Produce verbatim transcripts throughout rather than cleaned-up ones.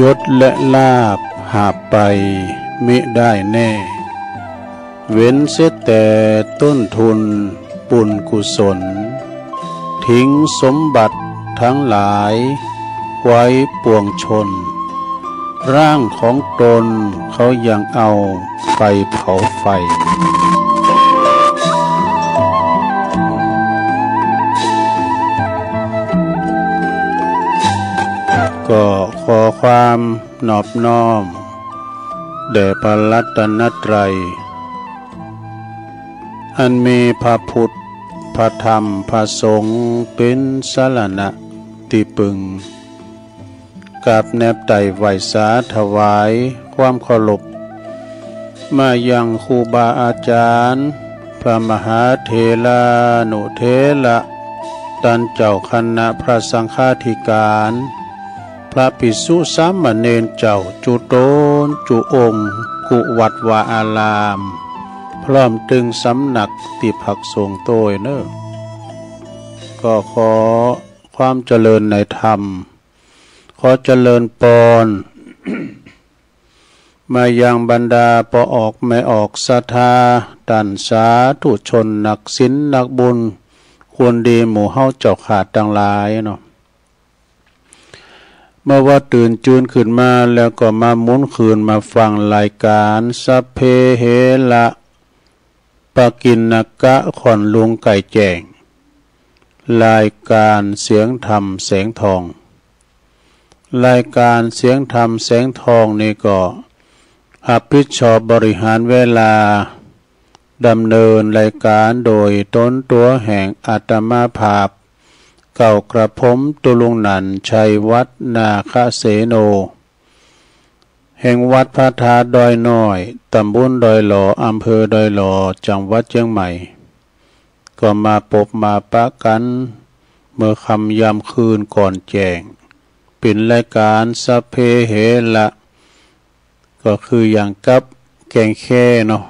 ยศและลาภหาบไปมิได้แน่ เว้นเสียแต่ต้นทุนบุญกุศล ทิ้งสมบัติทั้งหลายไว้ปวงชน ร่างของตนเขายังเอาไปเผาไฟ ก็ขอความนอบน้อมแด่พระรัตนตรัย อันมีพระพุทธ พระธรรม พระสงฆ์เป็นสรณะที่พึ่ง กราบแนบไต่ไหว้สาถวายความเคารพ มายังครูบาอาจารย์ พระมหาเถรานุเถระ ต้านเจ้าคณะพระสังฆาธิการ พระภิกษุสามเณรเจ้าจุตนจุองค์ กู้วัดวาอาราม พร้อมตึงสำนักตี้พักสงฆ์โตยเนอ ก็ขอความเจริญในธรรม ขอเจริญปอน มายังบรรดาป้อออกแม่ออกศรัทธา ต้านสาธุชนนักศีลนักบุญ คนดีหมู่เฮาเจ้าข้าตังหลายเนาะ เมื่อว่าตื่นจืนขึ้นมาแล้วก็มาหมุนคืนมาฟังรายการสัพเพเหระ ปกิณณกะค่อนลุงไก่แจ้ง รายการเสียงธรรมแสงทอง รายการเสียงธรรมแสงทองนี่ก็รับผิดชอบบริหารเวลา ดำเนินรายการโดยตนตั๋วแห่งอาตมาภาพ เก้ากระผมตุลุงหนันชัยวัฒน์นาคเสโน แห่งวัดพระธาตุดอยน้อย ตำบลดอยหล่อ อำเภอดอยหล่อ จังหวัดเชียงใหม่ ก็มาปบมาปะกันเมื่อค่ำยามคืนก่อนแจ้ง เป็นรายการสัพเพเหระ ก็คืออย่างกับแกงแค่เนาะ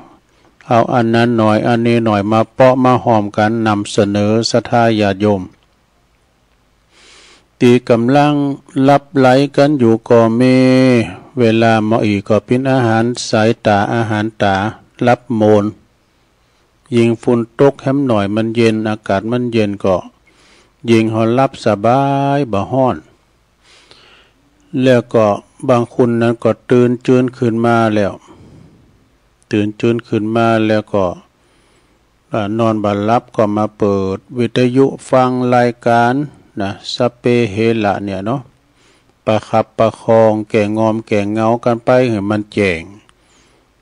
เอาอันนั้นหน่อยอันนี้หน่อยมาเปาะมาห่อมกันนำเสนอศรัทธาญาติโยม ตี้กำลังหลับไหลกันอยู่ก็มี เวลาเหมาะอีกก็เป็นอาหารสายต๋าอาหารต๋า หลับโมน ยิ่งฝนตกแหมหน่อยมันเย็น อากาศมันเย็นก็ ยิ่งเฮาหลับสบายบ่ฮ้อน แล้วก็บางคนนั้นก็ตื่นจืนขึ้นมาแล้ว ตื่นจืนขึ้นมาแล้วก็ อ่า นอนบ่หลับก็มาเปิดวิทยุฟังรายการนะ สัพเพเหระเนี่ยเนาะ ประคับประคองแก้งอมแก้เหงากันไปหื้อมันแจ้ง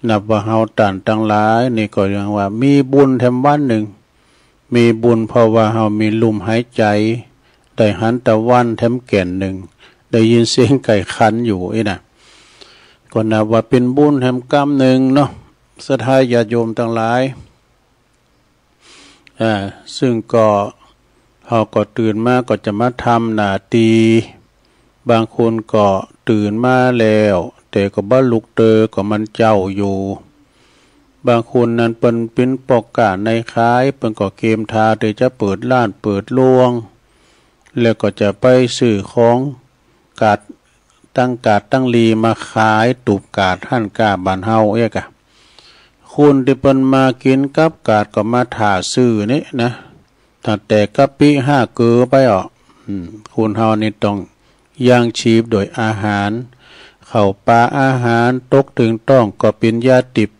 นับว่าเฮาต้านตังหลายนี่ก็ยังว่ามีบุญแถมวันหนึ่ง มีบุญเพราะว่าเฮามีลมหายใจ ได้หันตะวันแถมแก่นหนึ่ง ได้ยินเสียงไก่ขันอยู่อี้นะ ก็นับว่าเป็นบุญแถมกำหนึ่งเนาะ ศรัทธาญาติโยมตังหลาย อ่า ซึ่งก็ เฮาก็ตื่นมาก็จะมาทำหน้าตี้ บางคนก็ตื่นมาแล้ว แต่ก็บ่ลุกเตอ ก็มันเจ๊าอยู่ บางคนนั้นเปิ้นเป็นป้อก๊าในขาย เปิ้นก็เกียมท่าตี้จะเปิดร้านเปิดโรง แล้วก็จะไปซื้อของ กาด ตั้งกาดตั้งหลีมาขาย ตูบกาดฮั้นก้าบ้านเฮาเอกอะ คนตี้เปิ้นมากินกับกาดก็มาถ่าซื้อนี่นะ ตั้งแต่กะปิห้าเกลือไปอ้อ อืม คนเฮานี่ต้องยังชีพโดยอาหาร ข้าวป๋าอาหารตกเถิงต๊องก็เป๋นยาติบ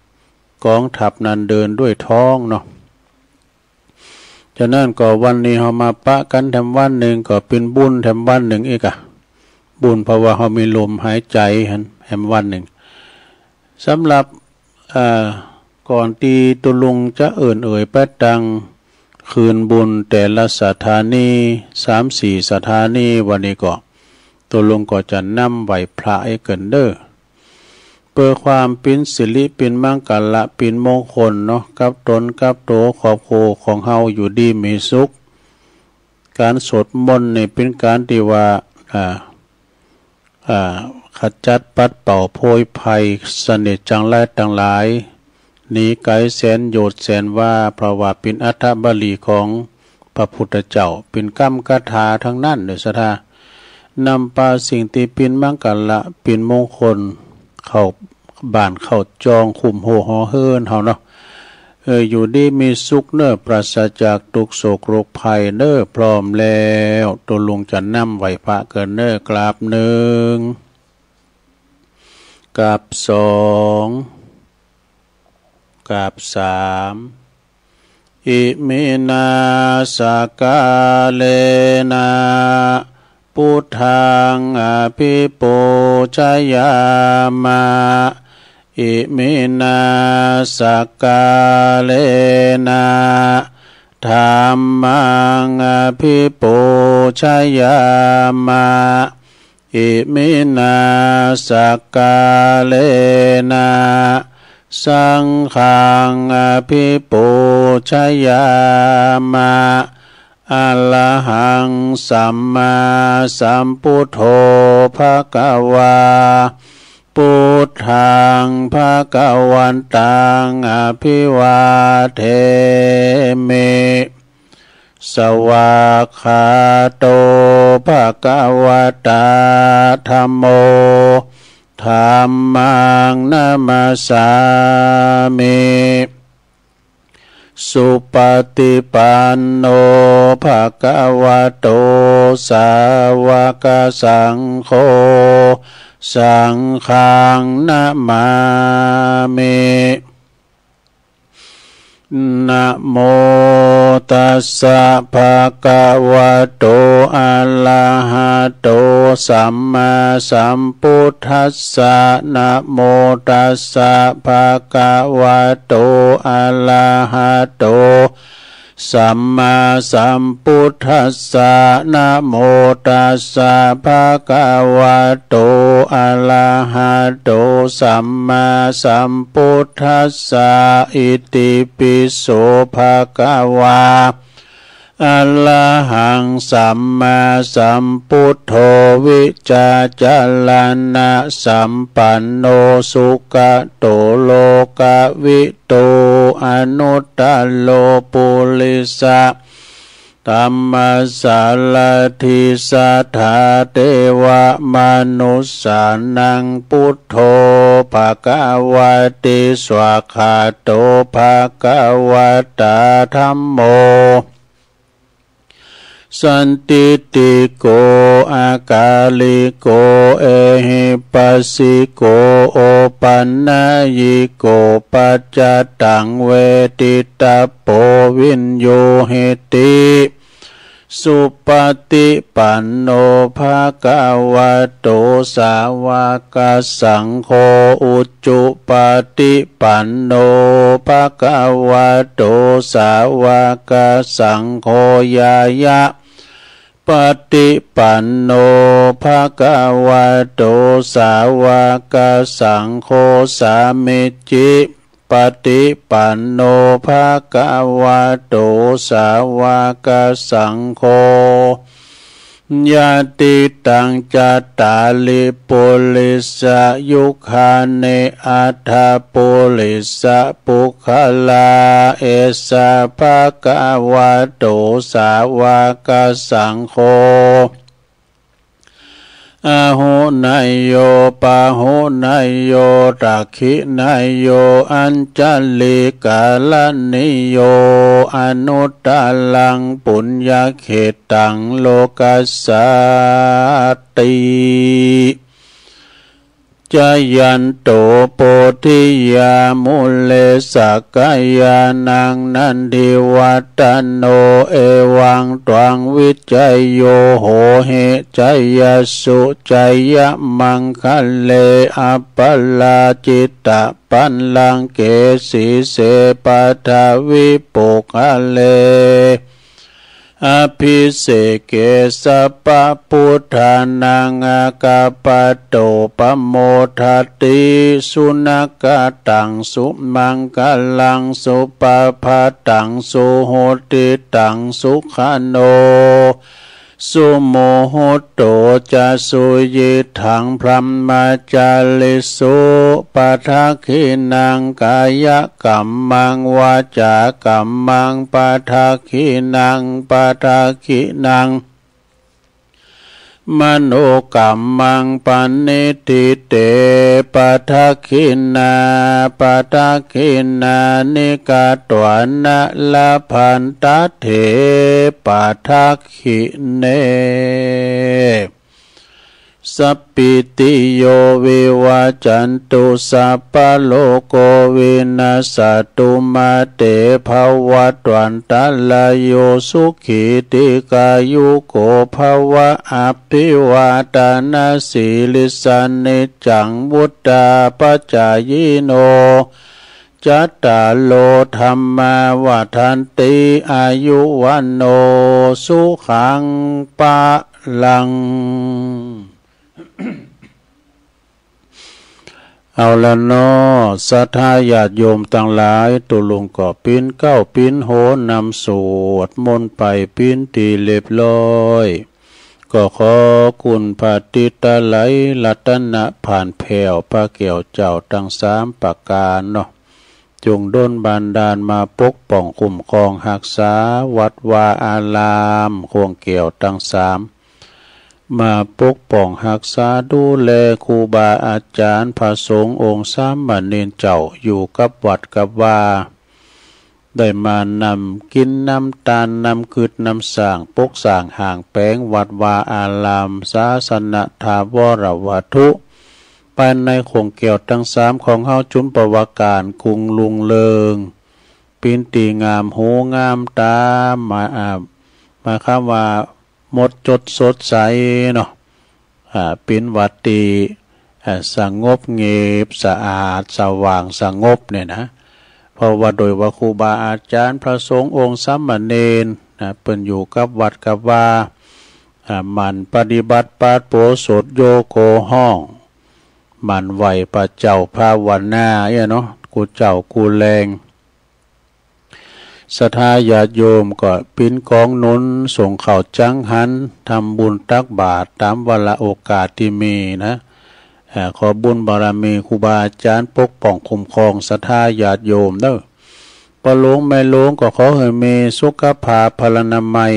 กองทัพนั้นเดินด้วยท้องเนาะ ฉะนั้นก็วันนี้เฮามาปะกันแถมวันหนึ่งก็เป๋นบุญแถมวันหนึ่งอีกอะ บุญเพราะว่าเฮามีลมหายใจหั้นแถมวันหนึ่ง สำหรับ อ่า ก่อนตี้ตุลุงจะเอิ้นเอ่ยไปตังคืนบุญแต่ละสถานี สามสี่สถานี วันนี้ก็ ตุลุงก็จะนำไหว้พระให้เกินเด้อ เปื้อความเป๋นสิริเป๋นมังคละเป๋นมงคลเนาะ กับตนกับตั๋วครอบครัวของเฮาอยู่ดีมีสุข การสวดมนต์นี่เป๋นการตี้ว่า อ่า อ่า ขจัดปัดเป่าโพยภัยเสน่ห์จังไรตังหลาย หนีไกลแสนโยชน์แสนวา เพราะว่าเป๋นอัฐบริของพระพุทธเจ้า เป๋นกำคาถาทั้งนั้นเด้อศรัทธา นำปาสิ่งตี้ปินมังกะละ ปินมงคล เข้าบ้านเข้าจอง คุ้มโฮหอเฮือนเฮาเนาะ เออ อยู่ดีมีสุขเนอ ปราศจากทุกข์โศกโรคภัยเนอ พร้อมแล้ว ตุ๊ลุงจะนำไหว้พระเกินเนอ กราบหนึ่ง กราบสอง กราบสาม Iminā sakkārena buddhaṃ abhipūjayāma. Iminā sakkārena dhammaṃ abhipūjayāma. Iminā sakkārena saṅghaṃ abhipūjayāma. Arahaṃ sammāsambuddho bhagavā. Buddhaṃ bhagavantaṃ abhivādemi. Svākkhāto bhagavatā dhammo. Dhammaṃ namassāmi. Supaṭipanno bhagavato sāvakasaṅgho. Saṅghaṃ namāmi. Namo tassa bhagavato arahato sammāsambuddhassa. Namo tassa bhagavato arahato sammāsambuddhassa. Namo tassa bhagavato arahato sammāsambuddhassa. Itipi so bhagavā arahaṃ sammāsambuddho vijjācaraṇasampanno sugato lokavidū anuttaro purisadammasārathi satthā devamanussānaṃ buddho bhagavāti. Svākkhāto bhagavatā dhammo sandiṭṭhiko akāliko ehipassiko opanayiko paccattaṃ veditabbo viññūhīti. Supaṭipanno bhagavato sāvakasaṅgho, ujupaṭipanno bhagavato sāvakasaṅgho, ñāyapaṭipanno bhagavato sāvakasaṅgho, sāmīci paṭipanno bhagavato sāvakasaṅgho, yadidaṃ cattāri purisayugāni aṭṭha purisapuggalā, esa bhagavato sāvakasaṅgho, āhuneyyo pāhuneyyo dakkhiṇeyyo añjalikaraṇīyo anuttaraṃ puññakkhettaṃ lokassāti. Jayanto bodhiyā mūle sakyānaṃ nandivaḍḍhano, evaṃ tvaṃ vijayo hohi jayassu jayamaṅgale, aparājitapallaṅke sīse paṭhavipokkhare, abhiseke sabbabuddhānaṃ aggappatto pamodati. Sunakkhattaṃ sumaṅgalaṃ supabhātaṃ suhuṭṭhitaṃ, sukhaṇo sumuhutto ca suyiṭṭhaṃ brahmacārisu. Padakkhiṇaṃ kāyakammaṃ vācākammaṃ padakkhiṇaṃ, padakkhiṇaṃ มโนกัมมังปะณิทิเต ปะทักขิณา ปะทักขิณานิ กัตวานะ ละพันตะเถ ปะทักขิเณ สัพพิติโย วิวัจจันตุ สัพพะโรโค วินัสสะตุ มา เต ภะวัตวันตะราโย สุขี ทีฆายุโก ภะวะ อะภิวาทะนะสีลิสสะ นิจจัง วุฑฒาปะจายิโน จัตตาโร ธัมมา วัฑฒันติ อายุ วัณโณ สุขัง พะลัง เอาละเนาะ ศรัทธาญาติโยมตังหลาย ตุ๊ลุงก็ปิ๊นเก๊าปิ๊นโฮนำสวดมนต์ไปปิ๊นตี้เรียบร้อย ก็ขอคุณพระติตะไลยรัตนะผ่านแผ้วพระแก้วเจ้าตังสามประก๋านเนาะ จงดลบันดาลมาปกป้องคุ้มครองฮักษาวัดวาอาราม ข่วงแก้วตังสาม มาปกป้องฮักษาดูแลครูบาอาจ๋ารย์พระสงฆ์องค์สามเณรเจ้าอยู่กับวัดกับวา ได้มานำกิ๋นนำตานนำกึ๊ดนำสร้างปกสร้างห้างแป๋งวัดวาอาราม ศาสนถาวรวัตถุ ภายในข่วงแก้วตังสามของเฮาจุ๋นประวาก๋านกุงรุ่งเรือง ปิ๊นตี้งามหูงามต๋า หมาย อ่า หมายความว่าหมดจดสดใสเนาะ อ่า ปิ๊นวัดตี้ อ่า สงบเงียบสะอาดสว่างสงบเนี่ยนะ เพราะว่าโดยว่าครูบาอาจ๋ารย์พระสงฆ์องค์สามเณรนะ เปิ้นอยู่กับวัดกับวา อ่า หมั่นปฏิบัติปาฏิโมกข์สวดโยโกห้อง หมั่นไหว้พระเจ้าภาวนาเนี่ยเนาะ กู้เจ้ากู้แลง ศรัทธาญาติโยมก็ปิ๊นกองหนุนส่งข้าวจังหัน ทำบุญตักบาตรต๋ามวาระโอกาสตี้มีนะ เอ่อ ขอบุญบารมีครูบาอาจ๋ารย์ปกป้องคุ้มครองศรัทธาญาติโยมเด้อ ป้อหลวงแม่หลวงก็ขอหื้อมีสุขภาพพลานามัย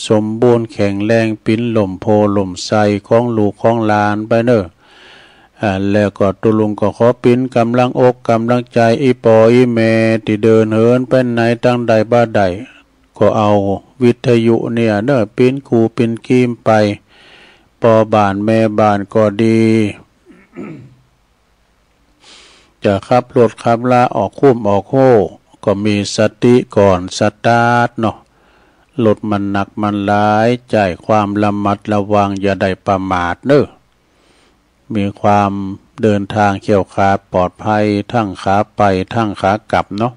สมบูรณ์แข็งแรง ปิ๊นล่มโพธิ์ล่มไทรของลูกของหลานไปเน้อ อ่า แล้วก็ตุ๊ลุงก็ขอปิ๊นก๋ำลังอกก๋ำลังใจ๋ อี่ป้ออี่แม่ตี้เดินเหินไปไหนตางใดบ่ได้ ก็เอาวิทยุเนี่ยเน้อ ปิ๊นกู้ปิ๊นกีมไป ป้อบ้านแม่บ้านก็ดี จะขับรถขับลาออกคุ้มออกโฮ ก็มีสติก่อนสตาร์ทเนาะ รถมันหนักมันหลาย ใจ๊ความระมัดระวัง อย่าได้ประมาทเน้อ มีความเดินทางแคล้วคลาดปลอดภัย ทั้งขาไปทั้งขากลับเนาะ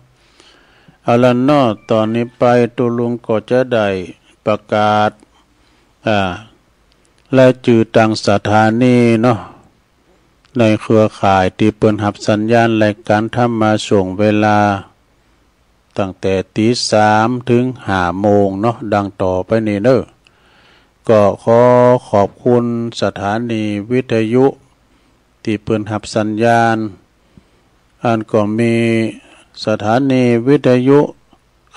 เอาละเนาะ ต๋อนนี้ไปตุ๊ลุงก็จะได้ประกาศ อ่า รายจื้อตังสถานีเนาะ ในเครือข่ายตี้เปิ้นฮับสัญญาณรายก๋านธรรมะช่วงเวลา ตั้งแต่ตี๋สามถึงห้าโมงเนาะ ดังต่อไปนี้เน้อ ก็ขอขอบคุณสถานีวิทยุตี้เปิ้นฮับสัญญาณ อันก็มีสถานีวิทยุ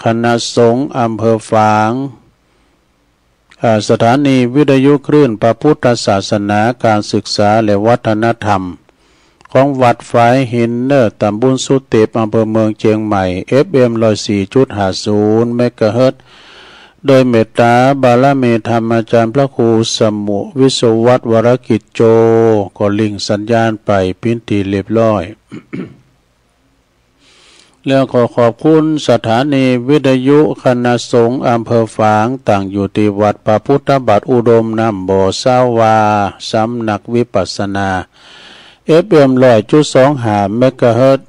คณะสงฆ์อำเภอฝาง อ่า สถานีวิทยุคลื่นพระพุทธศาสนา การศึกษาและวัฒนธรรม ของวัดฝายหินเน้อ ตำบลสุเทพ อำเภอเมืองเชียงใหม่ เอฟเอ็ม ร้อยสี่จุดห้าศูนย์ เมกะเฮิรตซ์ โดยเมตตาบารมีธรรมอาจ๋ารย์พระครูสมุวิศวัตร วรกิจโจ ก็ลิงก์สัญญาณไปปิ๊นตี้เรียบร้อย แล้วขอขอบคุณสถานีวิทยุคณะสงฆ์อำเภอฝาง ตั้งอยู่ตี้วัดพระพุทธบาทอุดมน้ำบ่อ สาวา สำนักวิปัสสนา เอฟเอ็ม ร้อยจุดสองห้า เมกะเฮิรตซ์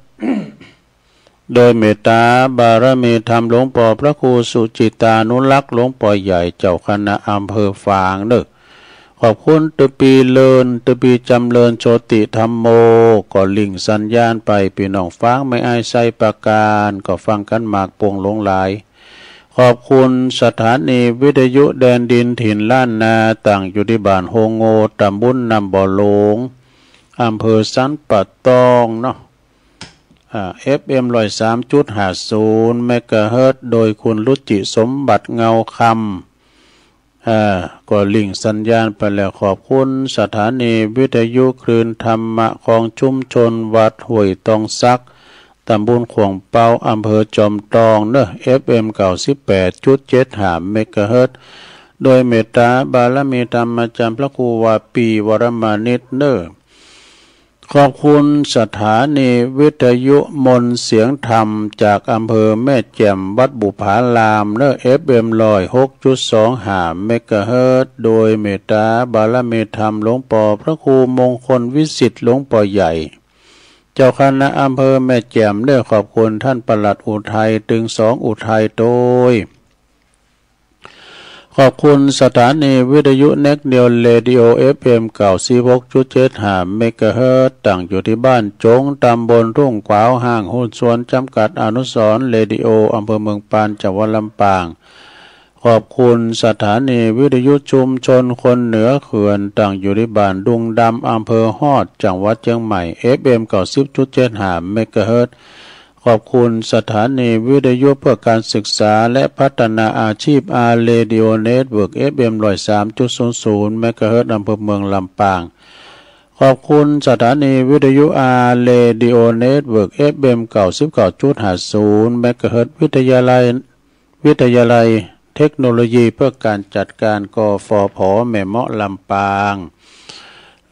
โดยเมตตาบารมีธรรมหลวงป้อพระครูสุจิตตานุรักษ์ หลวงป้อใหญ่เจ้าคณะอำเภอฝางเน้อ ขอบคุณตะปีเลิน ตะปีจ๋ำเริญโชติธัมโม ก็ลิงก์สัญญาณไป ปี้น้องฝางแม่อ้ายไชยประการ ก็ฟังกั๋นมากปวงหลวงหลาย ขอบคุณสถานีวิทยุแดนดินถิ่นล้านนา ตั้งอยู่ตี้บ้านโฮงโง่ ตำบลน้ำบ่อหลวง อำเภอสันป่าตองเนาะ อ่า เอฟเอ็ม ร้อยสามจุดห้าศูนย์ เมกะเฮิรตซ์ โดยคุณรุจิสมบัติเงาคำ อ่า ก็ลิงก์สัญญาณไปแล้ว ขอบคุณสถานีวิทยุคลื่นธรรมะของชุมชนวัดห้วยตองสัก ตำบลขวงเปา อำเภอจอมตองเนอะ เอฟเอ็ม เก้าสิบแปดจุดเจ็ดห้า เมกะเฮิรตซ์ โดยเมตตาบารมีธรรมอาจารย์พระครูวาปีวรมานิตเนอะ ขอบคุณสถานีวิทยุมนต์เสียงธรรมจากอำเภอแม่แจ่มวัดบุปผารามเนอะ เอฟเอ็ม ร้อยหกจุดสองห้า เมกะเฮิรตซ์ โดยเมตตาบารมีธรรมหลวงปอพระครูมงคลวิสิทธิ์หลวงปอใหญ่ เจ้าคณะอำเภอแม่แจ่มเนอะ ขอบคุณท่านปลัดอุทัย ตึงสองอุทัยโตย ขอบคุณสถานีวิทยุเน็กเดียวเรดิโอ เอฟเอ็ม เก้าสิบหกจุดเจ็ดห้า เมกะเฮิรตซ์ ตั้งอยู่ที่บ้านจง ตำบลทุ่งขวาว ห้างหุ้นส่วนจำกัดอนุสรณ์เรดิโอ อำเภอเมืองปาน จังหวัดลำปาง ขอบคุณสถานีวิทยุชุมชนคนเหนือเขื่อน ตั้งอยู่ที่บ้านดุงดำ อำเภอฮอด จังหวัดเชียงใหม่ เอฟเอ็ม เก้าสิบจุดเจ็ดห้า เมกะเฮิรตซ์ ขอบคุณสถานีวิทยุเพื่อการศึกษาและพัฒนาอาชีพ อาร์ เรดิโอ เน็ตเวิร์ก เอฟเอ็ม ร้อยสามจุดศูนย์ศูนย์ เมกะเฮิรตซ์ อำเภอเมืองลำปาง ขอบคุณสถานีวิทยุ อาร์ เรดิโอ เน็ตเวิร์ก เอฟเอ็ม เก้าสิบเก้าจุดห้าศูนย์ เมกะเฮิรตซ์ วิทยาลัย วิทยาลัยเทคโนโลยีเพื่อการจัดการ กฟผ แม่เมาะ ลำปาง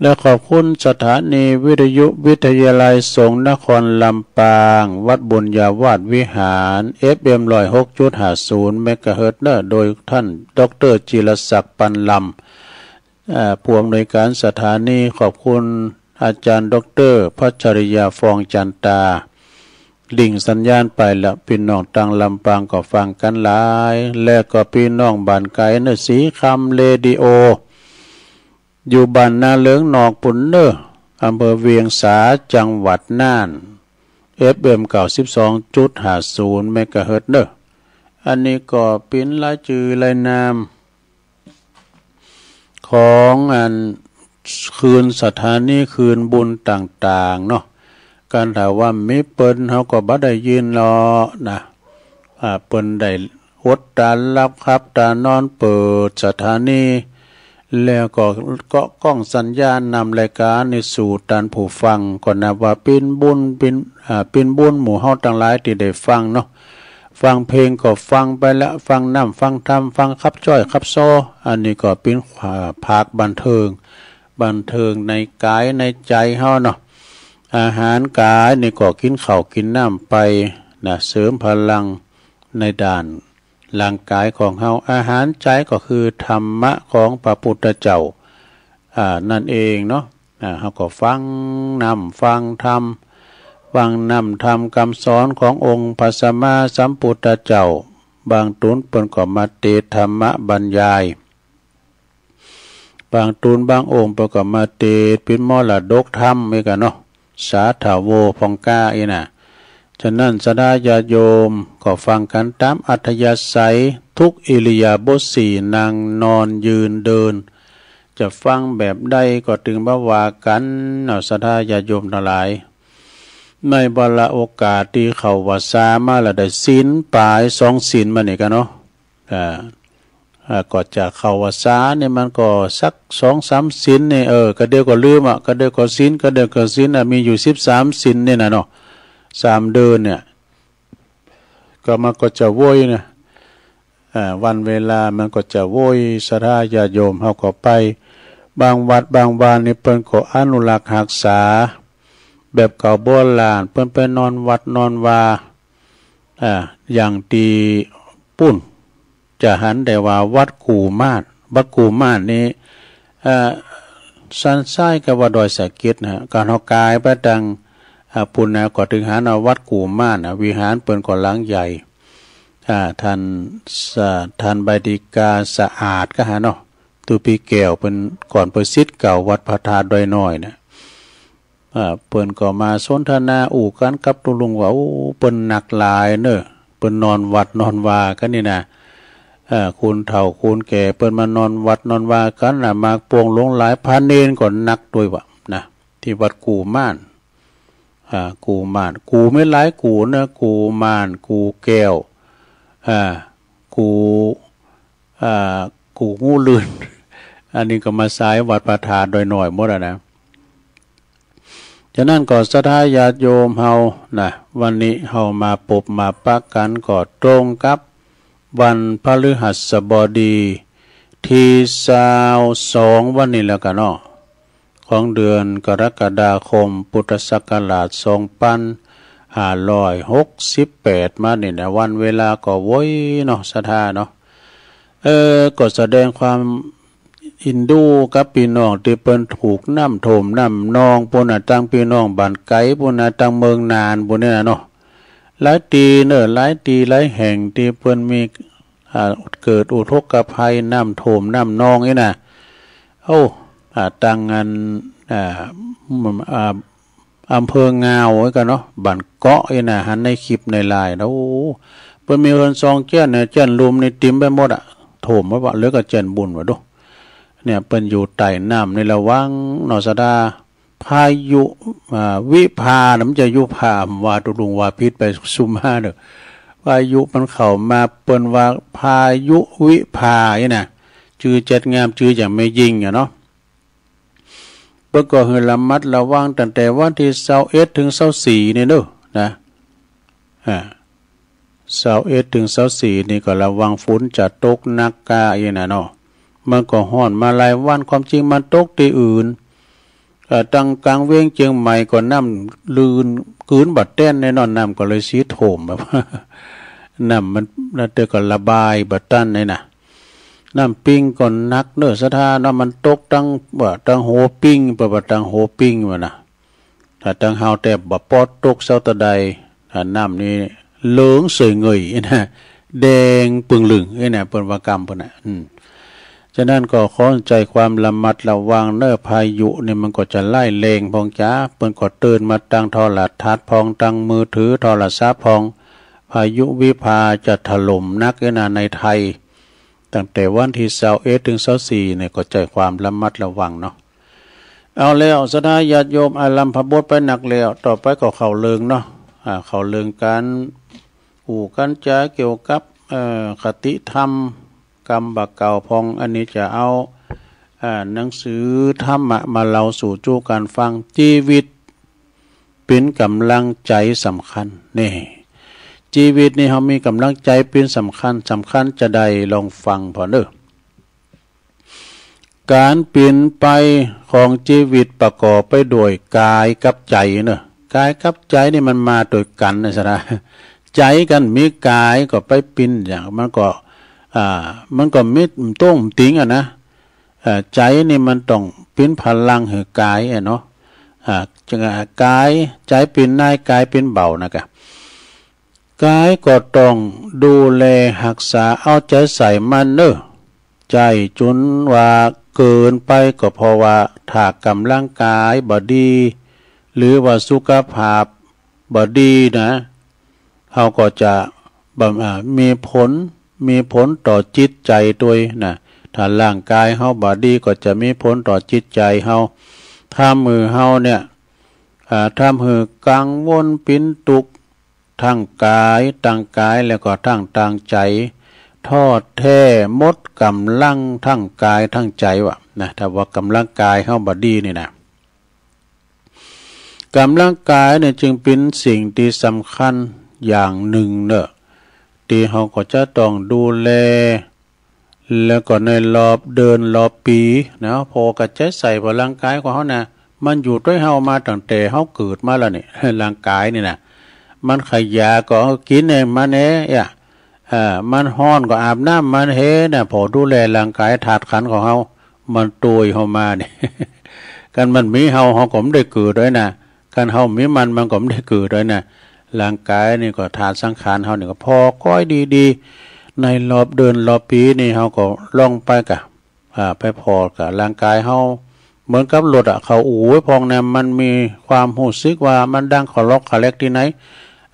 และขอบคุณสถานีวิทยุวิทยาลัยสงฆ์นครลำปาง วัดบุญญาวาสวิหาร เอฟเอ็ม ร้อยหกจุดห้าศูนย์ เมกะเฮิรตซ์เนอะ โดยท่าน ด็อกเตอร์ จิรศักดิ์ ปันลำ เอ่อ ผู้อำนวยการสถานี ขอบคุณอาจารย์ ด็อกเตอร์ พัชริยา ฟองจันตา ลิงก์สัญญาณไปแล้ว พี่น้องตังลำปางก็ฟังกันหลาย และก็พี่น้องบ้านไกลเนอะ ศรีคำเรดิโอ อยู่บ้านนาเหลืองนอกปุ้นเนอะ อำเภอเวียงสา จังหวัดน่าน เอฟเอ็ม เก้าสิบสองจุดห้าศูนย์ เมกะเฮิรตซ์เนอะ อันนี้ก็เปิ้นรายจื้อรายนาม ของอันคลื่นสถานีคลื่นบุญต่างๆ เนาะ คันถ้าว่าบ่มีเปิ้นเฮาก็บ่ได้ยินเนาะนะ อ่า เปิ้นได้อดตาหลับขับตานอนเปิดสถานี แล้วก็เกาะกล้องสัญญาณนำรายการนี้สู่ต้านผู้ฟัง ก็นับว่าเปิ้นบุญ เปิ้น อ่า เปิ้นบุญหมู่เฮาตังหลายตี้ได้ฟังเนาะ ฟังเพลงก็ฟังไปละ ฟังน้ำฟังธรรม ฟังขับจ้อยขับซอ อันนี้ก็เปิ้น อ่า ภาคบันเทิง บันเทิงในกายในใจเฮาเนาะ อาหารกายนี่ก็กินข้าวกินน้ำไปนะ เสริมพลังในด้านร่างกายของเฮา อาหารใจก็คือธรรมะของพระพุทธเจ้า อ่า นั่นเองเนาะ อ่า เฮาก็ฟังน้ำฟังธรรม ฟังน้ำธรรมคำสอนขององค์พระสัมมาสัมพุทธเจ้า บางตูนเปิ้นก็มาเตสน์ธรรมบรรยาย บางตูนบางองค์เปิ้นก็มาเตสน์เปิ้นมรดกธรรมอีกอะเนาะ สาธโว พ่องกล้าอี้นะ ฉะนั้นศรัทธาญาติโยมก็ฟังกันตามอัธยาศัย ทุกอิริยาบถสี่ นั่งนอนยืนเดิน จะฟังแบบใดก็ตึงบ่ว่ากันเนาะ ศรัทธาญาติโยมทั้งหลาย ในวาระโอกาสตี้เข้าวัสสามาแล้วได้ศีลปายสองศีลมานี่กะเนาะ อ่า อ่า ก็จะเข้าวัสสานี่มันก็สักสองสามศีลนี่ เออ กะเดียวก็ลืมอะ กะเดียวก็ศีล กะเดียวก็ศีลอะ มีอยู่สิบสามศีลนี่นะเนาะ สามเดือนเนี่ย ก็มันก็จะโวยนะ อ่า วันเวลามันก็จะโวย ศรัทธาญาติโยมเฮาก็ไป บางวัดบางวานี่เปิ้นก็อนุรักษ์ฮักษา แบบเก่าโบราณ เปิ้นไปนอนวัดนอนวา อ่า อย่างตี้ปุ้น จะหันได้ว่าวัดกู่ม่าน วัดกู่ม่านนี่ เอ่อ สันทรายกับว่าดอยสะเก็ดนะฮะ คันเฮากายไปตัง อ่า ปุ้นนะ ก็ตึงหันเอาวัดกู่ม่านนะ วิหารเปิ้นก็หลังใหญ่ อ่า ท่านสะ ท่านใบดิกาสะอาดก็หาเนาะ ตุ๊ปีแก้วเปิ้น ก่อนเปิ้นศิษย์เก่าวัดพระธาตุดอยน้อยนะ อ่า เปิ้นก็มาสนทนาอู้กันกับตุ๊ลุงว่า โอ้ เปิ้นหนักหลายเนอะ เปิ้นนอนวัดนอนวากันนี่นะ อ่า คนเฒ่าคนแก่เปิ้นมานอนวัดนอนวากันนะ มากโป่งหลงหลาย พระเณรก็หนักด้วยวะนะ ที่วัดกู่ม่าน อ่า กู่ม่าน กู่มีหลายกู่เนอะ กู่ม่าน กู่แก้ว อ่า กู่ อ่า กู่งูลื่น อันนี้ก็มาสายวัดพระธาตุโดยน้อยหมดอะนะ ฉะนั้นก็ศรัทธาญาติโยมเฮานะ วันนี้เฮามาปบมาปะกันก็ตรงกับวันพฤหัสบดีที่ซาวสองวันนี้แล้วกันเนาะ ของเดือนกรกฎาคมพุทธศักราชสองพันห้าร้อยหกสิบแปดมานี่นะ วันเวลาก็โวยเนาะ ศรัทธาเนาะ เออ ก็แสดงความเอ็นดูกับพี่น้องตี้เปิ้นถูกน้ำท่วมน้ำนองปู้นนะ ตังพี่น้องบ้านไก๋ปู้นนะ ตังเมืองน่านปู้นนี่นะเนาะ หลายตี้เนอะ หลายตี้หลายแห่งตี้เปิ้นมี อ่า เกิดอุทกภัยน้ำท่วมน้ำนองนี่นะ โอ้ อ่า ตังอัน อ่า อ่า อำเภองาวไว้กันเนาะ บ้านเกาะนี่นะ หันในคลิปในไลน์นะ โอ้ เปิ้นมีเฮือนซองเจื้อนเนี่ย เจื้อนลุ่มนี่ติ่มไปหมดอะ ท่วมหมดวะ เหลือก็เจื้อนบุญวะดู เนี่ย เปิ้นอยู่ใต้น้ำนี่ระวังเนาะ ศรัทธา พายุ อ่า วิภานะ มันจะยุภา ว่าตุลุงว่าผิดไปซุมมาเด้อ พายุมันเข้ามา เปิ้นว่าพายุวิภานี่นะ จื้อจัดงาม จื้ออย่างแม่ยิงอะเนาะ เปิ้นก็หื้อระมัดระวังตั้งแต่วันที่ซาวเอ็ดถึงซาวสี่นี่เนอะนะ อ่า ซาวเอ็ดถึงซาวสี่นี่ก็ระวังฝนจะตกหนักก้าอี้นะเนาะ มันก็ฮ้อนมาหลายวัน ความจริงมันตกตี้อื่น เอ่อ ตังกลางเวียงเจียงใหม่ก็น้ำลื่นกืนบ่าแต้นแน่นอน น้ำก็เลยสีท่วมแบบ น้ำมัน แล้วแต่ก็ระบายบ่าตันนี่นะ น้ำปิงก็หนักเนอะ ศรัทธาเนาะ มันตกตัง ว่าตังหัวปิง เปิ้นว่าตังหัวปิงว่านะ ถ้าตังเฮาแต่บ่ปอดตกเซาตะใด ถ้าน้ำนี่เหลืองเสยเงยนะ แดงปึงลึงนี่นะ เปิ้นว่ากำเปิ้นน่ะ อืม ฉะนั้นก็ขอใจ๊ความระมัดระวังเนอะ พายุนี่มันก็จะร้ายแรงพ่องจ๋า เปิ้นก็เตือนมาตังโทรทัศน์พ่อง ตังมือถือโทรศัพท์พ่อง พายุวิภาจะถล่มหนักนี่นะในไทย ตั้งแต่วันที่ซาวเอ็ดถึงซาวสี่เนี่ยก็ใจ๊ความระมัดระวังเนาะ เอาแล้ว ศรัทธาญาติโยม อาลัมภบทไปนักแล้ว ต่อไปก็เข้าเรื่องเนาะ อ่า เข้าเรื่องก๋านอู้ก๋านจ๋าเกี่ยวกับ เอ่อ คติธรรม กรรมบ่าเก่าพ่อง อันนี้จะเอา อ่า หนังสือธรรมะมาเล่าสู่จู๊กั๋นฟัง ชีวิต เป๋นก๋ำลังใจ๋สำคัญ นี่ ชีวิตนี่เฮามีก๋ำลังใจ๋เป๋นสำคัญ สำคัญจาใด ลองฟังพ่องเด้อ ก๋านเป๋นไปของชีวิตประกอบไปด้วยกายกับใจ๋เนอะ กายกับใจ๋นี่มันมาตวยกั๋นนะ ศรัทธา ใจ๋กั๋นมีกายก็ไปเป๋นอย่าง มันก็ อ่า มันก็มีตรงติงอะนะ เอ่อ ใจ๋นี่มันต้องเป๋นพลังหื้อกายอะเนาะ อ่า จั่งกาย ใจ๋เป๋นนาย กายเป๋นบ่าวนะกะ กายก็ต้องดูแลฮักษาเอาใจ๋ใส่มันเนอะ ใจ๋จ๋นว่าเกินไปก็เพราะว่าถ้าก๋ำลังกายบ่ดี หรือว่าสุขภาพบ่ดีนะ เฮาก็จะบ่ อ่า มีผล มีผลต่อจิตใจ๋ตวยนะ ถ้าร่างกายเฮาบ่ดีก็จะมีผลต่อจิตใจ๋เฮา ทำหื้อเฮาเนี่ย อ่า ทำหื้อกังวลเป๋นตุ๊กข์ ทั้งกาย ตังกาย แล้วก็ทั้งตังใจ๋ ท้อแท้หมดก๋ำลังทั้งกายทั้งใจ๋วะนะ ถ้าว่าก๋ำลังกายเฮาบ่ดีนี่นะ ก๋ำลังกายเนี่ยจึงเป๋นสิ่งตี้สำคัญอย่างนึ่งเนอะ ตี้เฮาก็จะต้องดูแล แล้วก็ในรอบเดือนรอบปี๋นะ พอกั๋นใจ๋ใส่ว่าร่างกายของเฮานะ มันอยู่ตวยเฮามาตั้งแต่เฮาเกิดมาแล้วนี่ ร่างกายนี่นะ มันขยะก็เอากิ๋นให้มันแหน่ อ่า มันฮ้อนก็อาบน้ำมันแหน่นะ พอดูแลร่างกายธาตุขันธ์ของเฮา มันตวยเฮามานี่ คันมันมีเฮา เฮาก็บ่ได้เกิดตวยนะ คันเฮามีมัน มันก็บ่ได้เกิดตวยนะ ร่างกายนี่ก็ธาตุสังขารเฮานี่ก็ผ่อก้อยดีๆ ในรอบเดือนรอบปี๋นี่เฮาก็ล่องไปกะ อ่า ไปผ่อกับร่างกายเฮา เหมือนกับรถอะ เข้าอู่ไว้พ่องเนี่ย มันมีความฮู้สึกว่ามันดังขะล็อกขะแล็กตี้ไหน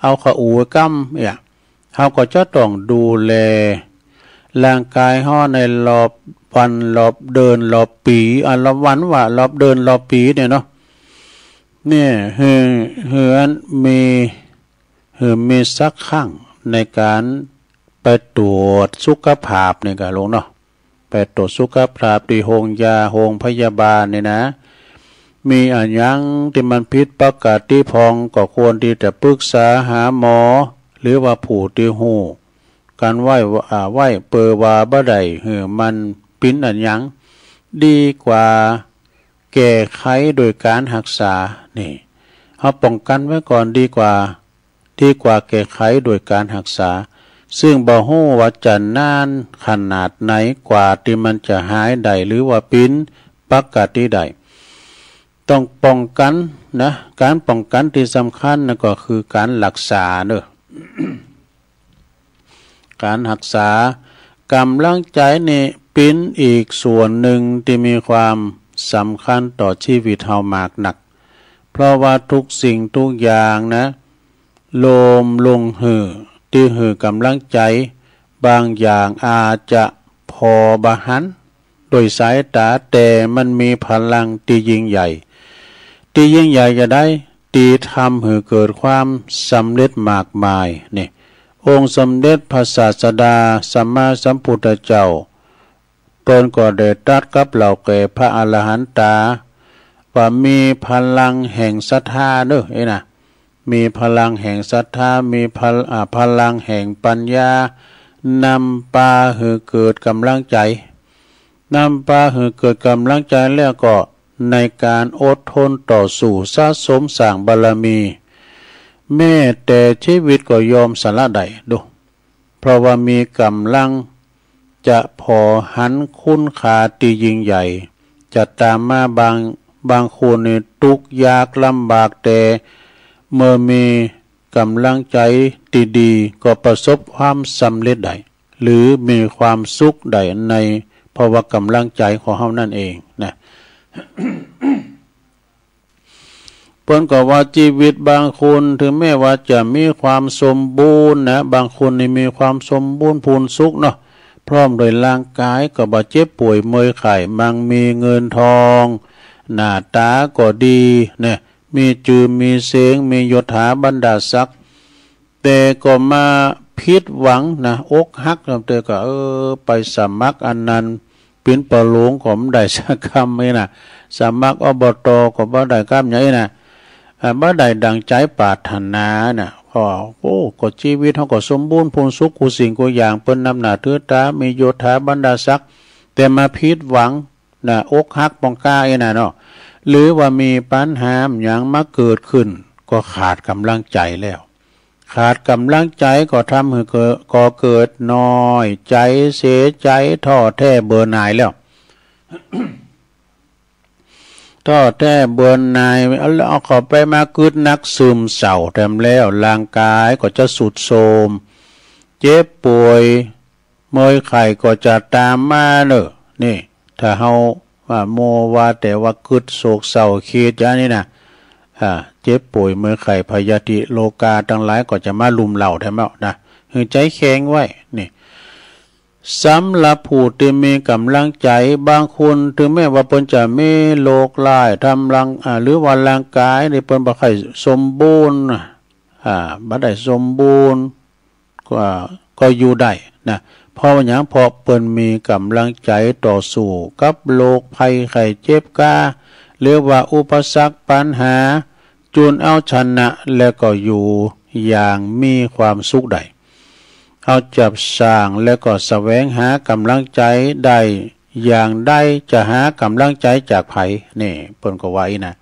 เอาเข้าอู่ไว้กำเนี่ย เฮาก็จะต้องดูแลร่างกายเฮาในรอบวัน รอบเดือน รอบปี๋ อ่ะ รอบวันว่า รอบเดือน รอบปี๋เนี่ยเนาะ เนี่ย หื้อ หื้ออันมี หื้อมีสักครั้งในก๋านไปตรวจสุขภาพนี่กะลุงเนาะ ไปตรวจสุขภาพที่โฮงยาโฮงพยาบาลนี่นะ มีอะหยังที่มันผิดปกติพ่องก็ควรที่จะปรึกษาหาหมอ หรือว่าผู้ที่ฮู้กันไว้ว่า อ่า ไว้ เปื้อว่าบ่ได้หื้อมันเป๋นอะหยัง ดีกว่าแก้ไขโดยการฮักษา นี่ เฮาป้องกันไว้ก่อนดีกว่า ดีกว่าแก้ไขโดยการฮักษา ซึ่งบ่ฮู้ว่าจะนานขนาดไหนกว่าที่มันจะหายได้หรือว่าเป๋นปกติได้ ต้องป้องกันนะ การป้องกันที่สำคัญนะก็คือการฮักษาเนาะ การฮักษา กำลังใจนี่เป๋นอีกส่วนหนึ่งที่มีความสำคัญต่อชีวิตเฮามากนัก เพราะว่าทุกสิ่งทุกอย่างนะ รวมลงหื้อ ที่หื้อกำลังใจ บางอย่างอาจจะพอบ่หันโดยสายตา แต่มันมีพลังที่ยิ่งใหญ่ ที่ยิ่งใหญ่จะได้ ที่ทำหื้อเกิดความสำเร็จมากมาย นี่ องค์สมเด็จพระศาสดาสัมมาสัมพุทธเจ้า เปิ้นก็ได้ตรัสกับเหล่าแก่พระอรหันตา ว่ามีพลังแห่งศรัทธาเนาะ เอ้ยนะ มีพลังแห่งศรัทธา มีพล- อ่า พลังแห่งปัญญา นำปาหื้อเกิดกำลังใจ นำปาหื้อเกิดกำลังใจแล้วก็ในการอดทนต่อสู้สะสมสร้างบารมี แม้แต่ชีวิตก็ยอมสละได้เนาะ เพราะว่ามีกำลังจะพอหันคุณค่าที่ยิ่งใหญ่ จะตามมา บาง- บางคนนี่ทุกข์ยากลำบาก แต่เมื่อมีกำลังใจที่ดี ก็ประสบความสำเร็จได้ หรือมีความสุขได้ใน เพราะว่ากำลังใจของเฮานั่นเองนะ เปิ้นก็ว่าชีวิตบางคนถึงแม้ว่าจะมีความสมบูรณ์นะ บางคนนี่มีความสมบูรณ์พูนสุขเนาะ พร้อมโดยร่างกายก็บ่เจ็บป่วยเมื่อยไข้ มั่งมีเงินทอง หน้าตาก็ดีนะ มีจื่อมีเสียง มียศถาบรรดาศักดิ์ แต่ก็มาผิดหวังนะ อกหัก แล้วแต่ก็ เออ ไปสมัครอันนั้น เป๋นปะหลวงก็บ่ได้สักกำนี่นะ สมัคร อบต ก็บ่ได้กำใหญ่นะ อ่า บ่ได้ดังใจปรารถนานะ ก็ โอ้ ก็ชีวิตเฮาก็สมบูรณ์พูนสุข กู้สิ่งกู้อย่าง เปิ้นนับหน้าถือตา มียศถาบรรดาศักดิ์ แต่มาผิดหวังนะ อกหักปองกล้านี่นะเนาะ หรือว่ามีปัญหาหยังมาเกิดขึ้น ก็ขาดกำลังใจแล้ว ขาดกำลังใจก็ทำหื้อเกิด ก่อเกิดน้อยใจ เสียใจ ท้อแท้ เบื่อหน่ายแล้ว ท้อแท้ เบื่อหน่าย เอา เอาเข้าไปมากึ๊ดนัก ซึมเศร้าแถมแล้ว ร่างกายก็จะทรุดโทรม เจ็บป่วย เมื่อยไข้ก็จะตามมาเนาะ นี่ ถ้าเฮาว่ามัวว่าแต่ว่ากึ๊ดโศกเศร้า คิดอย่างนี้นะ อ่า เจ็บป่วย เมื่อยไข้ พยาธิ โรคา ทั้งหลายก็จะมารุมเร้าแถมแล้วนะ หื้อใจแข็งไว้ นี่ สำหรับผู้ที่มีกำลังใจ บางคนถึงแม้ว่าเปิ้นจะมีโรคร้ายทำร่าง- อ่า หรือว่าร่างกายนี่เปิ้นบ่ค่อยสมบูรณ์ อ่า บ่ได้สมบูรณ์ ก็- ก็อยู่ได้นะ เพราะว่าหยัง เพราะเปิ้นมีกำลังใจต่อสู้กับโรคภัยไข้เจ็บกา หรือว่าอุปสรรคปัญหา จุนเอาชนะ และก็อยู่อย่างมีความสุขได้ เอาจับสร้างและก็แสวงหากำลังใจได้อย่างใด จะหากำลังใจจากไผ นี่ เปิ้นก็ว่าอี้นะ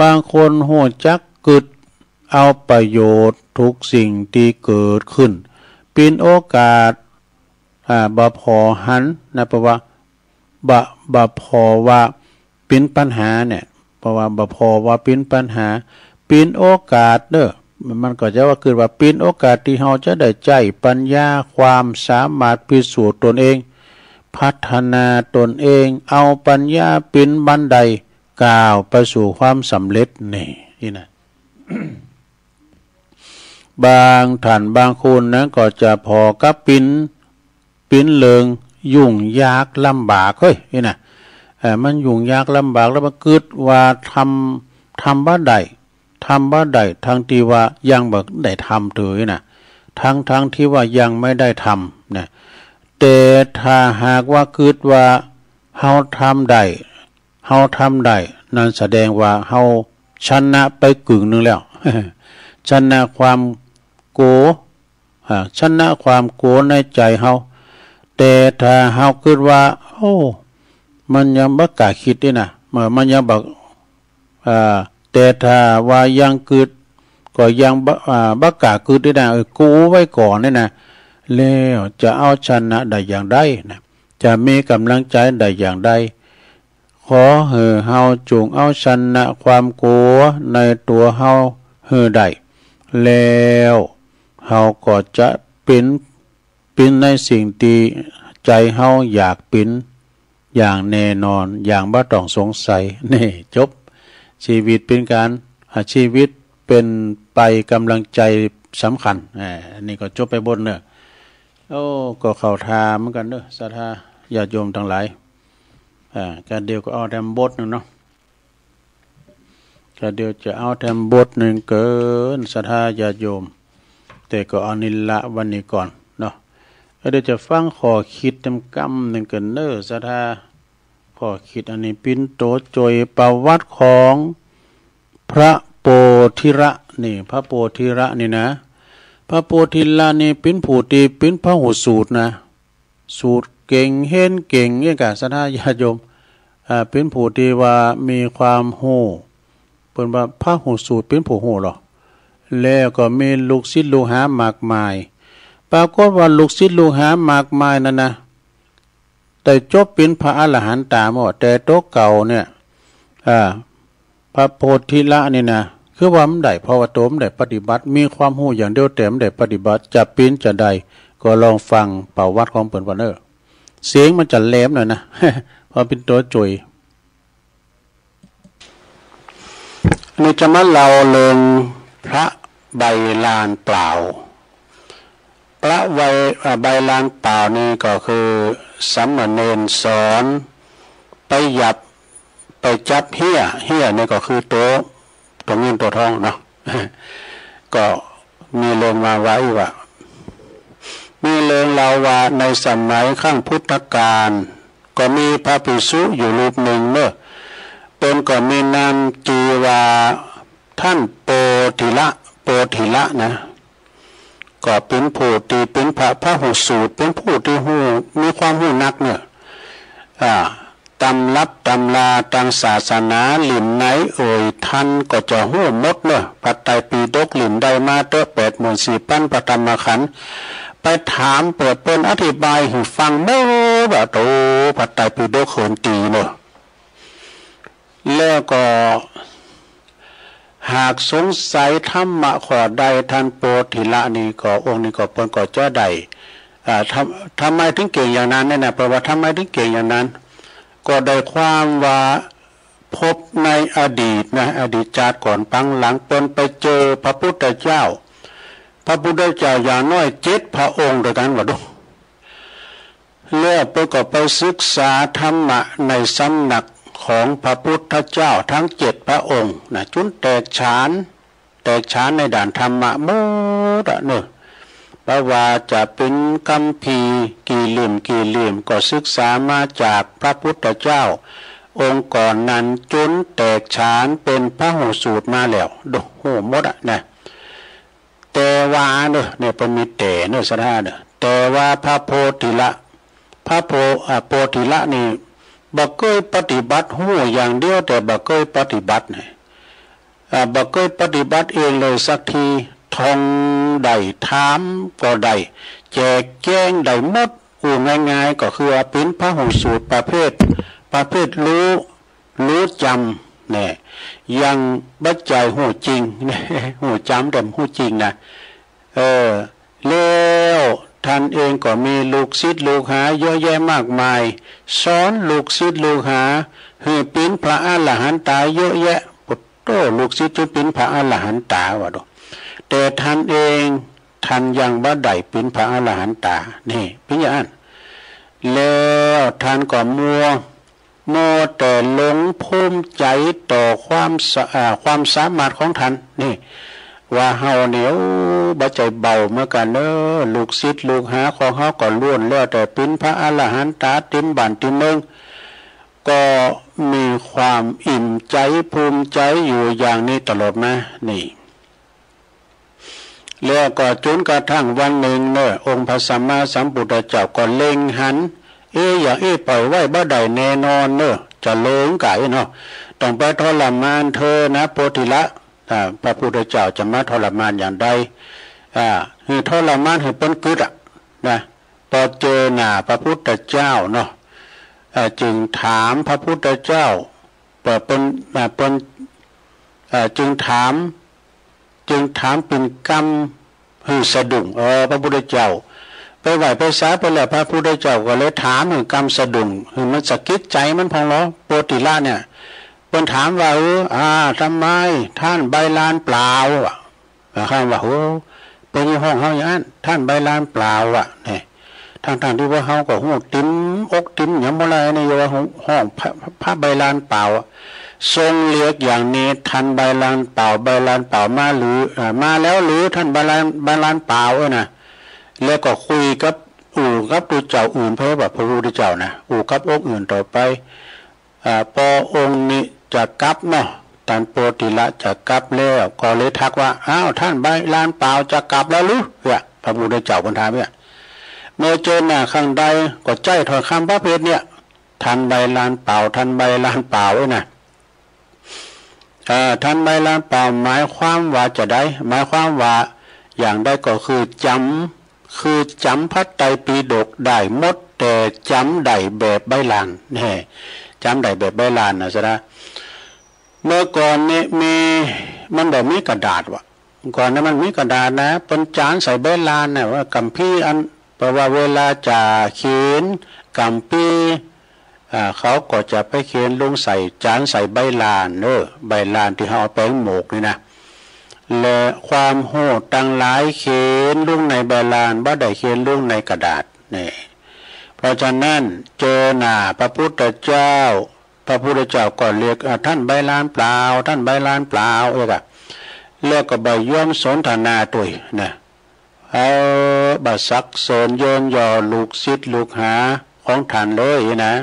บางคนฮู้จักกึ๊ดเอาประโยชน์ทุกสิ่งที่เกิดขึ้น เป๋นโอกาส อ่า บ่ผ่อหันนะ เพราะว่า บ่- บ่ผ่อว่าเป๋นปัญหาเนี่ย เพราะว่าบ่ผ่อว่าเป๋นปัญหา เป๋นโอกาสเด้อ มันก็จะว่า คือว่าเป๋นโอกาสที่เฮาจะได้ใจ๊ปัญญา ความสามารถพิสูจน์ตนเอง พัฒนาตนเอง เอาปัญญาเป๋นบันไดก้าวไปสู่ความสำเร็จ นี่ นี่นะ บางท่านบางคนนั้นก็จะผ่อกับเป๋น เป๋นเรื่องยุ่งยากลำบาก เฮ้ย นี่นะ เอ่อ มันยุ่งยากลำบาก แล้วมากึ๊ดว่าทำ- ทำบ่ได้ ทำบ่ได้ ทั้งที่ว่ายังบ่ได้ทำเถือนะ ทั้งๆ ที่ว่ายังไม่ได้ทำนะ แ แต่ถ้าหากว่าคิดว่าเฮาทำได้ เฮาทำได้ นั่นแสดงว่าเฮาชนะไปกึ่งหนึ่งแล้ว ชนะความโกรธ อ่า ชนะความโกรธในใจเฮา แต่ถ้าเฮาคิดว่า โอ้ มันยังบ่กล้าคิดนี่นะ เออ มันยังบ่ อ่า แต่ถ้าว่ายังกึด ก็ยังบ่ อ่า บ่กล้ากึดนี่นะ เออ กลัวไว้ก่อนนี่นะ แล้วจะเอาชนะได้อย่างใดนะ จะมีกำลังใจได้อย่างใด ขอให้เฮาจงเอาชนะความกลัวในตัวเฮาให้ได้ แล้วเฮาก็จะเป็น เป็นในสิ่งที่ใจเฮาอยากเป็นอย่างแน่นอน อย่างบ่ต้องสงสัย นี่ จบ ชีวิตเป็นการ อ่า ชีวิตเป็นไปกำลังใจสำคัญ อ่า อันนี้ก็จบไปบทเนาะ โอ้ ก็เข้าท่าเหมือนกันเนาะ ศรัทธาญาติโยมทั้งหลาย อ่า ก็เดี๋ยวก็เอาแถมบทหนึ่งเนาะ ก็เดี๋ยวจะเอาแถมบทหนึ่งเกิน ศรัทธาญาติโยม แต่ก็เอานี้ละวันนี้ก่อนเนาะ ก็เดี๋ยวจะฟังข้อคิดแถมกำหนึ่งเกินเนาะ ศรัทธา ข้อคิดอันนี้ ปิ่นโตโจยประวัติของพระโพธิละนี่ พระโพธิละนี่นะ พระโพธิละนี่ปิ่นผู้ตี้ปิ่นพระหูสูตรนะ สูตรเก่ง เห็นเก่ง เนี่ยกะ ศรัทธาญาติโยม อ่า เป็นผู้ที่ว่ามีความฮู้ เปิ้นว่าพระหูสูตรเป็นผู้ฮู้หรอ แล้วก็มีลูกศิษย์ลูกหามากมาย ปรากฏว่าลูกศิษย์ลูกหามากมายนั้นนะ ได้จบเป็นพระอรหันตาหมด แต่โตเก่าเนี่ย อ่า พระโพธิละนี่นะ คือว่ามันได้ เพราะว่าโตมันได้ปฏิบัติ มีความฮู้อย่างเดียวแต่มันได้ปฏิบัติ จะเป็นจะใด ก็ลองฟังประวัติของเปิ้นก่อนเนอะ เสียงมันจะแหลมหน่อยนะ เพราะเป็นตัวจุย นี่จะมาเล่าเรื่องพระใบลานเปล่า พระใบ อ่า ใบลานเปล่านี่ก็คือสามเณรสอน ไปหยับ ไปจับเฮี้ย เฮี้ยนี่ก็คือตัว ตัวเงินตัวทองเนาะ ก็มีเรื่องมาว่าอีกว่า มีเรื่องเล่าว่าในสมัยครั้งพุทธกาล ก็มีพระภิกษุอยู่รูปหนึ่งเนอะ เปิ้นก็มีนามจื่อว่าท่านโพธิละ โพธิละนะ ก็เป็นผู้ที่เป็นพระ พระหูสูตร เป็นผู้ที่ฮู้ มีความฮู้นักเนอะ อ่า ตำรับตำราตางศาสนาหลิ้นไหนเอ่ย ท่านก็จะฮู้หมดเนอะ พระไตรปิฎกหลิ้นใดมาเต๊อะ แปดหมื่นสี่พันพระธรรมขันธ์ ไปถามเปิดเปิ้นอธิบายหื้อฟังหมดว่า โต พระไตรปิฎกเหินตีเนอะ แล้วก็ หากสงสัยธรรมะข้อใด ท่านโพธิละนี่ก็ องค์นี้ก็ เปิ้นก็จะได้ อ่า ทำ ทำไมถึงเก่งอย่างนั้นเนี่ยนะ แปลว่าทำไมถึงเก่งอย่างนั้น ก็ได้ความว่าพบในอดีตนะ อดีตชาติก่อนปางหลัง เปิ้นไปเจอพระพุทธเจ้า พระพุทธเจ้าอย่างน้อยเจ็ดพระองค์ด้วยกันว่าดู แล้วเปิ้นก็ไปศึกษาธรรมะในสำนักของพระพุทธเจ้าทั้งเจ็ดพระองค์นะ จนแตกฉาน แตกฉานในด้านธรรมะหมดอะเนอะ บ่ว่าจะเป็นคัมภีร์กี่เล่มกี่เล่ม ก็ศึกษามาจากพระพุทธเจ้าองค์ก่อนนั้น จนแตกฉานเป็นพระหูสูตรมาแล้ว ดู ฮู้หมดอะนะ แต่ว่าเนอะ เนี่ยเปิ้นมีแต่เนอะ ศรัทธาเนอะ แต่ว่าพระโพธิละ พระโพ อ่า โพธิละนี่ บ่เกยปฏิบัติ ฮู้อย่างเดียวแต่บ่เกยปฏิบัติเนี่ย อ่า บ่เกยปฏิบัติเองเลยสักที ท่องได้ ถามก็ได้ แจกแจงได้หมด อู้ง่ายๆ ก็คือว่าเป็นพระหูสูตรประเภท ประเภทฮู้ ฮู้จ๋ำเนี่ย ยังบ่ใจ้ฮู้จริง ฮู้จ๋ำแต่ฮู้จริงนะ เออ แล้วท่านเองก็มีลูกศิษย์ลูกหาเยอะแยะมากมาย สอนลูกศิษย์ลูกหาหื้อเป๋นพระอรหันตาเยอะแยะ โอ้โห ลูกศิษย์จนเป๋นพระอรหันตาว่าดู แต่ท่านเอง ท่านยังบ่ได้เป๋นพระอรหันตา นี่ เป๋นอย่างนั้น แล้วท่านก็มัว มัวแต่หลงภูมิใจต่อความสะ อ่า ความสามารถของท่าน นี่ ว่าเฮาเนี่ย โอ้ บ่ใจ้เบาเหมือนกันเนอะ ลูกศิษย์ลูกหาของเฮาก็ล้วนแล้วแต่เป็นพระอรหันตาเต็มบ้านเต็มเมือง ก็มีความอิ่มใจภูมิใจอยู่อย่างนี้ตลอดมา นี่ แล้วก็จนกระทั่งวันหนึ่งเนอะ องค์พระสัมมาสัมพุทธเจ้าก็เล็งหัน เอ๊ะ อย่างเอ๊ะ ปล่อยไว้บ่ได้แน่นอนเนอะ จะเลิงไก่เนาะ ต้องไปทรมานเธอนะ โพธิละ อ่า พระพุทธเจ้าจะมาทรมานอย่างใด อ่า คือทรมานให้เปิ้นกึดอะ นะ พอเจอหน้าพระพุทธเจ้าเนาะ อ่า จึงถามพระพุทธเจ้า เปิ้น เปิ้น อ่า เปิ้น อ่า จึงถาม จึงถามเป็นกำหื้อสะดุ้ง เออ พระพุทธเจ้า ไปไหว้ไปสาไปแล้ว พระพุทธเจ้าก็เลยถามหื้อกำสะดุ้ง หื้อมันสะกิดใจมันพองลอ โพธิละเนี่ย เปิ้นถามว่า เออ อ่า ทำไมท่านใบลานเปล่าอะ ข้าว่า โอ้ เปิ้นยังฮ้องเฮาอย่างนั้น ท่านใบลานเปล่าอะ เนี่ย ทั้งๆ ที่ว่าเฮาก็ฮู้เต็มอกเต็มหยังบ่หลายนี่ อย่าว่าฮ้องพระ พระใบลานเปล่าอะ ทรงเรียกอย่างนี้ ท่านใบลานเปล่า ใบลานเปล่ามาหรือ เอ่อ มาแล้วหรือ ท่านใบลาน ใบลานเปล่า เอ้ยนะ แล้วก็คุยกับอู้กับตัวเจ้าอื่น เพราะว่าพระพุทธเจ้านะ อู้กับองค์อื่นต่อไป อ่า พอองค์นี้จะกลับเนาะ ท่านโพธิละจะกลับแล้ว ก็เลยทักว่า อ้าว ท่านใบลานเปล่าจะกลับแล้วหรือ เนี่ย พระพุทธเจ้าเปิ้นถามเนี่ย เมื่อเจอหน้าครั้งใดก็ใช้ถ้อยคำประเภทเนี่ย ท่านใบลานเปล่า ท่านใบลานเปล่า เอ้ยนะ อ่า ท่านใบลานเปล่า หมายความว่าจะใด หมายความว่าอย่างใดก็คือจำ คือจำพระไตรปิฎกได้หมด แต่จำได้แบบใบลาน แน่ จำได้แบบใบลานนะซะนะ เมื่อก่อนนี่มี มันบ่มีกระดาษว่ะ ก่อนนั้นมันมีกระดาษนะ เปิ้นจานใส่ใบลานนะ ว่าคัมภีร์อัน เพราะว่าเวลาจะเขียนคัมภีร์ อ่า เขาก็จะไปเขียนลงใส่จานใส่ใบลานเนอะ ใบลานที่เฮาเอาแป้งโหมกนี่นะ และความฮู้ตังหลายเขียนลงในใบลาน บ่ได้เขียนลงในกระดาษ นี่ เพราะฉะนั้นเจอหน้าพระพุทธเจ้า พระพุทธเจ้าก็เรียก อ่า ท่านใบลานเปล่า ท่านใบลานเปล่า เอ้ยกะ แล้วก็บ่ยอมสนทนาตวยนะ เออ บ่ซักเซิญเยินยอลูกศิษย์ลูกหาของท่านเลยนะ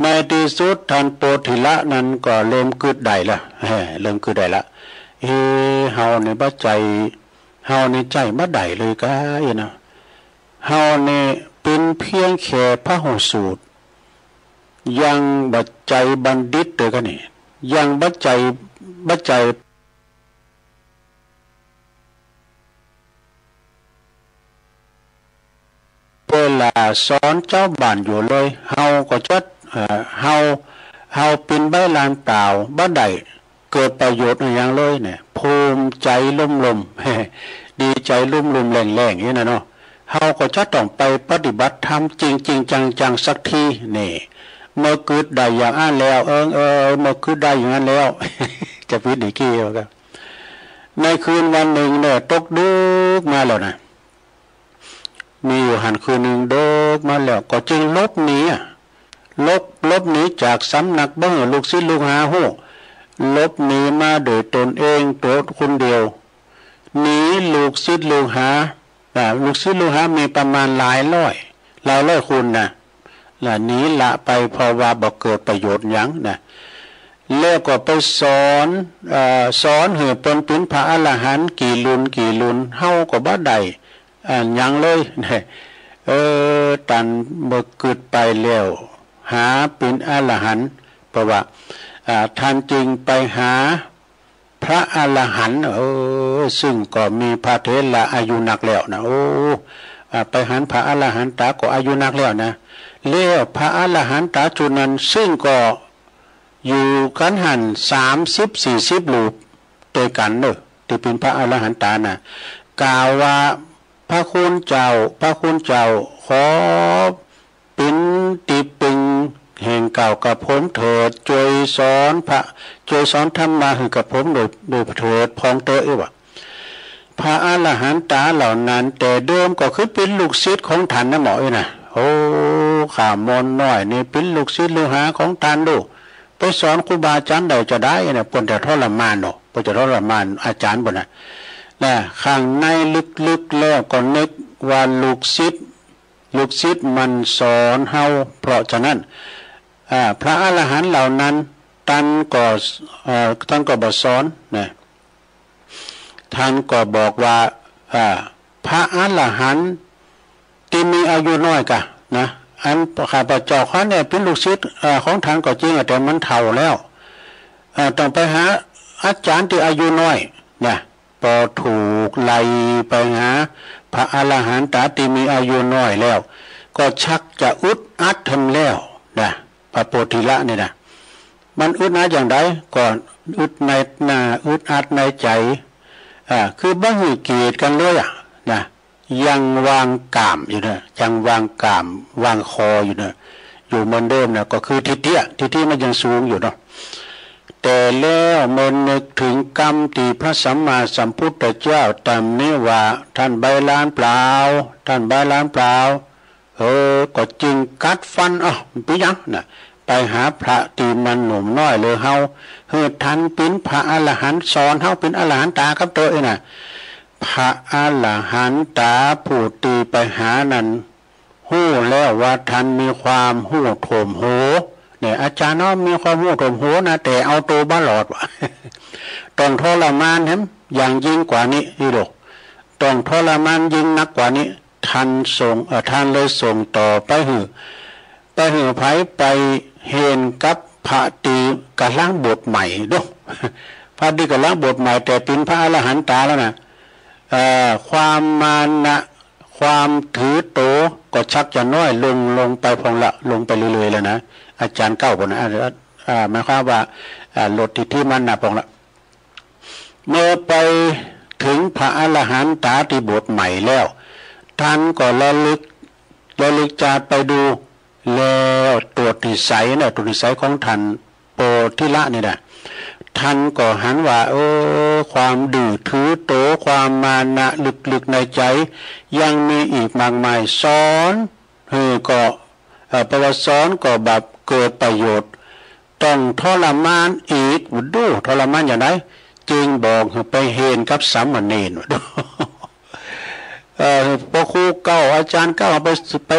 ในที่สุดท่านโพธิละนั้นก็เริ่มกึ๊ดได้ละ เฮ้ เริ่มกึ๊ดได้ละ เอ เฮานี่บ่ใจ้ เฮานี่ใจ้บ่ได้เลยกา เอ้ยนะ เฮานี่เป็นเพียงแค่พระหูสูตร ยังบ่ใจ้บัณฑิตเลยกานี่ ยังบ่ใจ้ บ่ใจ้ เวลาสอนชาวบ้านอยู่เลย เฮาก็จะ เอ่อ เฮา เฮาเป็นใบลานเปล่า บ่ได้เกิดประโยชน์อะหยังเลยเนี่ย ภูมิใจลุ่มๆ ดีใจลุ่มๆ แรงๆ อย่างนี้นะเนาะ เฮาก็จะต้องไปปฏิบัติธรรมจริงๆ จังๆ สักที นี่ เมื่อกึ๊ดได้อย่างอั้นแล้ว เอิงเอย เมื่อกึ๊ดได้อย่างนั้นแล้ว จะผิดอีกทีว่ากัน ในคืนวันหนึ่งเนี่ย ตกดึกมาแล้วนะ มีอยู่หั้นคืนหนึ่งดึกมาแล้ว ก็จึงหลบหนีอะ หลบ หลบหนีจากสำนัก บ่หื้อลูกศิษย์ลูกหาฮู้ หลบหนีมาโดยตนเอง ตัวคนเดียว หนีลูกศิษย์ลูกหา อ่า ลูกศิษย์ลูกหามีประมาณหลายร้อย หลายร้อยคนนะ ละหนีละไป เพราะว่าบ่เกิดประโยชน์หยังนะ แล้วก็ไปสอน เอ่อ สอนหื้อเปิ้นเป็นพระอรหันต์กี่รุ่นกี่รุ่น เฮาก็บ่ได้ อ่า หยังเลยนะ เออ ท่านเมื่อกึ๊ดไปแล้ว หาเป็นอรหันต์ เพราะว่า อ่า ท่านจึงไปหา พระอรหันต์ เออ ซึ่งก็มีพระเถระอายุนักแล้วนะ โอ้ อ่า ไปหันพระอรหันตาก็อายุนักแล้วนะ แล้วพระอรหันตาชุดนั้น ซึ่งก็อยู่กันหั้นสามสิบสี่สิบรูปด้วยกันเนอะ ที่เป็นพระอรหันตานะ กล่าวว่า พระคุณเจ้า พระคุณเจ้า ขอ เป็นที่พึ่งแห่งเกล้ากระผมเถิด ช่วยสอนพระ ช่วยสอนธรรมะหื้อกระผมโดย โดยเถิด พองเต๊อะ เอ้ยว่า พระอรหันตาเหล่านั้นแต่เดิมก็คือเป็นลูกศิษย์ของท่านนะหมอ เอ้ยนะ โอ้ ข้ามนน้อยนี่เป็นลูกศิษย์ลูกหาของท่านโด ไปสอนครูบาอาจารย์ได้จะได้นะ เปิ้นจะทรมานเนาะ บ่จะทรมานอาจารย์บ่นะ นะ ข้างในลึกๆแล้วก็นึกว่าลูกศิษย์ ลูกศิษย์มันสอนเฮา เพราะฉะนั้น อ่า พระอรหันต์เหล่านั้น ท่านก็ เอ่อ ท่านก็บ่สอนนะ ท่านก็บอกว่า อ่า พระอรหันต์ที่มีอายุน้อยกะนะ อันข้าพเจ้าข้อเนี่ยเป็นลูกศิษย์ เอ่อ ของท่านก็จริงอะ แต่มันเฒ่าแล้ว เอ่อ ต้องไปหาอาจารย์ที่อายุน้อยนะ พอถูกไล่ไปหาพระอรหันตาที่มีอายุน้อยแล้ว ก็ชักจะอึดอัดแหมแล้วนะ พระโพธิละนี่นะ มันอึดอัดอย่างใด ก็อึดในหน้า อึดอัดในใจ อ่า คือบ่หื้อเกียรติกันเลยอะนะ ยังวางกามอยู่เนอะ ยังวางกาม วางคออยู่เนอะ อยู่เหมือนเดิมนะ ก็คือทิฏฐิอะ ทิฏฐิมันยังสูงอยู่เนาะ แต่แล้วเมื่อนึกถึงกำที่พระสัมมาสัมพุทธเจ้าตำหนิว่า ท่านใบ้ลานเปล่า ท่านใบ้ลานเปล่า เออ ก็จึงกัดฟัน เอ้า มันเป็นหยังนะ ไปหาพระที่มันหนุ่มน้อยเลยเฮา เออ ท่านเป็นพระอรหันต์ สอนเฮาเป็นอรหันตากับตัวเองนะ พระอรหันตาผู้ที่ไปหานั้น ฮู้แล้วว่าท่านมีความฮู้ท่วมหัว เนี่ย อาจารย์เนาะมีความฮู้ท่วมหัวนะ แต่เอาตัวบ่รอดว่ะ ต้องทรมานแหมอย่างยิ่งกว่านี้อีกดอก ต้องทรมานยิ่งนักกว่านี้ ท่านส่ง เอ่อ ท่านเลยส่งต่อไปหื้อ ไปหื้อไผ ไปเฮนกับพระที่กำลังบวชใหม่เนาะ พระที่กำลังบวชใหม่ แต่เป็นพระอรหันตาแล้วนะ เอ่อ ความมานะ ความถือโตก็ชักจะน้อยลง ลงไปพ่องละ ลงไปเรื่อยๆแล้วนะ อาจารย์เก้าพุ้นนะ อ่า อ่า หมายความว่า อ่า ลดทิฏฐิมานะพ่องละ เมื่อไปถึงพระอรหันตาที่บวชใหม่แล้ว ท่านก็ระลึก ระลึกชาติไปดู แล้วตรวจนิสัยนะ ตรวจนิสัยของท่านโพธิละนี่นะ ท่านก็หันว่า เออ ความดื้อถือโต ความมานะลึกๆในใจ ยังมีอีกมากมาย สอน เออ ก็ เอ่อ เพราะว่าสอนก็แบบเกิดประโยชน์ ต้องทรมานอีก ดู ทรมานอย่างไร จึงบอกให้ไปเฮนกับสามเณร เอ่อ พระครูเก่า อาจารย์เก่า ไป ไป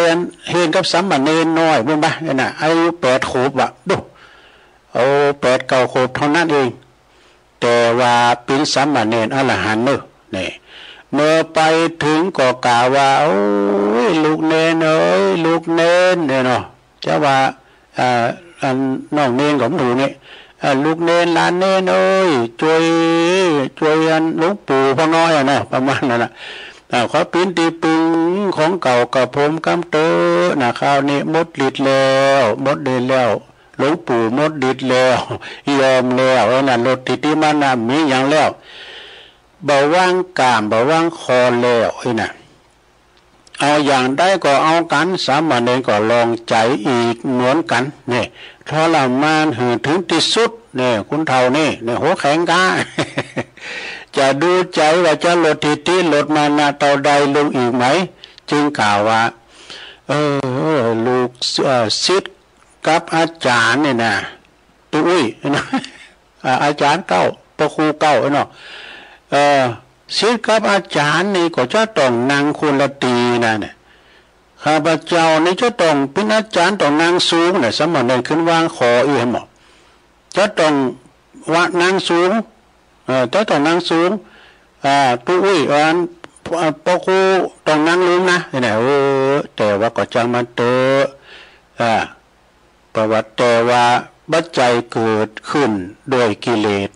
เฮนกับสามเณรน้อยพุ้นบ่ะ นั่นน่ะ อายุแปดขวบว่ะ ดู เอาแปดเก้าขวบเท่านั้นเอง แต่ว่าเป็นสามเณรอรหันต์เนอะ นี่ เมื่อไปถึงก็กล่าวว่า โอ้ย ลูกเณรเอ้ย ลูกเณร เนี่ยเนาะ จะว่า อ่า อันน้องเณรก็บ่ฮู้นี่ อ่า ลูกเณรหลานเณรเอ้ย ช่วย ช่วยอันหลวงปู่พ่อน้อยอะเนาะ ประมาณนั้นน่ะ อ่า ขอเป๋นตี้ปึ้งของเก่ากับผมกำเต๊อะนะ คราวนี้หมดฤทธิ์แล้ว หมดฤทธิ์แล้ว หลวงปู่หมดฤทธิ์แล้ว ยอมแล้ว ไอ้นั่นลดทิฏฐิมานะมีหยังแล้ว บ่วางกาม บ่วางคอแล้ว ไอ้น่ะ เอาอย่างใดก็เอากัน สามเณรก็ลองใจอีกเหมือนกัน เนี่ย ทรมานหื้อถึงที่สุด เนี่ย คุณเฒ่านี่ เนี่ย หัวแข็งกล้า จะดูใจว่าจะลดทิฏฐิลดมานะเท่าใดลงอีกไหม จึงกล่าวว่า เออ ลูก เอ่อ ศิษย์กับอาจารย์เนี่ยนะ ตุ๊อุ้ย อ่า อาจารย์เก่า พระครูเก่าเนาะ เอ่อ ศิษย์กับอาจารย์นี่ก็จะต้องนั่งคนละตี้นะเนี่ย ข้าพเจ้านี่จะต้องเป๋นอาจารย์ต้องนั่งสูงเนี่ย สามเณรขึ้นวางคออีกแหม จะต้องว่านั่งสูง เอ่อ จะต้องนั่งสูง อ่า ตุ๊อุ้ย อัน อ่า พระครูต้องนั่งลุ่มนะ เนี่ย เออ แต่ว่าก็ช่างมันเต๊อะ อ่า ประวัติแต่ว่าปัจจัยเกิดขึ้นด้วยกิเลส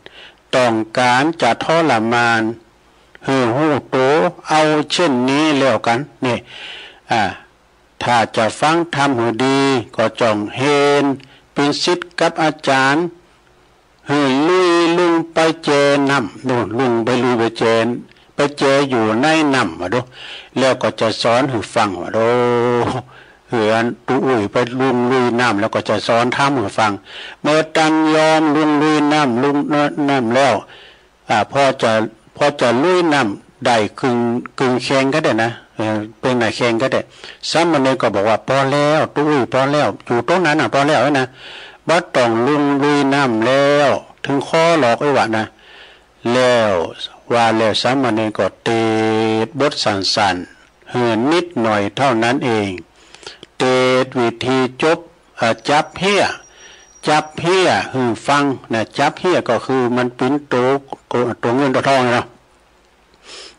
ต้องการจะทรมานหื้อฮู้โต เอาเช่นนี้แล้วกัน นี่ อ่า ถ้าจะฟังธรรมหื้อดี ก็จ้องเฮนเป๋นศิษย์กับอาจารย์ หื้อลุยลุงไปแจ่น้ำ นู่น ลุงไปลุยไปแจ่ ไปแจ่อยู่ในน้ำว่าดู แล้วก็จะสอนหื้อฟังว่าดู หื้ออันตุ๊อุ้ยไปลุงลุยน้ำ แล้วก็จะสอนธรรมหื้อฟัง เมื่อตันยอมลุงลุยน้ำ ลุง เอ่อ น้ำแล้ว อ่า พอจะ พอจะลุยน้ำได้ครึ่ง ครึ่งแข้งก็ได้นะ เออ เป๋นหน้าแข้งก็ได้ สามเณรก็บอกว่า พอแล้ว ตุ๊อุ้ย พอแล้ว อยู่ตรงนั้นน่ะ พอแล้วนะ บ่ต้องลุงลุยน้ำแล้ว ถึงคอหรอก ไอ้วะนะ แล้วว่าแล้วสามเณรก็เตศน์บทสั้นๆ หื้อนิดหน่อยเท่านั้นเอง เตศน์วิธีจบ เอ่อ จับเฮี้ย จับเฮี้ยหื้อฟังนะ จับเฮี้ยก็คือมันเป๋นโต โตเงินโตทองนะเนาะ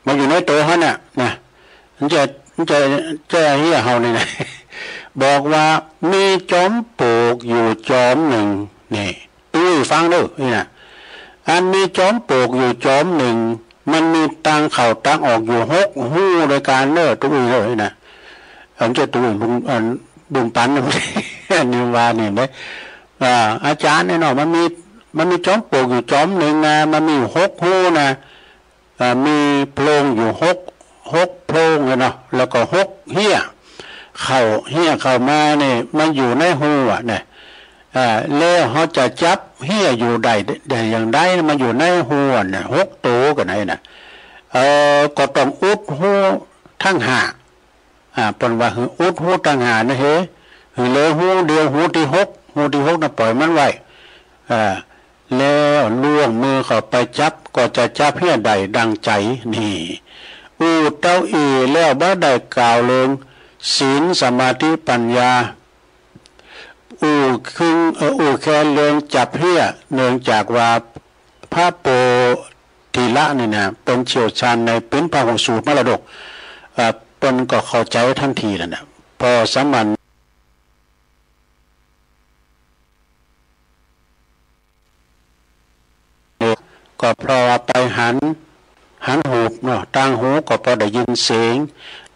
มันอยู่ในโตเฮาน่ะนะ มันจะ มันจะ จะเฮี้ยเฮานี่นะ บอกว่ามีจอมปลวกอยู่จอมหนึ่ง นี่ ตุ้ยฟังเด้อ นี่นะ อันมีจอมปลวกอยู่จอมหนึ่ง มันมีตางเข้าตางออกอยู่หกฮูด้วยกันเด้อ ตุ้ยเด้อ นี่นะ อันเจ้าตุ้ยบุญ อันบุญปันนะ อันนี้ว่านี่นะ อ่า อาจารย์เนี่ยเนาะ มันมี มันมีจอมปลวกอยู่จอมหนึ่งนะ มันมีอยู่หกฮูนะ อ่า มีโพรงอยู่หก หกโพรงเลยเนาะ แล้วก็หกเฮี้ย เข้า เฮี้ยเข้ามาเนี่ย มันอยู่ในฮูอะนะ อ่า แล้วเฮาจะจับเฮี้ยอยู่ได้ ได้อย่างใด มันอยู่ในฮูอะนะ หกโตกันไหนนะ เอ่อ ก็ต้องอุดฮูทั้งห้า อ่า เปิ้นว่าหื้ออุดฮูตังห้านะเฮ หื้อเหลือฮูเดียว ฮูตี้หก ฮูตี้หกนะปล่อยมันไว้ อ่า แล้วล่วงมือเข้าไปจับ ก็จะจับเฮี้ยได้ดังใจ นี่ อู้เต้าอี้แล้วบ่ได้กล่าวเรื่องศีลสมาธิปัญญา อู้เคือง เอ่อ อู้แค่เรื่องจับเฮี้ย เนื่องจากว่าพระโพธิละนี่นะ เปิ้นเชี่ยวชาญในเป๋นพหูสูตรมรดก เอ่อ เปิ้นก็เข้าใจทันทีนั่นน่ะ พอสามัญ ก็เพราะว่าไปหัน หันหูบเนาะ ตางหูก็พอได้ยินเสียง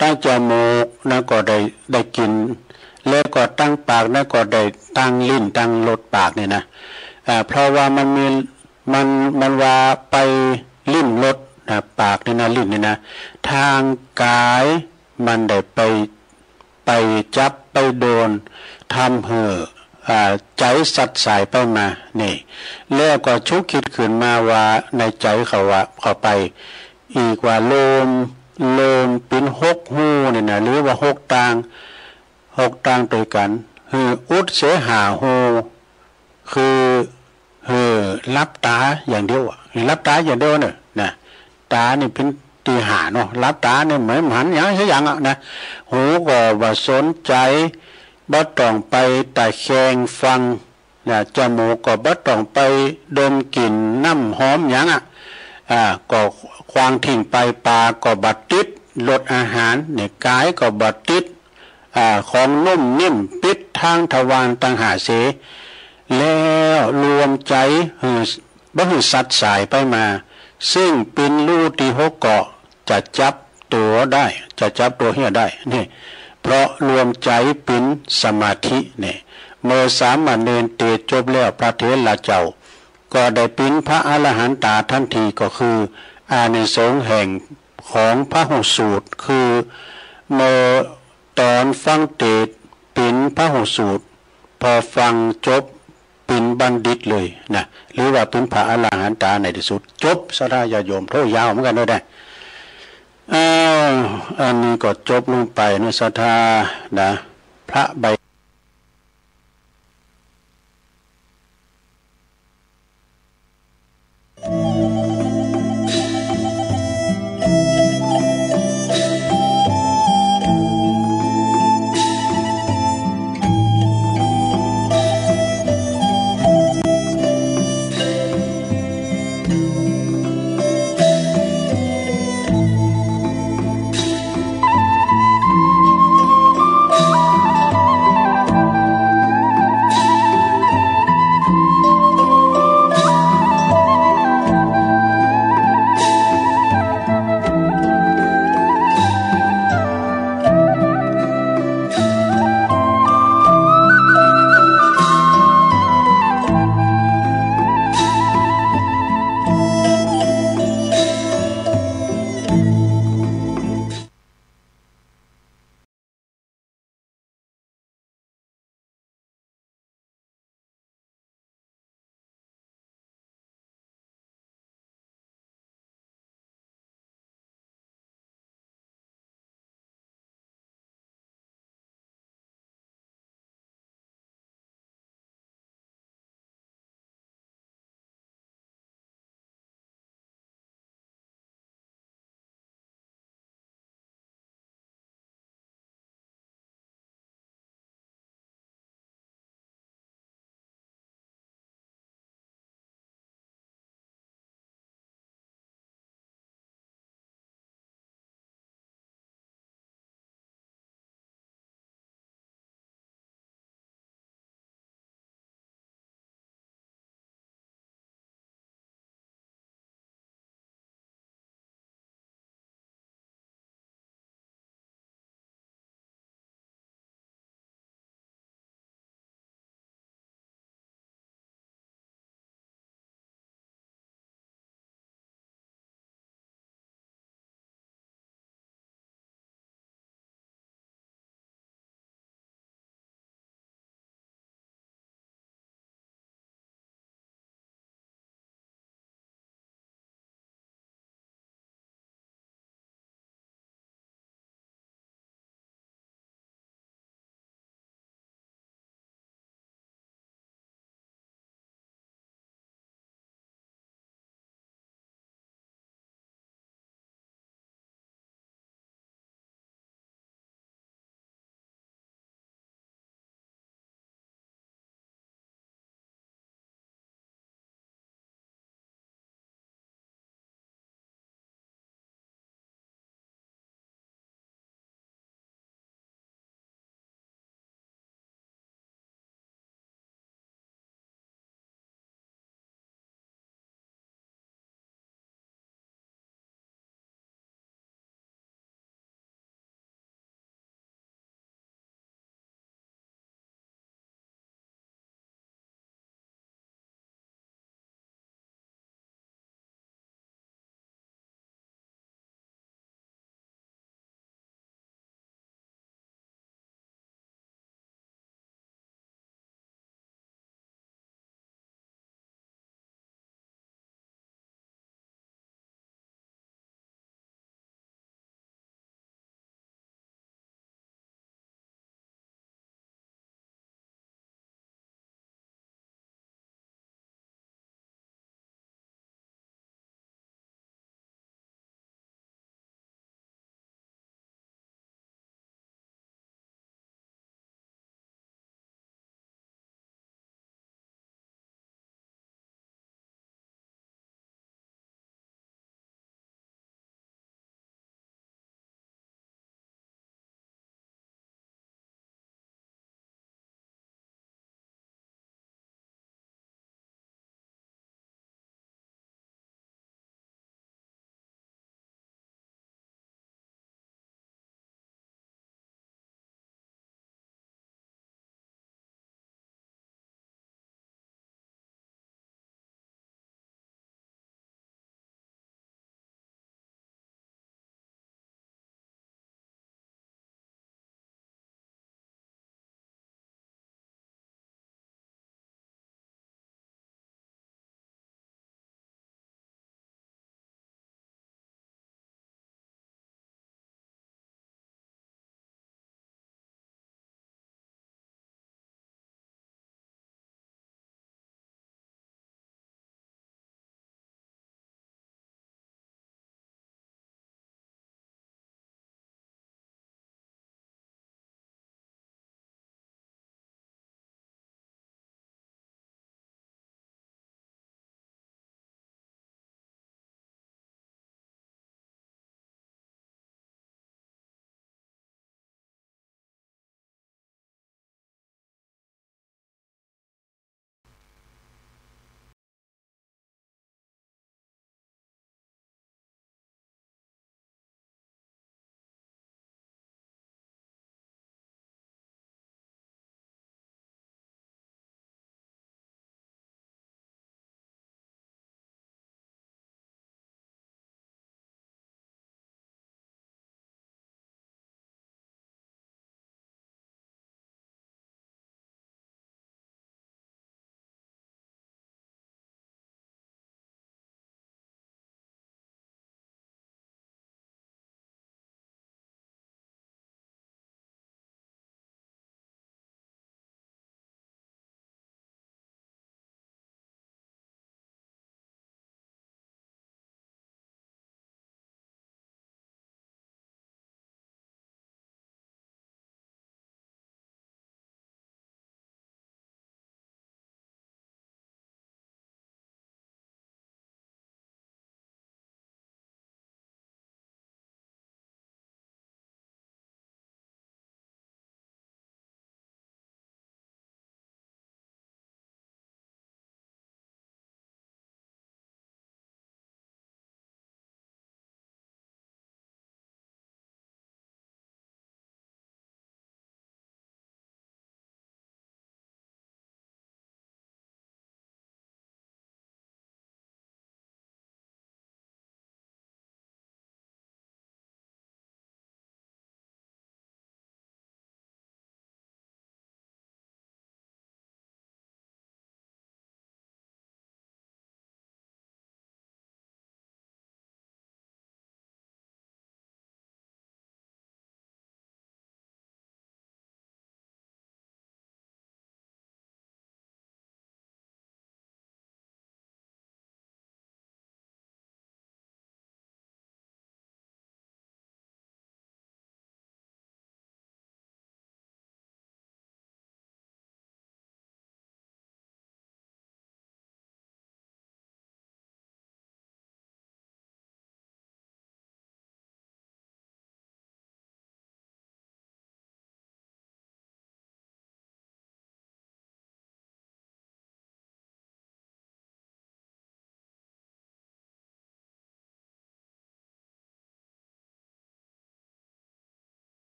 ตางจมูกนะก็ได้ ได้กลิ่น แล้วก็ตางปากนะก็ได้ ตางลิ้น ตางรสปากนี่นะ อ่า เพราะว่ามันมี มัน มันว่าไปลิ้มรสนะ ปากนี่นะ ลิ้นนี่นะ ทางกายมันได้ไป ไปจับไปโดน ทำหื้อ อ่า ใจ๋สัดสายไปมา นี่ แล้วก็ชุกคิดขึ้นมาว่าในใจ๋เขาว่า เข้าไป อีกว่าโลม โลมเป๋นหกฮูนี่นะ หรือว่าหกตาง หกตางตวยกั๋น หื้ออุดเสียห้าฮู คือ หื้อหลับต๋าอย่างเดียวอะ หลับต๋าอย่างเดียวเนี่ยนะ ต๋านี่เป๋นตี้ห้าเนาะ หลับต๋านี่เหมือนหันหยังสักอย่างอะนะ หูก็บ่สนใจ๋ บ่ต้องไปตะแคงฟังนะ จมูกก็บ่ต้องไปดมกลิ่นน้ำหอมหยังอะ อ่า ก็ขว้างทิ้งไป ปากก็บ่ติดรสอาหาร นี่ กายก็บ่ติด อ่า ของนุ่มนิ่ม ปิดทางทวารตังห้าเสีย แล้วรวมใจ๋หื้อ บ่หื้อสัดสายไปมา ซึ่งเป๋นฮูตี้หกก็จะจับตั๋วได้ จะจับตั๋วเฮี้ยได้ นี่ เพราะรวมใจ๋เป๋นสมาธิ นี่ เมื่อสามเณรเตศน์จบแล้ว พระเถระเจ้า ก็ได้เป๋นพระอรหันตาทันที ก็คืออานิสงส์แห่งของพหูสูตร คือเมื่อต๋อนฟังเตศน์เป๋นพหูสูตร พอฟังจบเป๋นบัณฑิตเลยนะ หรือว่าเป๋นพระอรหันตาในที่สุด จบ ศรัทธาญาติโยม โธ่ ยาวเหมือนกั๋นเนาะ ได้ อ้าว อันนี้ก็จบลงไปเนาะ ศรัทธานะ พระใบ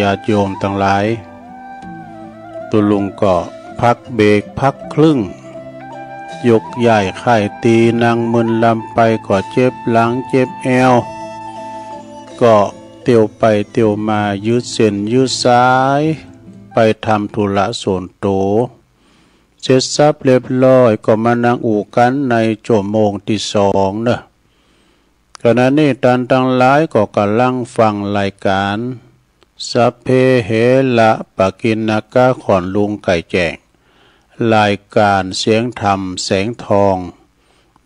ญาติโยมตังหลาย ตุ๊ลุงก็พักเบรกพักครึ่ง ยกย้ายค่ายตี นั่งมึนลำไปก็เจ็บหลังเจ็บแอว ก็เตียวไปเตียวมายืดเส้นยืดสาย ไปทำธุระส่วนตัว เสร็จสับเรียบร้อยก็มานั่งอู้กันในชั่วโมงที่สองเนอะ ขณะนี้ต้านตังหลายก็กำลังฟังรายการ สัพเพเหระปะกิณณกะ ของลุงไก่แจ้ง รายการเสียงธรรมแสงทอง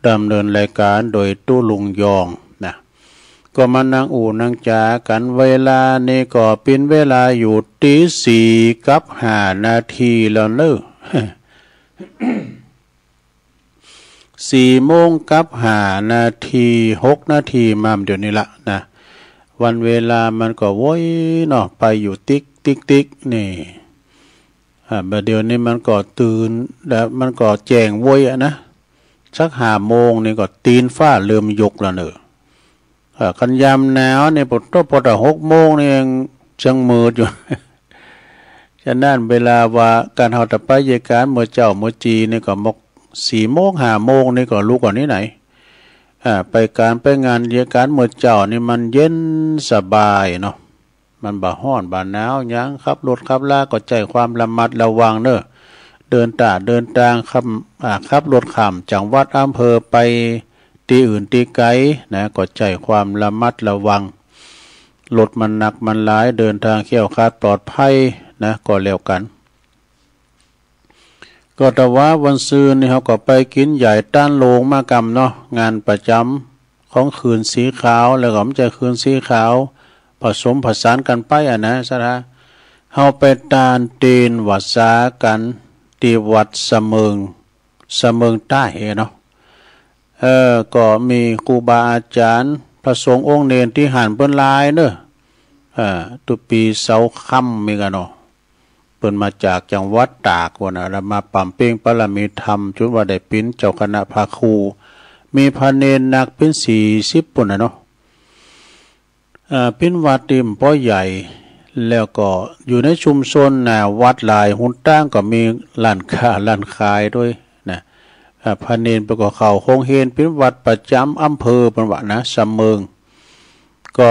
ดำเนินรายการโดยตุ๊ลุงยองนะ ก็มานั่งอู้นั่งจ๋ากัน เวลานี้ก็เป็นเวลาอยู่ตีสี่กับห้านาทีแล้วเนอะ สี่โมงกับห้านาที หกนาทีมาเดี๋ยวนี้ละนะ วันเวลามันก็โว้ยเนาะ ไปอยู่ติ๊กติ๊กติ๊กนี่ อ่า บัดเดี๋ยวนี้มันก็ตื่นแล้ว มันก็แจ้งโว้ยอะนะ สักห้าโมงนี่ก็ตีนฟ้าเริ่มยกแล้วเนอะ อ่า คันยามหนาวนี่ ปะโต๊ะ ปะโต๊ะ หกโมงนี่ยังเชิงมืดอยู่ ฉะนั้นเวลาว่าการเฮาตะไปเยียะก๋านเมื่อเจ๊าเมื่อจีนี่ก็มกสี่โมงห้าโมงนี่ก็ลุกก่อนนี้ไหน อ่า ไปก๋านไปงานเยียะก๋านเมื่อเจ๊านี่มันเย็นสบายเนาะ มันบ่ฮ้อนบ่หนาวหยัง ขับรถขับลาก็ใจ๊ความระมัดระวังเนอะ เดินตาเดินตาง ขับ อ่า ขับรถข้ามจังหวัดอำเภอไปตี้อื่นตี้ไกลนะ ก็ใจ๊ความระมัดระวัง รถมันหนักมันหลาย เดินทางแคล้วคลาดปลอดภัยนะ ก็แล้วกัน ก็แต่ว่าวันซืนนี่เฮาก็ไปกินใหญ่ต้านโลงมากำเนาะ งานประจ๋ำของคืนสีขาว แล้วก็มันจะคืนสีขาว ผสมผสานกันไปอะนะ สะท้า เฮาไปตานเตนวาสากัน ตี้วัดสะเมิง สะเมิงใต้เนาะ เออ ก็มีครูบาอาจ๋ารย์ พระสงฆ์องค์เณรตี้หั้นเปิ้นหลายเนอะ เออ ตุ๊ปีเสาค่ำมีกันเนาะ เปิ้นมาจากจังหวัดตากว่านะ แล้วมาบำเพ็ญบารมีธรรม จนว่าได้เป๋นเจ้าคณะพระครู มีพระเณรนักเป๋นสี่สิบปุ้นน่ะเนาะ อ่า เป๋นวัดตี้มันบ่ใหญ่ แล้วก็อยู่ในชุมชนน่ะ วัดหลายหนตางก็มีร้านค้าร้านขายด้วยนะ อ่า พระเณรเปิ้นก็เข้าโฮงเฮียน เป๋นวัดประจ๋ำอำเภอเปิ้นว่านะ สะเมิง ก็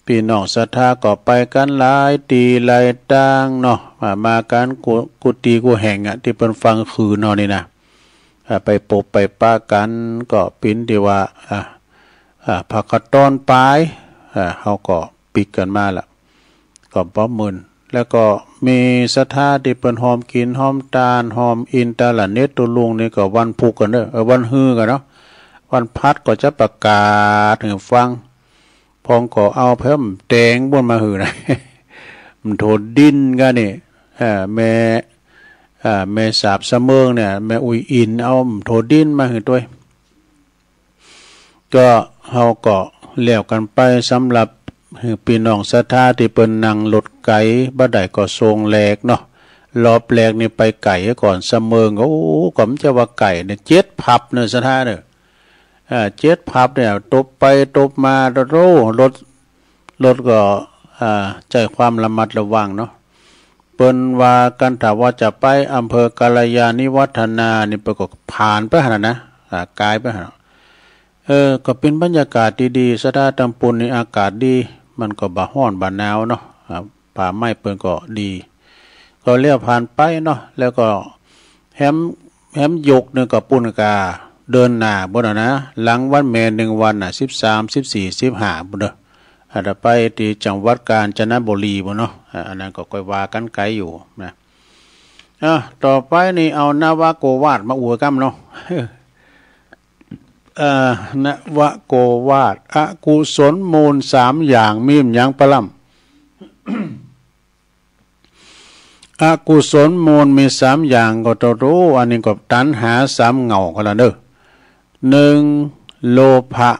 พี่น้องศรัทธาก็ไปกันหลายตี้หลายตางเนาะ มา มากันกู้ กู้ตี้กู้แห่งอะ ตี้เปิ้นฟังคืนเฮานี่นะ อ่า ไปปบไปปะกัน ก็เป๋นตี้ว่า อ่า อ่า ภาคตอนปลาย อ่า เฮาก็ปิ๊กกันมาละ ก็บ่มื่น แล้วก็มีศรัทธาตี้เปิ้นฮอมกินฮอมตาน ฮอมอินเตอร์เน็ตตุ๊ลุงนี่ก็วันพุธกันเนอะ เออ วันฮือกันเนาะ วันพฤหัสก็จะประกาศหื้อฟัง พองก็เอาแผ่นแตงปุ้นมาหื้อนะ มันโถดินกันนี่ เอ่อ แม่ เอ่อ แม่สาบสะเมิงเนี่ย แม่อุ๋ยอินเอาโถดินมาหื้อตวย ก็เฮาก็แล้วกันไป สำหรับหื้อพี่น้องศรัทธาตี้เปิ้นนั่งรถไกล บ่ได้ก็ส่งแรกเนาะ รอบแรกนี่ไปไก๋ก่อน สะเมิง โอ้ ก็มันจะว่าไก๋เนี่ย เจ็ดผับเนอะศรัทธาเนอะ อ่า เจ็ดผับเนี่ย ตบไปตบมา โอ้โห รถ รถก็ อ่า ใจ๊ความระมัดระวังเนาะ เปิ้นว่ากันถ้าว่าจะไปอำเภอกัลยาณิวัฒนานี่ เปิ้นก็ผ่านไปหั้นน่ะนะ อ่า ก๋ายไปหั้น เออ ก็เป๋นบรรยากาศตี้ดี ศรัทธา ตำปุ้นนี่อากาศดี มันก็บ่ฮ้อนบ่หนาวเนาะ อ่า ป่าไม้เปิ้นก็ดี ก็เลี้ยวผ่านไปเนาะ แล้วก็แหม แหมยกหนึ่งก็ปุ้นกา เดือนหน้าปุ้นน่ะนะ หลังวันแม่หนึ่งวันน่ะ สิบสาม สิบสี่ สิบห้าปุ้นเด้อ อาจจะไปตี้จังหวัดกาญจนบุรีปุ้นเนาะ อ่า อันนั้นก็ค่อยว่ากันไก๋อยู่นะ อ่ะ ต่อไปนี่เอานวโกวาทมาอู้กำเนาะ เอ่อ นวโกวาท อกุศลมูลสามอย่างมีหยังปะล่ำ อกุศลมูลมีสามอย่างก็เต้าโต อันนี้ก็ตัณหาสามเหง้าก็แล้วเด้อ หนึ่ง โลภะ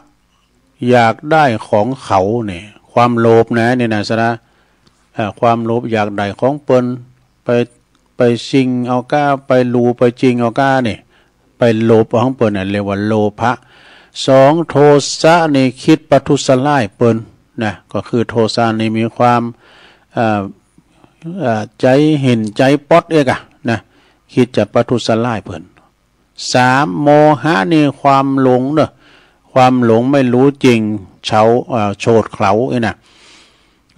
อยากได้ของเขาเนี่ย ความโลภนะ นี่นะศรัทธา เอ่อ ความโลภอยากได้ของเปิ้น ไป ไปซิ่งเอาก้า ไปลูไปจิ่งเอาก้านี่ ไปโลภเอาของเปิ้นน่ะ เรียกว่าโลภะ สอง โทสะนี่ คิดประทุษร้ายเปิ้นนะ ก็คือโทสะนี่มีความ เอ่อเอ่อใจเห็นใจป๊อดเอกอะนะ คิดจะประทุษร้ายเปิ้น สาม โมหะนี่ความหลงเนอะ ความหลงไม่รู้จริง เฉา เอ่อ โฉดเขลา นี่นะ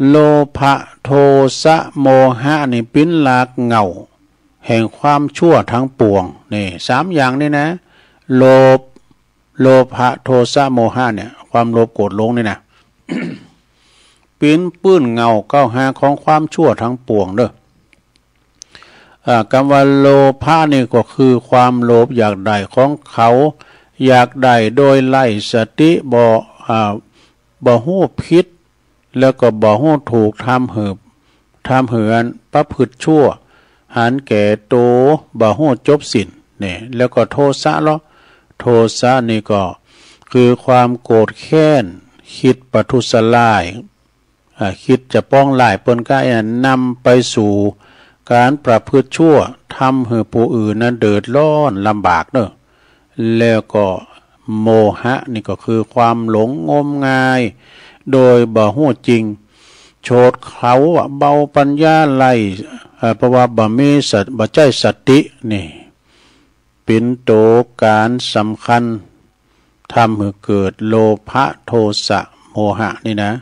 โลภะ โทสะ โมหะนี่ปิ้นรากเหง้า แห่งความชั่วทั้งปวง นี่ สาม อย่างนี่นะ โลภ โลภะ โทสะ โมหะเนี่ย ความโลภโกรธหลงนี่นะ ปิ้นปื้นเหง้าเก๊าฮาของความชั่วทั้งปวงเนอะ อ่ากำว่าโลภะนี่ก็คือความโลภอยากได้ของเขา อยากได้โดยไร้สติ บ่ อ่า บ่ฮู้ผิด แล้วก็บ่ฮู้ถูก ทำหืบ ทำหืออันประพฤติชั่ว หันแก่โต บ่ฮู้จบสิ้น นี่ แล้วก็โทสะเลาะ โทสะนี่ก็คือความโกรธแค้น คิดประทุษร้าย อ่า คิดจะปองร้ายเปิ้นก็อันนำไปสู่การประพฤติชั่ว ทำหือผู้อื่นนั้นเดือดร้อนลำบากเนอะ แล้วก็โมหะนี่ก็คือความหลงงมงาย โดยบ่ฮู้จริง โฉดเขลาอะ เบาปัญญาไร้ เอ่อ เพราะว่าบ่มีสติ บ่ใช้สตินี่ เป็นตัวการสำคัญ ทำให้เกิดโลภะ โทสะ โมหะนี่นะ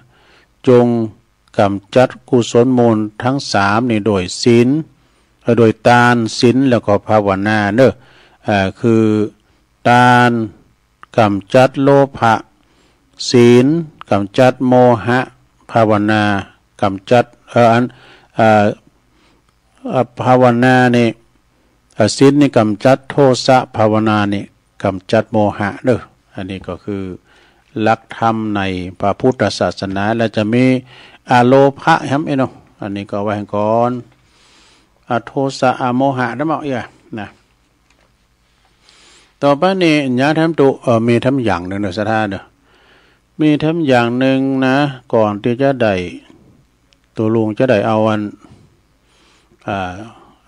จงกำจัดกุศลมูลทั้งสามนี่โดยศีล เอ่อ โดยทาน ศีล แล้วก็ภาวนาเนอะ เอ่อ คือทานกำจัดโลภะ ศีลกำจัดโมหะ ภาวนากำจัด เอ่อ อัน เอ่อ เอ่อ ภาวนานี่ เอ่อ ศีลนี่กำจัดโทสะ ภาวนานี่กำจัดโมหะเนอะ อันนี้ก็คือหลักธรรมในพระพุทธศาสนา แล้วจะมีอโลภะแหมเอ้ยเนาะ อันนี้ก็ไว้ให้ก่อน อโทสะ อโมหะ นะเมาะเอี้ยนะ ต่อไปนี้ ยาแถมตุ เอ่อ มีแถมอย่างหนึ่งเนอะ ศรัทธาเนอะ มีแถมอย่างหนึ่งนะ ก่อนที่จะได้ ตัวลุงจะได้เอาอัน อ่า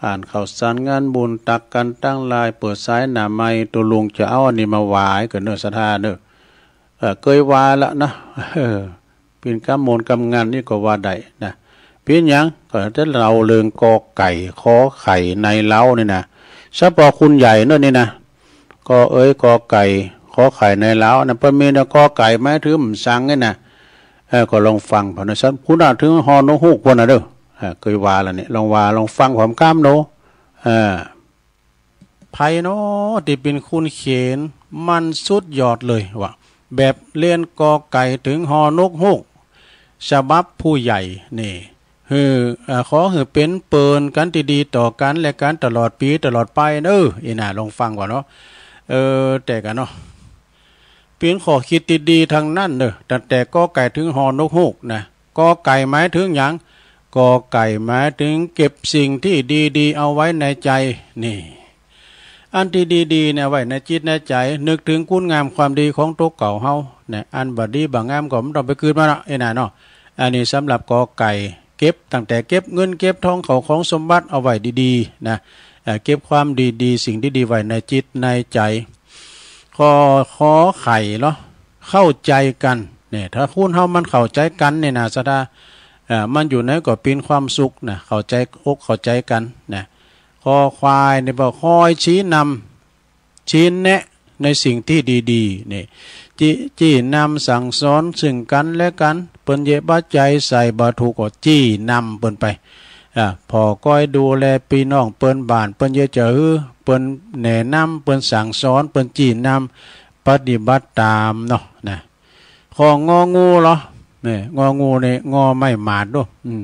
อ่านข่าวสารงานบุญตักกันตั้งลาย เปิดสายหน้าไม้ ตัวลุงจะเอาอันนี้มาไหว้ก่อนเนอะ ศรัทธาเนอะ เอ่อ เกยว่าละนะ เออ เป็นกำมนต์กำงานนี่ก็ว่าได้นะ เป็นหยัง ก็จะเล่าเรื่องกอไก่ ขอไข่ ในเล้านี่นะ เฉพาะคุณใหญ่เนอะนี่นะ กอเอ๋ย กอไก่ ขอไข่ ในเล้านะ เปิ้นมีแต่กอไก่ หมายถึงมันสังนี่นะ เออ ก็ลองฟังผ่านนะ สันพุทธะถึงฮอนกฮูกพุ้นนะเด้อ เออ เกยว่าละเนี่ย ลองว่า ลองฟังพร้อมกำเนาะ เออ ไผเนาะตี้เป๋นคนเขียน มันสุดยอดเลยว่ะ แบบเรียนกอไก่ถึงฮอนกฮูก ฉบับผู้ใหญ่นี่ หื้อ เอ่อ ขอหื้อเป๋นเปิ่นกันตี้ดีต่อกันและกันตลอดปีตลอดไปเด้อ อีน่าลองฟังก่อนเนาะ เออ แต่กันเนาะ เป๋นข้อคิดตี้ดีทั้งนั้นเด้อ ตั้งแต่กอไก่ถึงฮอนกฮูกนะ กอไก่หมายถึงหยัง กอไก่หมายถึงเก็บสิ่งที่ดีๆ เอาไว้ในใจ นี่ อันตี้ดีๆ เนี่ยไว้ในจิตในใจ นึกถึงคุณงามความดีของตัวเก่าเฮา เนี่ย อันบ่ดีบ่งามก็บ่ต้องไปกึ๊ดมันเนาะ เอ้ยน่ะเนาะ อันนี้สำหรับกอไก่ เก็บ ตั้งแต่เก็บเงินเก็บทองเข้าของสมบัติเอาไว้ดีๆ นะ เอ่อ เก็บความดีๆ สิ่งดีๆ ไว้ในจิตในใจ ขอ ขอไข่เหรอ เข้าใจกัน เนี่ย ถ้าคนเฮามันเข้าใจกันเนี่ยนะ ศรัทธา เอ่อ มันอยู่ไหนก็เป๋นความสุขนะ เข้าใจอกเข้าใจกันนะ คอควายนี่บอกคอยชี้นำ ชี้แนะในสิ่งที่ดีๆ นี่ จิ จี้นำสั่งสอนซึ่งกันและกัน เปิ้นเยะบ่าใจ๋ใส่บ่าถูกก็จี้นำเปิ้นไป อ่า ผ่อคอยดูแลปี้น้องเปิ้นบ้าน เปิ้นเยอะจะหื้อ เปิ้นแนะนำ เปิ้นสั่งสอน เปิ้นจี้นำ ปฏิบัติตามเนาะ นะ ข้ององูเหรอ นี่ งองูนี่ งอไม้หมาดดู อืม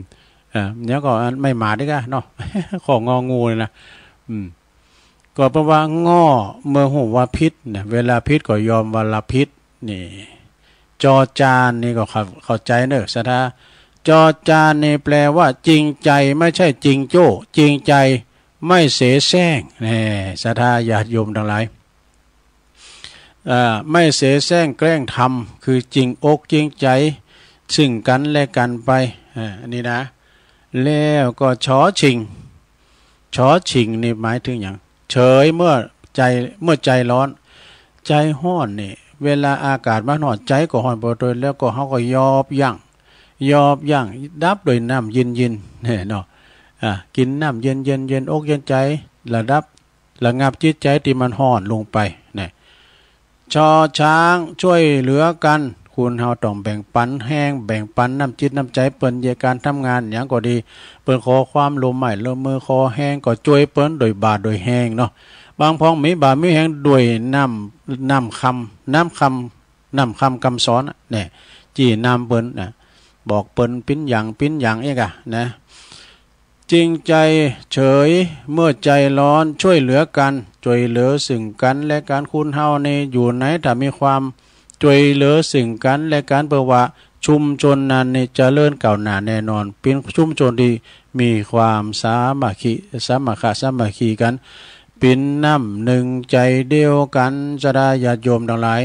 อ่า เดี๋ยวก็อันไม้หมาดอีกอะเนาะ ข้ององูนี่นะ อืม ก็แปลว่างอ เมื่อฮู้ว่าผิดนะ เวลาผิดก็ยอมว่าละผิด นี่ จอจานนี่ก็เข้า เข้าใจเนอะ ศรัทธา จอจานนี่แปลว่าจริงใจ ไม่ใช่จริงโจ้ จริงใจ ไม่เสแสร้ง แน่ ศรัทธาญาติโยมทั้งหลาย เอ่อ ไม่เสแสร้งแกล้งทำ คือจริงอกจริงใจ ซึ่งกันและกันไป เอ่อ อันนี้นะ แล้วก็ ฉอฉิง ฉอฉิงนี่หมายถึงหยัง เฉยเมื่อใจ เมื่อใจร้อน ใจฮ้อนนี่ เวลาอากาศมันฮ้อน ใจก็ฮ้อนไปด้วย แล้วก็เฮาก็ยอบยั้ง ยอบยั้งดับด้วยน้ำเย็นๆ เนี่ยเนาะ อ่า กินน้ำเย็นๆ เย็นอกเย็นใจ ระดับระงับจิตใจที่มันฮ้อนลงไปเนี่ย ชอช้างช่วยเหลือกัน คนเฮาต้องแบ่งปันแฮง แบ่งปันน้ำจิตน้ำใจเปิ้น เยียะก๋านทำงานหยังก็ดี เปิ้นขอความร่วมไม้ร่วมมือ ขอแฮงก็ช่วยเปิ้นโดยบ่าโดยแฮงเนาะ บางพ่องมีบ่ามีแฮงด้วยน้ำ น้ำคำ น้ำคำ น้ำคำกำสอนน่ะ เนี่ย จี้น้ำเปิ้นน่ะ บอกเปิ้นปิ้นหยังปิ้นหยังเอกอะนะ จริงใจเฉยเมื่อใจร้อน ช่วยเหลือกัน ช่วยเหลือซึ่งกันและกัน คนเฮานี่อยู่ไหนถ้ามีความช่วยเหลือซึ่งกันและกัน เปิ้นว่าชุมชนนั้นนี่เจริญก้าวหน้าแน่นอน เป็นชุมชนที่มีความสามัคคี สามัคคะสามัคคีกัน เป็นน้ำหนึ่งใจเดียวกัน ศรัทธาญาติโยมทั้งหลาย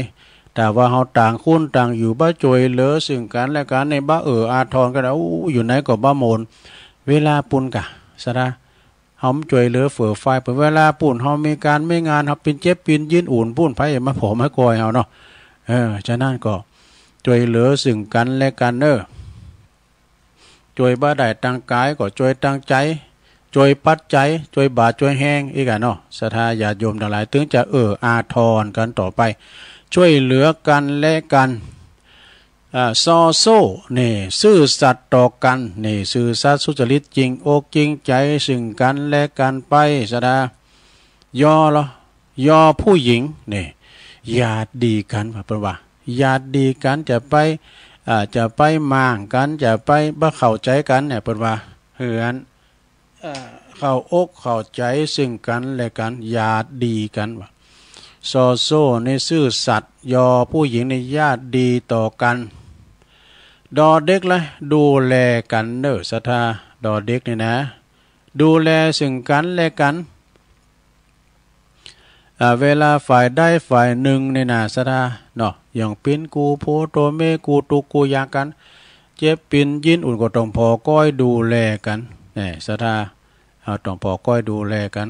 ถ้าว่าเฮาต่างคนต่างอยู่ บ่ช่วยเหลือซึ่งกันและกันเนี่ย บ่เอื้ออาทรกัน อู้ อยู่ไหนก็บ่โมน เวลาปู้นกะ ศรัทธา เฮาช่วยเหลือเฟื่อฟาย เปิ้น เวลาปู้นเฮามีก๋านมีงาน เฮาปิ้นเจ็บปิ้นยินอุ่นปู้น ไผมาผอมมาก่อยเฮาเนาะ เออ ฉะนั้นก็ช่วยเหลือซึ่งกันและกันเด้อ ช่วยบ่ได้ตางก๋ายก็ช่วยตางใจ๋ ช่วยปัจจัย ช่วยบ่าช่วยแฮงอีกอะเนาะ ศรัทธาญาติโยมทั้งหลาย ถึงจะเอื้ออาทรกันต่อไป ช่วยเหลือกันและกัน อ่า ซอโซ่นี่ ซื่อสัตย์ต่อกันนี่ ซื่อสัตย์สุจริต จริงอกจริงใจซึ่งกันและกันไป ศรัทธา ยอเหรอ ยอผู้หญิงนี่ ญาติดีกันว่า เปิ้นว่า ญาติดีกัน จะไป อ่า จะไปหมางกัน จะไปบ่เข้าใจกันเนี่ย เปิ้นว่า เฮือน เอ่อ เข้าอกเข้าใจซึ่งกันและกัน ญาติดีกันว่า ซอโซ่นี่ซื่อสัตย์ ยอผู้หญิงนี่ญาติดีต่อกัน ดอเด็กละ ดูแลกันเด้อ ศรัทธา ดอเด็กนี่นะ ดูแลซึ่งกันและกัน อ่า เวลาฝ่ายใดฝ่ายหนึ่งนี่นะ ศรัทธา เนาะ อย่างปิ้นกู้โผโตเม กู้ตุ๊กข์กู้ยากกัน เจ็บปิ้นยินอุ่นก็ต้องผ่อก้อยดูแลกัน เนี่ย ศรัทธา เฮาต้องผ่อก้อยดูแลกัน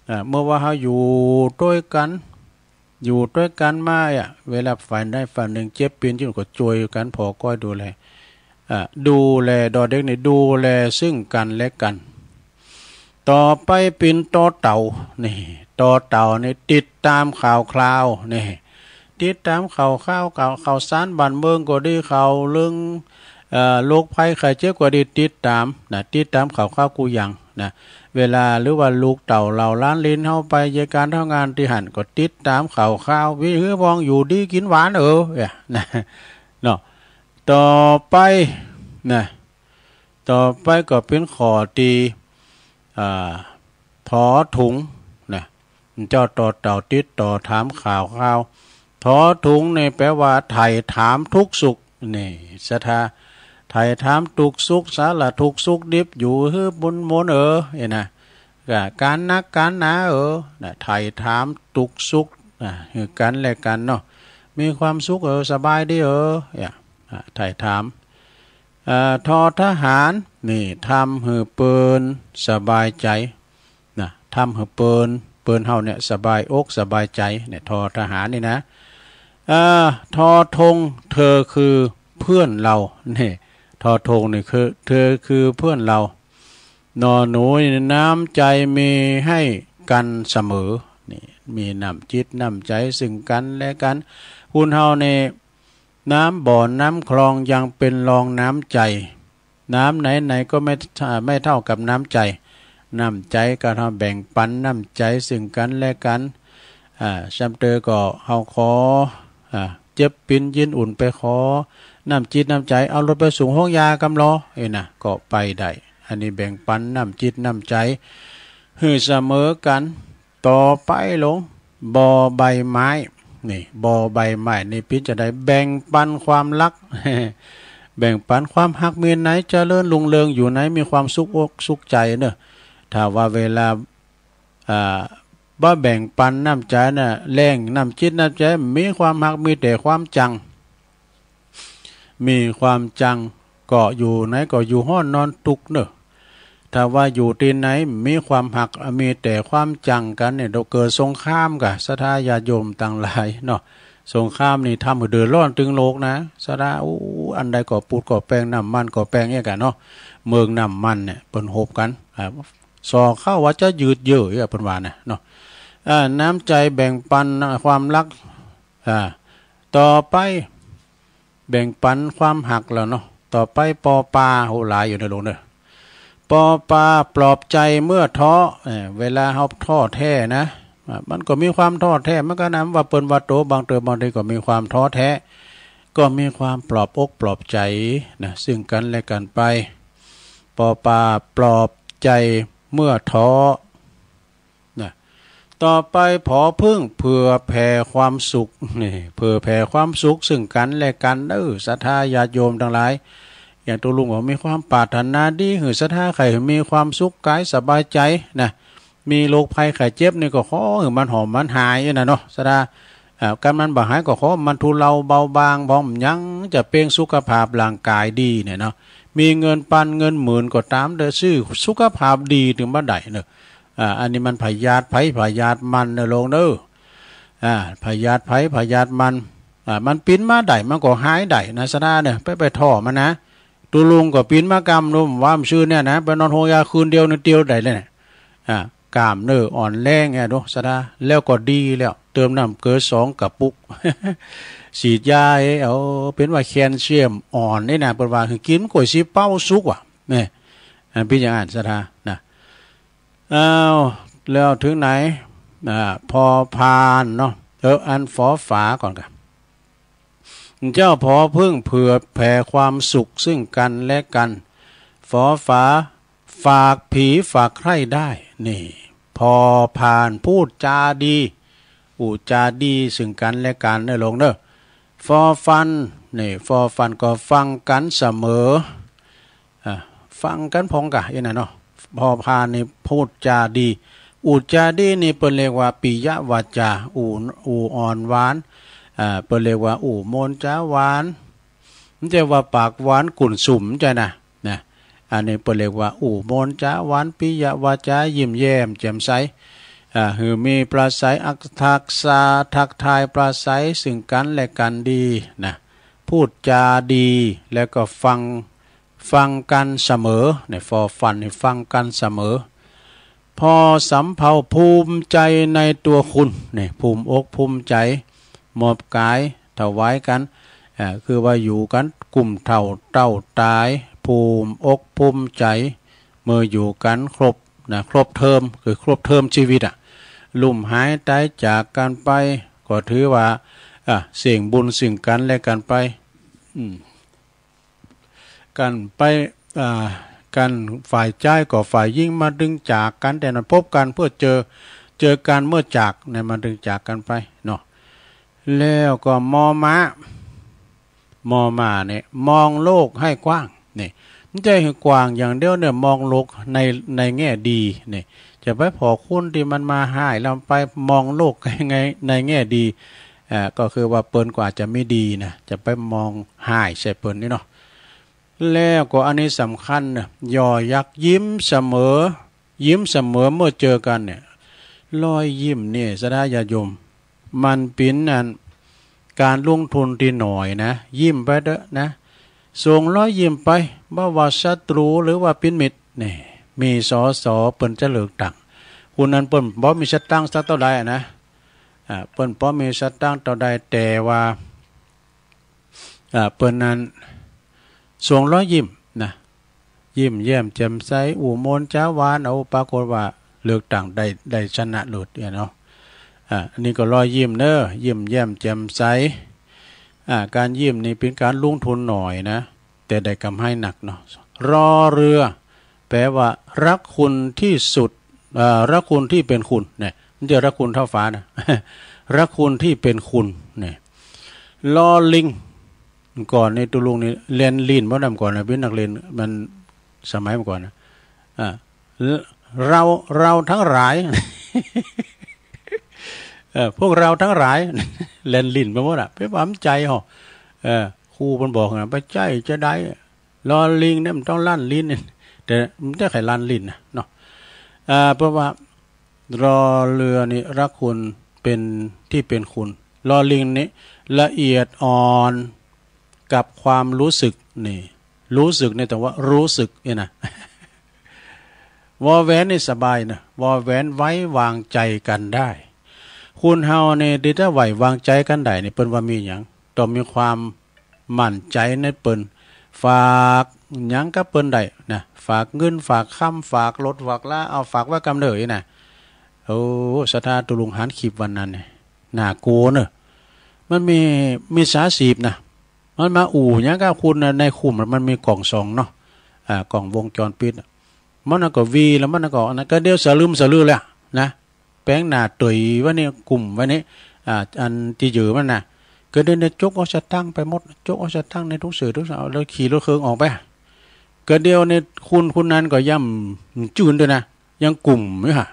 อ่า เมื่อว่าเฮาอยู่ด้วยกัน อยู่ด้วยกันมาอะ เวลาฝ่ายใดฝ่ายหนึ่งเจ็บปิ้นอยู่ก็ช่วยกันผ่อก้อยดูแล อ่า ดูแล ดอเด็กนี่ ดูแลซึ่งกันและกัน ต่อไปปิ้นตอเต่า นี่ ตอเต่านี่ ติดตามข่าวคราว นี่ ติดตามข่าวคราว ข่าว ข่าวสารบ้านเมืองก็ดี ข่าวเรื่อง เอ่อ โรคภัยไข้เจ็บก็ดี ติดตามนะ ติดตามข่าวคราวกู้อย่างนะ เวลาหรือว่าลูกเต้าเหล่าหลานหลินเฮาไปเยียะก๋านทำงานตี้หั้น ก็ติดตามข่าวคราว วิววองอยู่ดีกินหวานเออ เนี่ยนะ เนาะ ต่อไปนะ ต่อไปก็ปิ้นข้อตี้ อ่า ทอถุงนะ เจ้าตอเต่าติดต่อถามข่าวคราว ทอถุงนี่แปลว่าไถ่ถามทุกข์สุข นี่ ศรัทธา ไถ่ถามทุกข์สุข สารทุกข์สุขดิบ อยู่หื้อบุญมนต์เออ เนี่ยนะ ก็ก๋านนักก๋านหนาเออ นะ ไถ่ถามทุกข์สุข นะ หื้อกันและกันเนาะ มีความสุขเออ สบายดีเออ เนี่ย อ่ะ ไถ่ถาม เอ่อ ทอทหาร นี่ ทำหื้อเปิ้นสบายใจ๋ นะ ทำหื้อเปิ้น เปิ้นเฮาเนี่ยสบายอกสบายใจ๋ เนี่ย ทอทหารนี่นะ เอ่อ ทอธง เธอคือเพื่อนเรา นี่ ทอธงนี่คือ เธอคือเพื่อนเรา นอหนูนี่ น้ำใจมีให้กันเสมอ นี่ มีน้ำจิตน้ำใจ๋ซึ่งกันและกัน คนเฮานี่ น้ำบ่อน้ำคลองยังเป็นรองน้ำใจ น้ำไหนๆ ก็ไม่ ไม่เท่ากับน้ำใจ น้ำใจ๋ก็เฮาแบ่งปันน้ำใจ๋ซึ่งกันและกัน อ่า ซ้ำเตอก็เฮาขอ อ่า เจ็บปิ้นยินอุ่นไปขอ น้ำจิตน้ำใจ๋ เอารถไปส่งโฮงยากำลอ เอ้ยนะ ก็ไปได้ อันนี้แบ่งปันน้ำจิตน้ำใจ๋ หื้อเสมอกัน ต่อไปลง บ่อใบไม้ นี่ บ่อใบไม้นี่ปิ้นจะได้แบ่งปันความรัก แบ่งปันความฮัก มีไหนเจริญรุ่งเรือง อยู่ไหนมีความสุขอกสุขใจ๋เนอะ ถ้าว่าเวลา อ่า บ่แบ่งปันน้ำใจ๋น่ะ แหล่งน้ำจิตน้ำใจ๋ มีความฮัก มีแต่ความจัง มีความจัง ก็อยู่ไหนก็อยู่ฮ้อนนอนทุกข์เนอะ ถ้าว่าอยู่ตี้ไหนมีความฮัก มีแต่ความจังกั๋นเนี่ย เดี๋ยวเกิดสงครามก่ะ ศรัทธาญาติโยมตังหลายเนาะ สงครามนี่ทำหื้อเดือดร้อนตึงโลกนะ ศรัทธา โอ้ อันใดก็ปูดก็แปง น้ำมันก็แปงเอี้ยกั๋นเนาะ เมืองน้ำมันเนี่ยเปิ้นฮบกั๋น อ่า ส่อเข้าว่าจะยืดเยื้อเอี้ยเปิ้นว่านะเนาะ อ่า น้ำใจแบ่งปันความรัก อ่า ต่อไป แบ่งปันความฮักแล้วเนาะ ต่อไปปอปา โห หลายอยู่เน่อลุงเน่อ ปอปาปลอบใจเมื่อท้อ เอ่อ เวลาเฮาท้อแท้นะ อ่า มันก็มีความท้อแท้เหมือนกั๋นนะ ว่าเปิ้นว่าโต บางเติมบางทีก็มีความท้อแท้ ก็มีความปลอบอกปลอบใจนะ ซึ่งกันและกันไป ปอปาปลอบใจเมื่อท้อ นะ ต่อไป ผอผึ้ง เผื่อแผ่ความสุข นี่ เผื่อแผ่ความสุขซึ่งกันและกันเด้อ ศรัทธาญาติโยมตังหลาย อย่างตุ๊ลุงก็มีความปรารถนาดี หื้อศรัทธาใค่มีความสุขกายสบายใจนะ มีโรคภัยไข้เจ็บนี่ก็ขอหื้อมันหอมมันหายนะเนาะ ศรัทธา อ่า คันมันบ่หายก็ขอมันทุเลาเบาบาง พร้อมยังจะเป้งสุขภาพร่างกายดีเนี่ยเนาะ มีเงินปันเงินหมื่นก็ต๋าม แต่ซื้อสุขภาพดีตึงบ่ได้เนาะ อ่า อันนี้มันพยาธิไผพยาธิมันเน่อลุงเน่อ อ่า พยาธิไผพยาธิมัน อ่า มันปิ๊นมาได้ มันก็หายได้นะ ศรัทธาเน่อ ไป ไปท้อมันนะ ตุ๊ลุงก็ปิ๊นมากำนุ่มว่ามันซื่อเนี่ยนะ ไปนอนโฮงยาคืนเดียวนี่เตียวได้เลยเนี่ย อ่า กล้ามเนื้ออ่อนแรงเนี่ยเนาะ ศรัทธา แล้วก็ดีแล้ว เติมน้ำเกลือสองกระปุก ฉีดยาให้ เอา เปิ้นว่าแคลเซียมอ่อนนี่นะ เปิ้นว่าหื้อกินมันก็สิเป๋าสุกว่ะ เนี่ย อ่า เปิ้นอย่างนั้น ศรัทธา นะ อ้าว แล้วถึงไหน อ่า พอพานเนาะ เออ อันฝอฝาก่อนกะ เจ้าผอผึ้งเผื่อแผ่ความสุขซึ่งกันและกัน ฝอฝา ฝากผีฝากใคร่ได้ นี่ พอพานพูดจาดี อู้จาดีซึ่งกันและกันเน่อลุงเน่อ ฟอฟัน นี่ ฟอฟันก็ฟังกันเสมอ อ่ะ ฟังกันพ่องกะ อี้น่ะเนาะ พอพานนี่พูดจาดี อู้จาดีนี่เปิ้นเรียกว่าปิยวาจา อู้ อู้อ่อนหวาน อ่า เปิ้นเรียกว่าอู้โมนจาหวาน บ่ใจ้ว่าปากหวานกุ่นสุม บ่ใจ้นะ นะ อันนี้เปิ้นเรียกว่าอู้โมนจาหวาน ปิยวาจา ยิ้มแย้มแจ่มใส อ่า หื้อมีปราศรัยอัตถกถา ทักทายปราศรัยซึ่งกันและกันดีนะ พูดจาดี แล้วก็ฟัง ฟังกันเสมอ เนี่ย ฟอฟันนี่ฟังกันเสมอ พอสำเภาภูมิใจในตัวคุณ เนี่ย ภูมิอกภูมิใจ๋ มอบก๋ายถวายกั๋น อ่า คือว่าอยู่กั๋นกุ้มเฒ่าเต้าต๋าย ภูมิอกภูมิใจ๋ เมื่ออยู่กั๋นครบนะ ครบเทอม คือครบเทอมชีวิตอะ ลุ่มหายต๋ายจากกั๋นไป ก็ถือว่า อ่า เสี่ยงบุญซึ่งกันและกันไป อืม กั๋นไป อ่า กั๋นฝ่ายจายก็ฝ่ายญิงมาดึงจากกั๋น แต่นั้นพบกั๋นเพื่อเจอ เจอกั๋นเมื่อจาก เนี่ย มาดึงจากกั๋นไปเนาะ แล้วก็มอม้า มอม้าเนี่ย มองโลกให้กว้าง เนี่ย บ่ใจ้หื้อกว้างอย่างเดียวเนี่ย มองโลกใน ในแง่ดี เนี่ย จะไปผ่อคนตี้มันมาฮ้าย แล้วไปมองโลกใน ในแง่ดี อ่า ก็คือว่าเปิ้นก็อาจจะมีดีนะ จะไปมองฮ้ายใส่เปิ้นนี่เนาะ แล้วก็อันนี้สำคัญนะ อย่อยักยิ้มเสมอ ยิ้มเสมอเมื่อเจอกั๋นเนี่ย รอยยิ้มนี่ ศรัทธาญาติโยม มันเป๋นอันก๋านลงทุนตี้น้อยนะ ยิ้มไปเต๊อะนะ ส่งรอยยิ้มไป บ่ว่าศัตรูหรือว่าเป๋นมิตร นี่ มี สส เปิ้นจะเลือกตั้ง คนนั้นเปิ้นบ่มีสตางค์สักเต้าใดอะนะ อ่า เปิ้นบ่มีสตางค์เต้าใด แต่ว่า อ่า เปิ้นนั้นส่งรอยยิ้มนะ ยิ้มแย้มแจ่มใส อู้โมนจาหวาน เอา ปรากฏว่าเลือกตั้งได้ ได้ชนะเลิศเนี่ยเนาะ อ่า อันนี้ก็รอยยิ้มเน่อ ยิ้มแย้มแจ่มใส อ่า ก๋านยิ้มนี่เป๋นก๋านลงทุนน้อยนะ แต่ได้กำไรนักเนาะ รอเรือ แปลว่ารักคุณที่สุด เอ่อ รักคุณที่เป็นคุณ เนี่ย บ่ใจ้รักคุณเท่าฟ้านะ รักคุณที่เป็นคุณ เนี่ย ลอลิง ก่อนนี่ตุ๊ลุงนี่แล่นลิ้นบ่นำก่อนนะ เป๋นนักเรียนมันสมัยเมื่อก่อนนะ อ่า เรา เราทั้งหลาย เอ่อ พวกเราทั้งหลาย แล่นลิ้นไปหมดอะ ไปว่ามันใจ้หอ เอ่อ ครูเปิ้นบอกนะ ไปใจ้จะได้ ลอลิงเนี่ยมันต้องลั่นลิ้น แต่มันบ่ใจ้ใค่ลั่นลิ้นนะเนาะ อ่า เพราะว่า รอเรือนี่รักคุณเป็นที่เป็นคุณ ลอลิงนี่ละเอียดอ่อน กับความรู้สึกนี่ รู้สึกนี่แต่ว่ารู้สึกนี่นะ วอแหวนนี่สบายนะ วอแหวนไว้วางใจกันได้ คนเฮานี่ที่จะไว้วางใจกันได้นี่ เปิ้นว่ามีหยัง ต้องมีความมั่นใจในเปิ้น ฝากหยังกับเปิ้นได้นะ ฝากเงิน ฝากคำ ฝากรถ ฝากลา เอาฝากไว้กำเนิดนี่นะ โอ้ ศรัทธา ตุลุงหันคลิปวันนั้นนี่ น่ากลัวเนอะ มันมีมิจฉาชีพนะ มันมาอู้หยังกับคุณนะ ในคุมมันมีกล้องส่องเนาะ อ่า กล้องวงจรปิดอะ มันน่ะก็วีแล้วมันน่ะก็อันนั้นก็เดียวสะลึมสะลือแล้วนะ แปลงหน้าเตยไว้นี่ กลุ่มไว้นี่ อ่า อันที่อยู่มันน่ะ ก็เดียวเนี่ยจกเอาสตางค์ไปหมด จกเอาสตางค์ในทุกสื่อทุกสาว แล้วขี่รถเครื่องออกไป ก็เดียวเนี่ยคุณ คุณนั้นก็ย่ำจืนด้วยนะ ยังกลุ่มอยู่ฮะ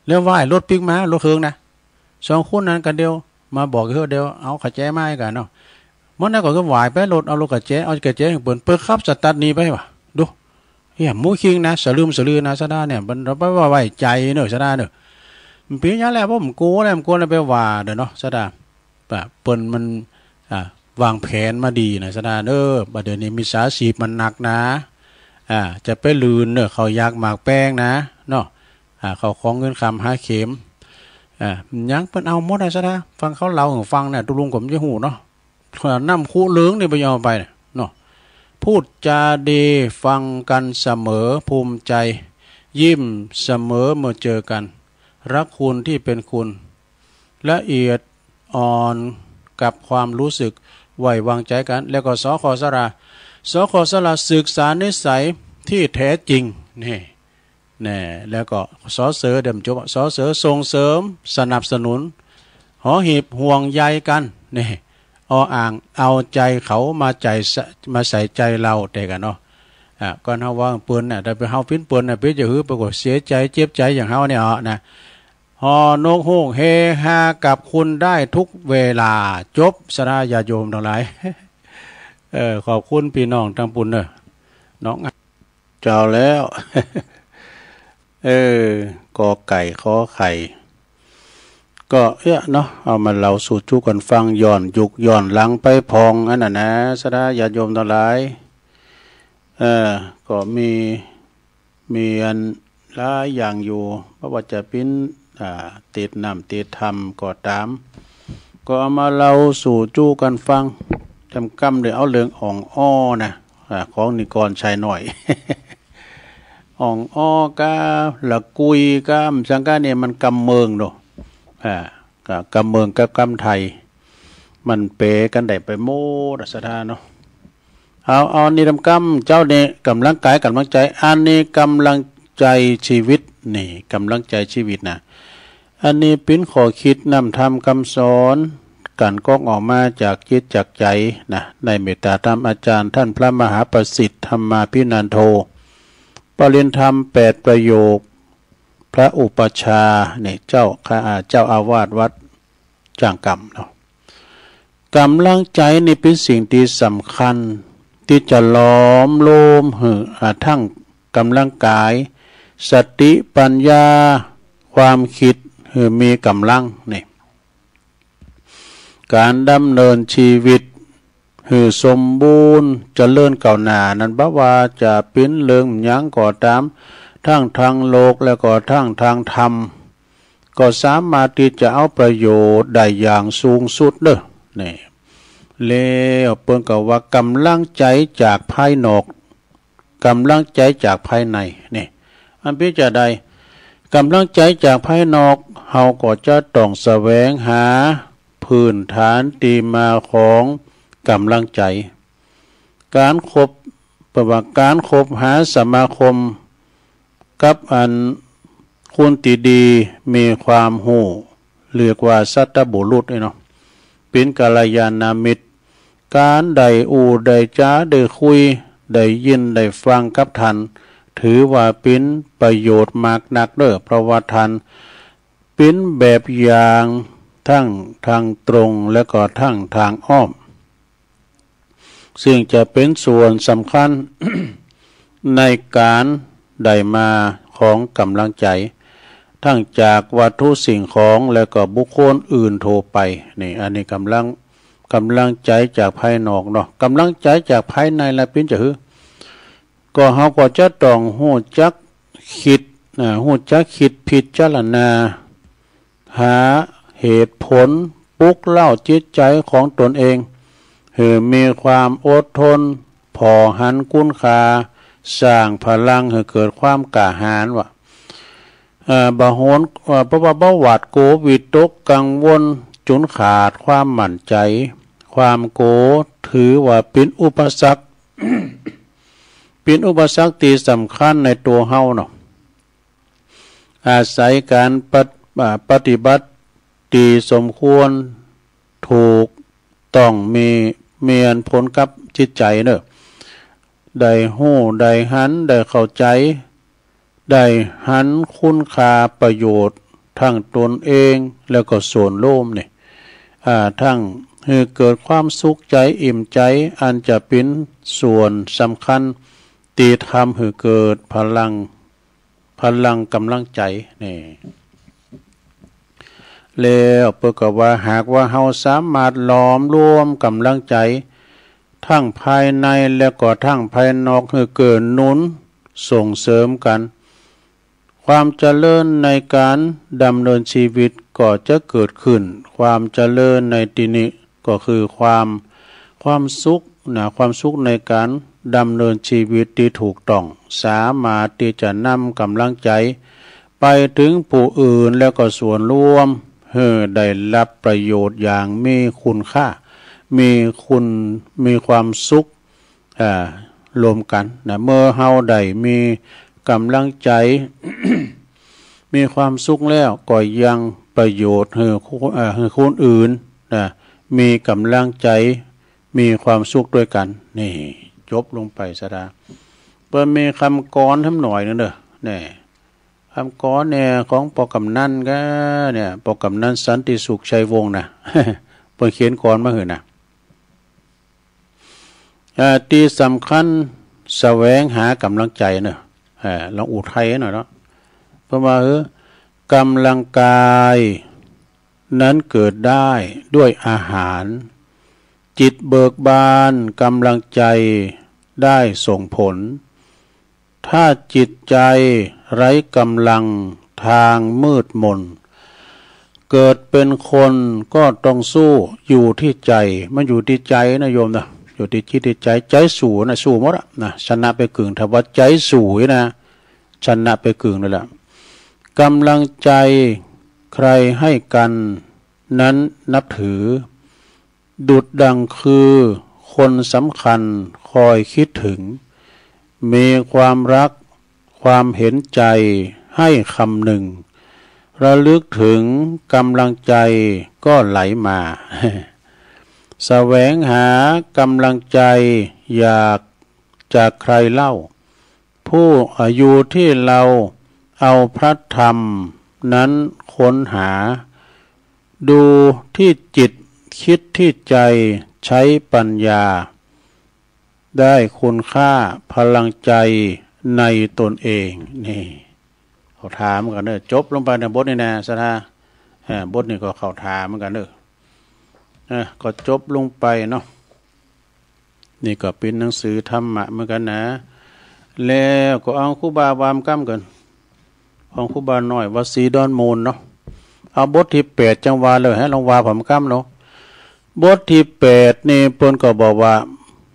แล้วว่ายรถปิ๊กมา รถเครื่องนะ สองคนนั้นก็เดียว มาบอกเฮ้อเดียว เอากระแจมาให้กันเนาะ มันนั้นก็คือว่ายไปรถ เอารถกระแจ เอากระแจให้เปิ้น เปิ้นขับสตาร์ทหนีไปว่ะ ดู เฮีย หมู่คิงนะ สะลึมสะลือนะ ศรัทธาเนี่ย มัน เราไปว่าไว้ใจเนอะ ศรัทธาเนอะ มันเป็นอย่างแล้ว ผมกลัวแล้ว ผมกลัวแล้วไปว่าเด้อเนาะ ศรัทธา ปะ เปิ้นมัน อ่า วางแผนมาดีนะ ศรัทธาเนอะ บัดเดี๋ยวนี้มิจฉาชีพมันหนักนะ อ่า จะไปลื่นเนอะ เขาอยากหมากแป้งนะ เนาะ อ่า เขาของเงินคำหาเข็ม อ่า หยังเปิ้นเอาหมดนะ ศรัทธา ฟังเขาเล่าให้ฟังเนี่ย ตุลุงก็บ่ฮู้เนาะ น้ำคุเหลืองนี่ไปเอาไปเนาะ พูดจาดี ฟังกันเสมอ ภูมิใจ ยิ้มเสมอเมื่อเจอกัน รักคุณที่เป็นคุณ ละเอียดอ่อนกับความรู้สึก ไว้วางใจกัน แล้วก็ สข ศรัทธา สข ศรัทธา ศึกษานิสัยที่แท้จริง นี่ แน่ แล้วก็ ส.เสริ เดี๋ยวจบ ส.เสริ ส่งเสริม สนับสนุน หอหีบ ห่วงใยกัน นี่ อ.อ่าง เอาใจเขามาใจส- มาใส่ใจเรา แต่กันเนาะ อ่ะ ก่อนเฮาว่าเปิ้นน่ะ ถ้าไปเฮาปิ้นเปิ้นน่ะ เปิ้นจะหือ เปิ้นก็เสียใจ เจ็บใจอย่างเฮาเนี่ย อ๋อ นะ ฮอ นกฮูก เฮฮากับคุณได้ทุกเวลา จบ ศรัทธาญาติโยมทั้งหลาย เออ ขอบคุณพี่น้องทั้งปุ้นเนอะ น้อง เจ้าแล้ว เออ กอไก่ ขอไข่ ก็เอี้ยเนาะ เอามาเล่าสู่จุกั๋นฟัง ย้อนยุคย้อนหลังไปพอง อันนั้นนะ ศรัทธาญาติโยมทั้งหลาย เออ ก็มี มีอันหลายอย่างอยู่ บ่ว่าจะปิ้น อ่า ติดน้ำติดถ้ำก็ต๋าม ก็เอามาเล่าสู่จุกั๋นฟัง จำก้ำได้เอาเรื่องอ่องอ้อนะ อ่า ของนิกรชายน้อย อ่องอ้อก้า ละกุยก้า สังกะเนี่ยมันกำเมืองเนาะ อ่า ก็กำเมืองกับกำไทย มันเป๋กันได้ไปหมดอะ ศรัทธาเนาะ เอา เอา นี่นำกำ เจ้านี่กำลังกาย กำลังใจ อันนี้กำลังใจชีวิต นี่ กำลังใจชีวิตนะ อันนี้ปิ้นข้อคิดนำธรรมคำสอน กั๋นก๊อกออกมาจากจิตจากใจนะ ในเมตตาธรรมอาจารย์ท่านพระมหาประสิทธิ์ธรรมาภินันโท ปริญธรรมแปดประโยค พระอุปัชฌาย์ นี่ เจ้า อ่า เจ้าอาวาสวัดจ้างกำเนาะ กำลังใจนี่เป็นสิ่งที่สำคัญ ที่จะหลอมรวมหื้อ อ่า ทั้งกำลังกาย สติปัญญา ความคิดหื้อมีกำลัง นี่ ก๋านดำเนินชีวิตหื้อสมบูรณ์เจริญก้าวหน้านั้น บ่ว่าจะปิ้นเรื่องหยังก็ต๋าม ทั้งทางโลกแล้วก็ทั้งทางธรรม ก็สามารถที่จะเอาประโยชน์ได้อย่างสูงสุดเด้อ นี่ แล้วเปิ้นก็ว่ากำลังใจจากภายนอก กำลังใจจากภายใน นี่ อันเป๋นจาใด กำลังใจจากภายนอก เฮาก็จะต้องแสวงหาพื้นฐานตี้มาของกำลังใจ ก๋านคบ แปลว่าก๋านคบหาสมาคม กับอันคนตี้ดีมีความฮู้ เรียกว่าสัตบุรุษนี่เนาะ เป็นกัลยาณมิตร ก๋านได้อู้ได้จ๋าได้คุย ได้ยินได้ฟังกับท่าน ถือว่าเป็นประโยชน์มากนักเด้อ เพราะว่าท่านเป็นแบบอย่างทั้งทางตรงและก็ทั้งทางอ้อม ซึ่งจะเป็นส่วนสำคัญ ในก๋านได้มาของกำลังใจ ทั้งจากวัตถุสิ่งของและก็บุคคลอื่นทั่วไป นี่ อันนี้กำลัง กำลังใจจากภายนอกเนาะ กำลังใจจากภายในละปิ้นจะหือ ก็เฮาก็จะต้องฮู้จักคิด อ่า ฮู้จักคิดพิจารณา หาเหตุผลปลุกเร้าจิตใจของตนเอง หื้อมีความอดทน ผ่อหันคุณค่า สร้างพลังหื้อเกิดความกล้าหาญว่า เอ่อ บ่หน เอ่อ เพราะว่าบ่หวาดกลัว วิตกกังวล จุนขาดความมั่นใจ ความกลัวถือว่าเป็นอุปสรรค เป็นอุปสรรคที่สำคัญในตัวเฮาเนาะ อาศัยการปะ- อ่า ปฏิบัติที่สมควร ถูกต้อง มี- มีอันผลกับจิตใจเนอะ ได้ฮู้ ได้หัน ได้เข้าใจ ได้หันคุณค่าประโยชน์ทั้งตนเอง แล้วก็ส่วนรวมนี่ อ่า ทั้งหื้อเกิดความสุขใจ อิ่มใจ อันจะเป็นส่วนสำคัญที่ทำหื้อเกิดพลัง พลังกำลังใจนี่ แล้วเปิ้นก็ว่า หากว่าเฮาสามารถหลอมรวมกำลังใจ ทั้งภายในและก็ทั้งภายนอก หื้อเกื้อหนุนส่งเสริมกัน ความเจริญในการดำเนินชีวิตก็จะเกิดขึ้น ความเจริญในที่นี้ก็คือความ- ความสุขนะ ความสุขในการดำเนินชีวิตที่ถูกต้อง สามารถที่จะนำกำลังใจไปถึงผู้อื่น แล้วก็ส่วนรวม หื้อได้รับประโยชน์อย่างมีคุณค่า มีคุณ- มีความสุข อ่า รวมกันนะ เมื่อเฮาได้มีกำลังใจ มีความสุขแล้ว ก็ยังประโยชน์หื้อ อ่า หื้อคนอื่นนะ มีกำลังใจ มีความสุขด้วยกัน นี่ จบลงไปซะดา เปิ้นมีคำกลอนทำหน่อยหนึ่งเด้อ นี่ คำกลอนเนี่ยของปอกำนันก็ เนี่ย ปอกำนันสันติสุขชัยวงศ์นะ เปิ้นเขียนกลอนมาหื้อนะ อ่า ที่สำคัญ แสวงหากำลังใจเนอะ อ่า ลองอุทัยหน่อยเนาะ เปิ้นว่า เออ กำลังกายนั้นเกิดได้ด้วยอาหาร จิตเบิกบานกำลังใจได้ส่งผล ถ้าจิตใจไร้กำลังทางมืดมน เกิดเป็นคนก็ต้องสู้ อยู่ที่ใจ มันอยู่ที่ใจนะโยมนะ อยู่ที่จิตที่ใจ ใจสู้นะ สู้หมดอะนะ ชนะไปกึ่ง ถ้าว่าใจสู้นะ ชนะไปกึ่งนั่นแหละ กำลังใจใครให้กันนั้นนับถือ ดุจดังคือคนสำคัญคอยคิดถึง มีความรักความเห็นใจให้คำนึง ระลึกถึงกำลังใจก็ไหลมา แสวงหากำลังใจอยากจากใครเล่า ผู้ อ่า อยู่ที่เราเอาพระธรรมนั้นค้นหา ดูที่จิตคิดที่ใจใช้ปัญญา ได้คุณค่าพลังใจในตนเอง นี่ เขาถามกันเนอะ จบลงไปในบทนี้นะ ศรัทธา เอ่อ บทนี้ก็เขาถามกันเนอะ เอ่อ ก็จบลงไปเนาะ นี่ก็เป็นหนังสือธรรมะเหมือนกันนะ แล้วก็เอาครูบาว่าหมกำกัน ของครูบาน้อยวัดศรีดอนมูลเนาะ เอาบทที่แปดจั่งว่าเลย หื้อลองว่าผมหมกำเนาะ บทที่แปดนี่เปิ้นก็บอกว่า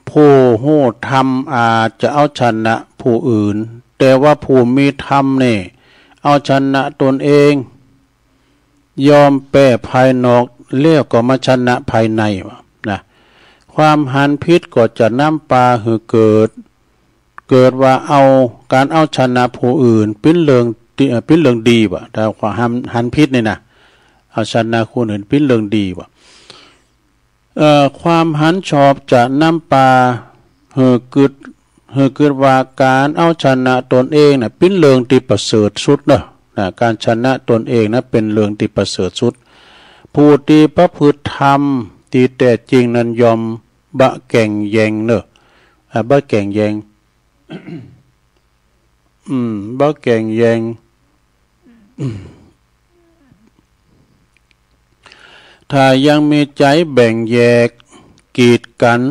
ผู้ฮู้ธรรมอาจจะเอาชนะผู้อื่น แต่ว่าผู้มีธรรมนี่เอาชนะตนเอง ยอมแพ้ภายนอกแล้วก็มาชนะภายในว่านะ ความหันผิดก็จะนำปาหื้อเกิด เกิดว่าเอา การเอาชนะผู้อื่นเป็นเรื่องดี เอ่อ เป็นเรื่องดีว่ะ ถ้าความหัน หันผิดนี่นะ เอาชนะคนอื่นเป็นเรื่องดีว่ะ เอ่อ ความหันชอบจะนำปาหื้อกึ๊ด หื้อกึ๊ดว่าการเอาชนะตนเองน่ะเป็นเรื่องที่ประเสริฐสุดเนอะ นะ การชนะตนเองนะเป็นเรื่องที่ประเสริฐสุด ผู้ที่ประพฤติธรรมที่แท้จริงนั้นย่อมบ่แก่งแย่งเนอะ อ่า บ่แก่งแย่ง อืม บ่แก่งแย่ง ถ้ายังมีใจแบ่งแยก กีดกัน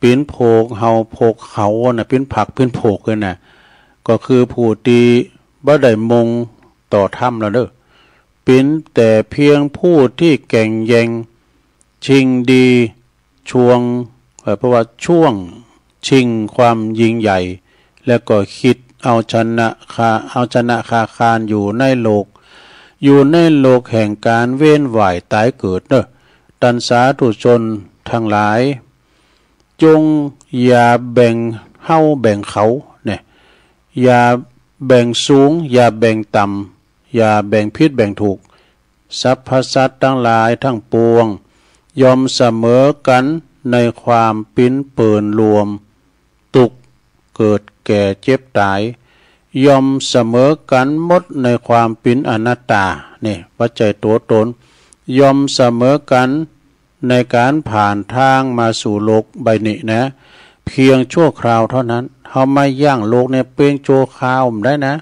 ปิ้นโผกเฮาโผกเขานะ ปิ้นผักปิ้นโผกเลยนะ ก็คือผู้ที่บ่ได้มุ่งต่อธรรมแล้วเด้อ ปิ้นแต่เพียงผู้ที่แก่งแย่งชิงดี ช่วง เอ่อ เพราะว่าช่วงชิงความยิ่งใหญ่ และก็คิดเอาชนะคา เอาชนะคาคานอยู่ในโลก อยู่ในโลกแห่งการเวียนว่ายตายเกิดเนอะ ท่านสาธุชนทั้งหลาย จงอย่าแบ่งเฮาแบ่งเขาเนี่ย อย่าแบ่งสูง อย่าแบ่งต่ำ อย่าแบ่งผิดแบ่งถูก สรรพสัตว์ทั้งหลายทั้งปวง ย่อมเสมอกันในความปิ้นเปินรวม ตุกข์เกิดแก่เจ็บตาย ย่อมเสมอกันหมดในความปิ้นอนัตตา นี่ บ่ใจ้ตั๋วตน ย่อมเสมอกันในการผ่านทางมาสู่โลกใบนี้นะ เพียงชั่วคราวเท่านั้น เฮามาย่างโลกเนี่ยเพียงชั่วคราวบ่ได้นะ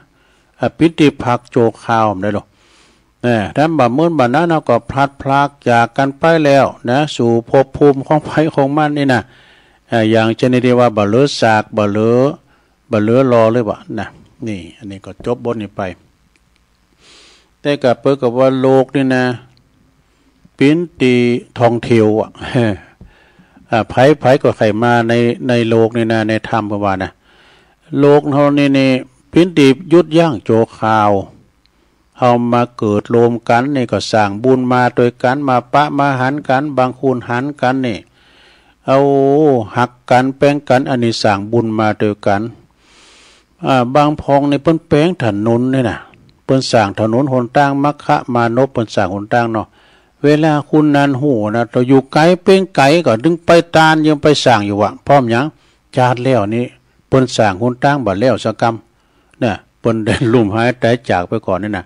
อ่ะ ปิ้นตี้พักชั่วคราวบ่ได้หรอก นะ ถ้าบ่มื้นบ่นั้นเฮาก็พลัดพรากจากกันไปแล้วนะ สู่ภพภูมิของไผของมันนี่นะ อ่า อย่างชนิดที่ว่าบ่เหลือซาก บ่เหลือ บ่เหลือหล่อเลยบ่นะ นี่ อันนี้ก็จบบทนี้ไป แต่ก็เปิ้นก็ว่าโลกนี่นะ ปิ้นตี้ท่องเที่ยวอะ อ่า ไผ ไผก็ใค่มาใน ในโลกนี่นะ ในธรรมเปิ้นว่านะ โลกเฮานี่นี่ ปิ้นตี้หยุดยั้งชั่วคราว เฮามาเกิดรวมกันนี่ก็สร้างบุญมาด้วยกัน มาปะมาหันกัน บางคนหันกันนี่ เอาฮักกันแป้งกัน อันนี้สร้างบุญมาด้วยกัน อ่า บางพ่องนี่เปิ้นแปลงถนนนี่นะ เปิ้นสร้างถนนหนตาง มัคคะมานพ เปิ้นสร้างหนตางเนาะ เวลาคนนั้นฮู้นะ ถ้าอยู่ไกลเป้งไกลก็ตึงไปตานยังไปสร้างอยู่วะ เพราะหยัง จาติแล้วนี่ เปิ้นสร้างหนตางบ่แล้วสักกำ เนี่ย เปิ้นได้ลุ่มหายตายจากไปก่อนนี่นะ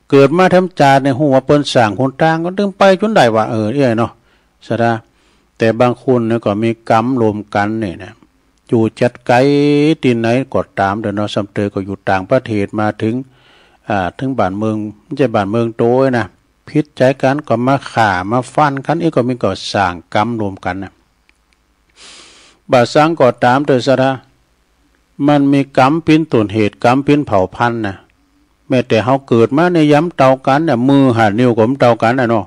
เกิดมาแถมจาตินี่ฮู้ว่าเปิ้นสร้างหนตาง ก็ตึงไปจนได้วะ เออ เอี้ยเนาะ สะดา แต่บางคนเนี่ยก็มีกรรมรวมกันนี่นะ อยู่จัดไกลตี้ไหนก็ตามเถอะเนาะ ส่ำเตยก็อยู่ต่างประเทศมาถึง อ่า ถึงบ้านเมือง บ่ใจ้บ้านเมืองโตนะ ผิดใจกันก็มาฆ่ามาฟันกัน อี้ก็มีก็สร้างกรรมรวมกันนะ บ่าซั้นก็ตามเถอะสะดา มันมีกรรมปิ้นต้นเหตุ กรรมปิ้นเผ่าพันธุ์นะ แม้แต่เฮาเกิดมาในยามเต้ากันเนี่ย มือห้านิ้วก็บ่เต้ากันนะเนาะ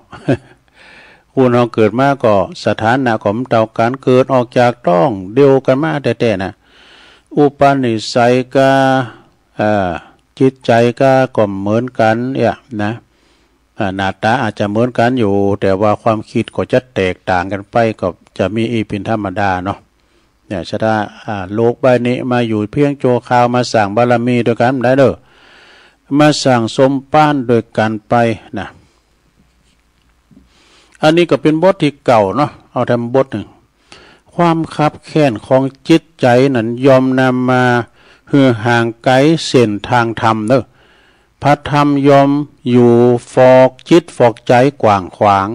คนเฮาเกิดมาก็สถานะก็บ่เต้ากัน เกิดออกจากท้องเดียวกันมาแต๊ๆ นะ อุปนิสัยก็ เอ่อ จิตใจก็ ก็บ่เหมือนกันเนี่ยนะ อ่า หน้าตาอาจจะเหมือนกันอยู่ แต่ว่าความคิดก็จะแตกต่างกันไป ก็จะมีอี้เป๋นธรรมดาเนาะ เนี่ย สะดา อ่า โลกใบนี้มาอยู่เพียงชั่วคราว มาสร้างบารมีด้วยกันได้เด้อ มาสร้างสมภารด้วยกันไปนะ อันนี้ก็เป๋นบทตี้เก้าเนาะ เอาแถมบทหนึ่ง ความคับแค้นของจิตใจนั้นย่อมนำมาหื้อห่างไกลเส้นทางธรรมเนอะ พระธรรมย่อมอยู่ฟอกจิตฟอกใจกว้างขวาง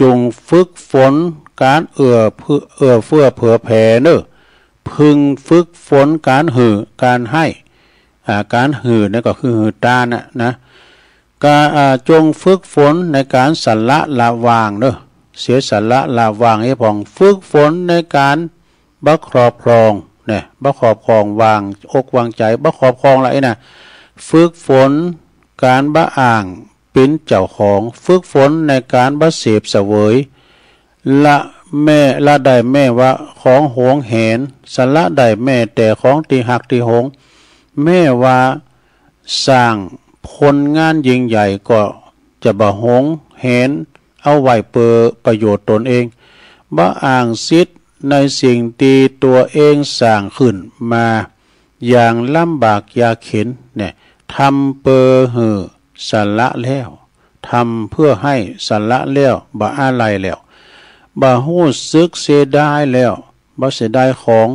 จงฝึกฝนการเอื้อเพื่อ เอื้อเฟื้อเผื่อแผ่เนอะ พึงฝึกฝนการหื้อการให้ อ่า การหื้อนั่นก็คือหื้อตานน่ะนะ ก็ อ่า จงฝึกฝนในการสละละวางเนอะ เสียสละละวางให้ผ่อง ฝึกฝนในการบ่ครอบครองเนี่ย บ่ครอบครอง วางอกวางใจ บ่ครอบครองละไอ้น่ะ ฝึกฝนการบ่อ้างเป๋นเจ้าของ ฝึกฝนในการบ่เสพเสวย ละแม้ ละได้แม้ว่าของหวงแหน สละได้แม้แต่ของตี้ฮักตี้หวง แม้ว่าสร้างผลงานยิ่งใหญ่ก็จะบ่หวงแหนเอาไว้เปื้อประโยชน์ตนเอง บ่อ้างสิทธิ์ในสิ่งตี้ตั๋วเองสร้างขึ้นมาอย่างลำบากยากเข็ญเนี่ย ทำเปื้อหื้อสละแล้ว ทำเพื่อให้สละแล้ว บ่อาลัยแล้ว บ่ฮู้สึกเสียดายแล้ว บ่เสียดายของ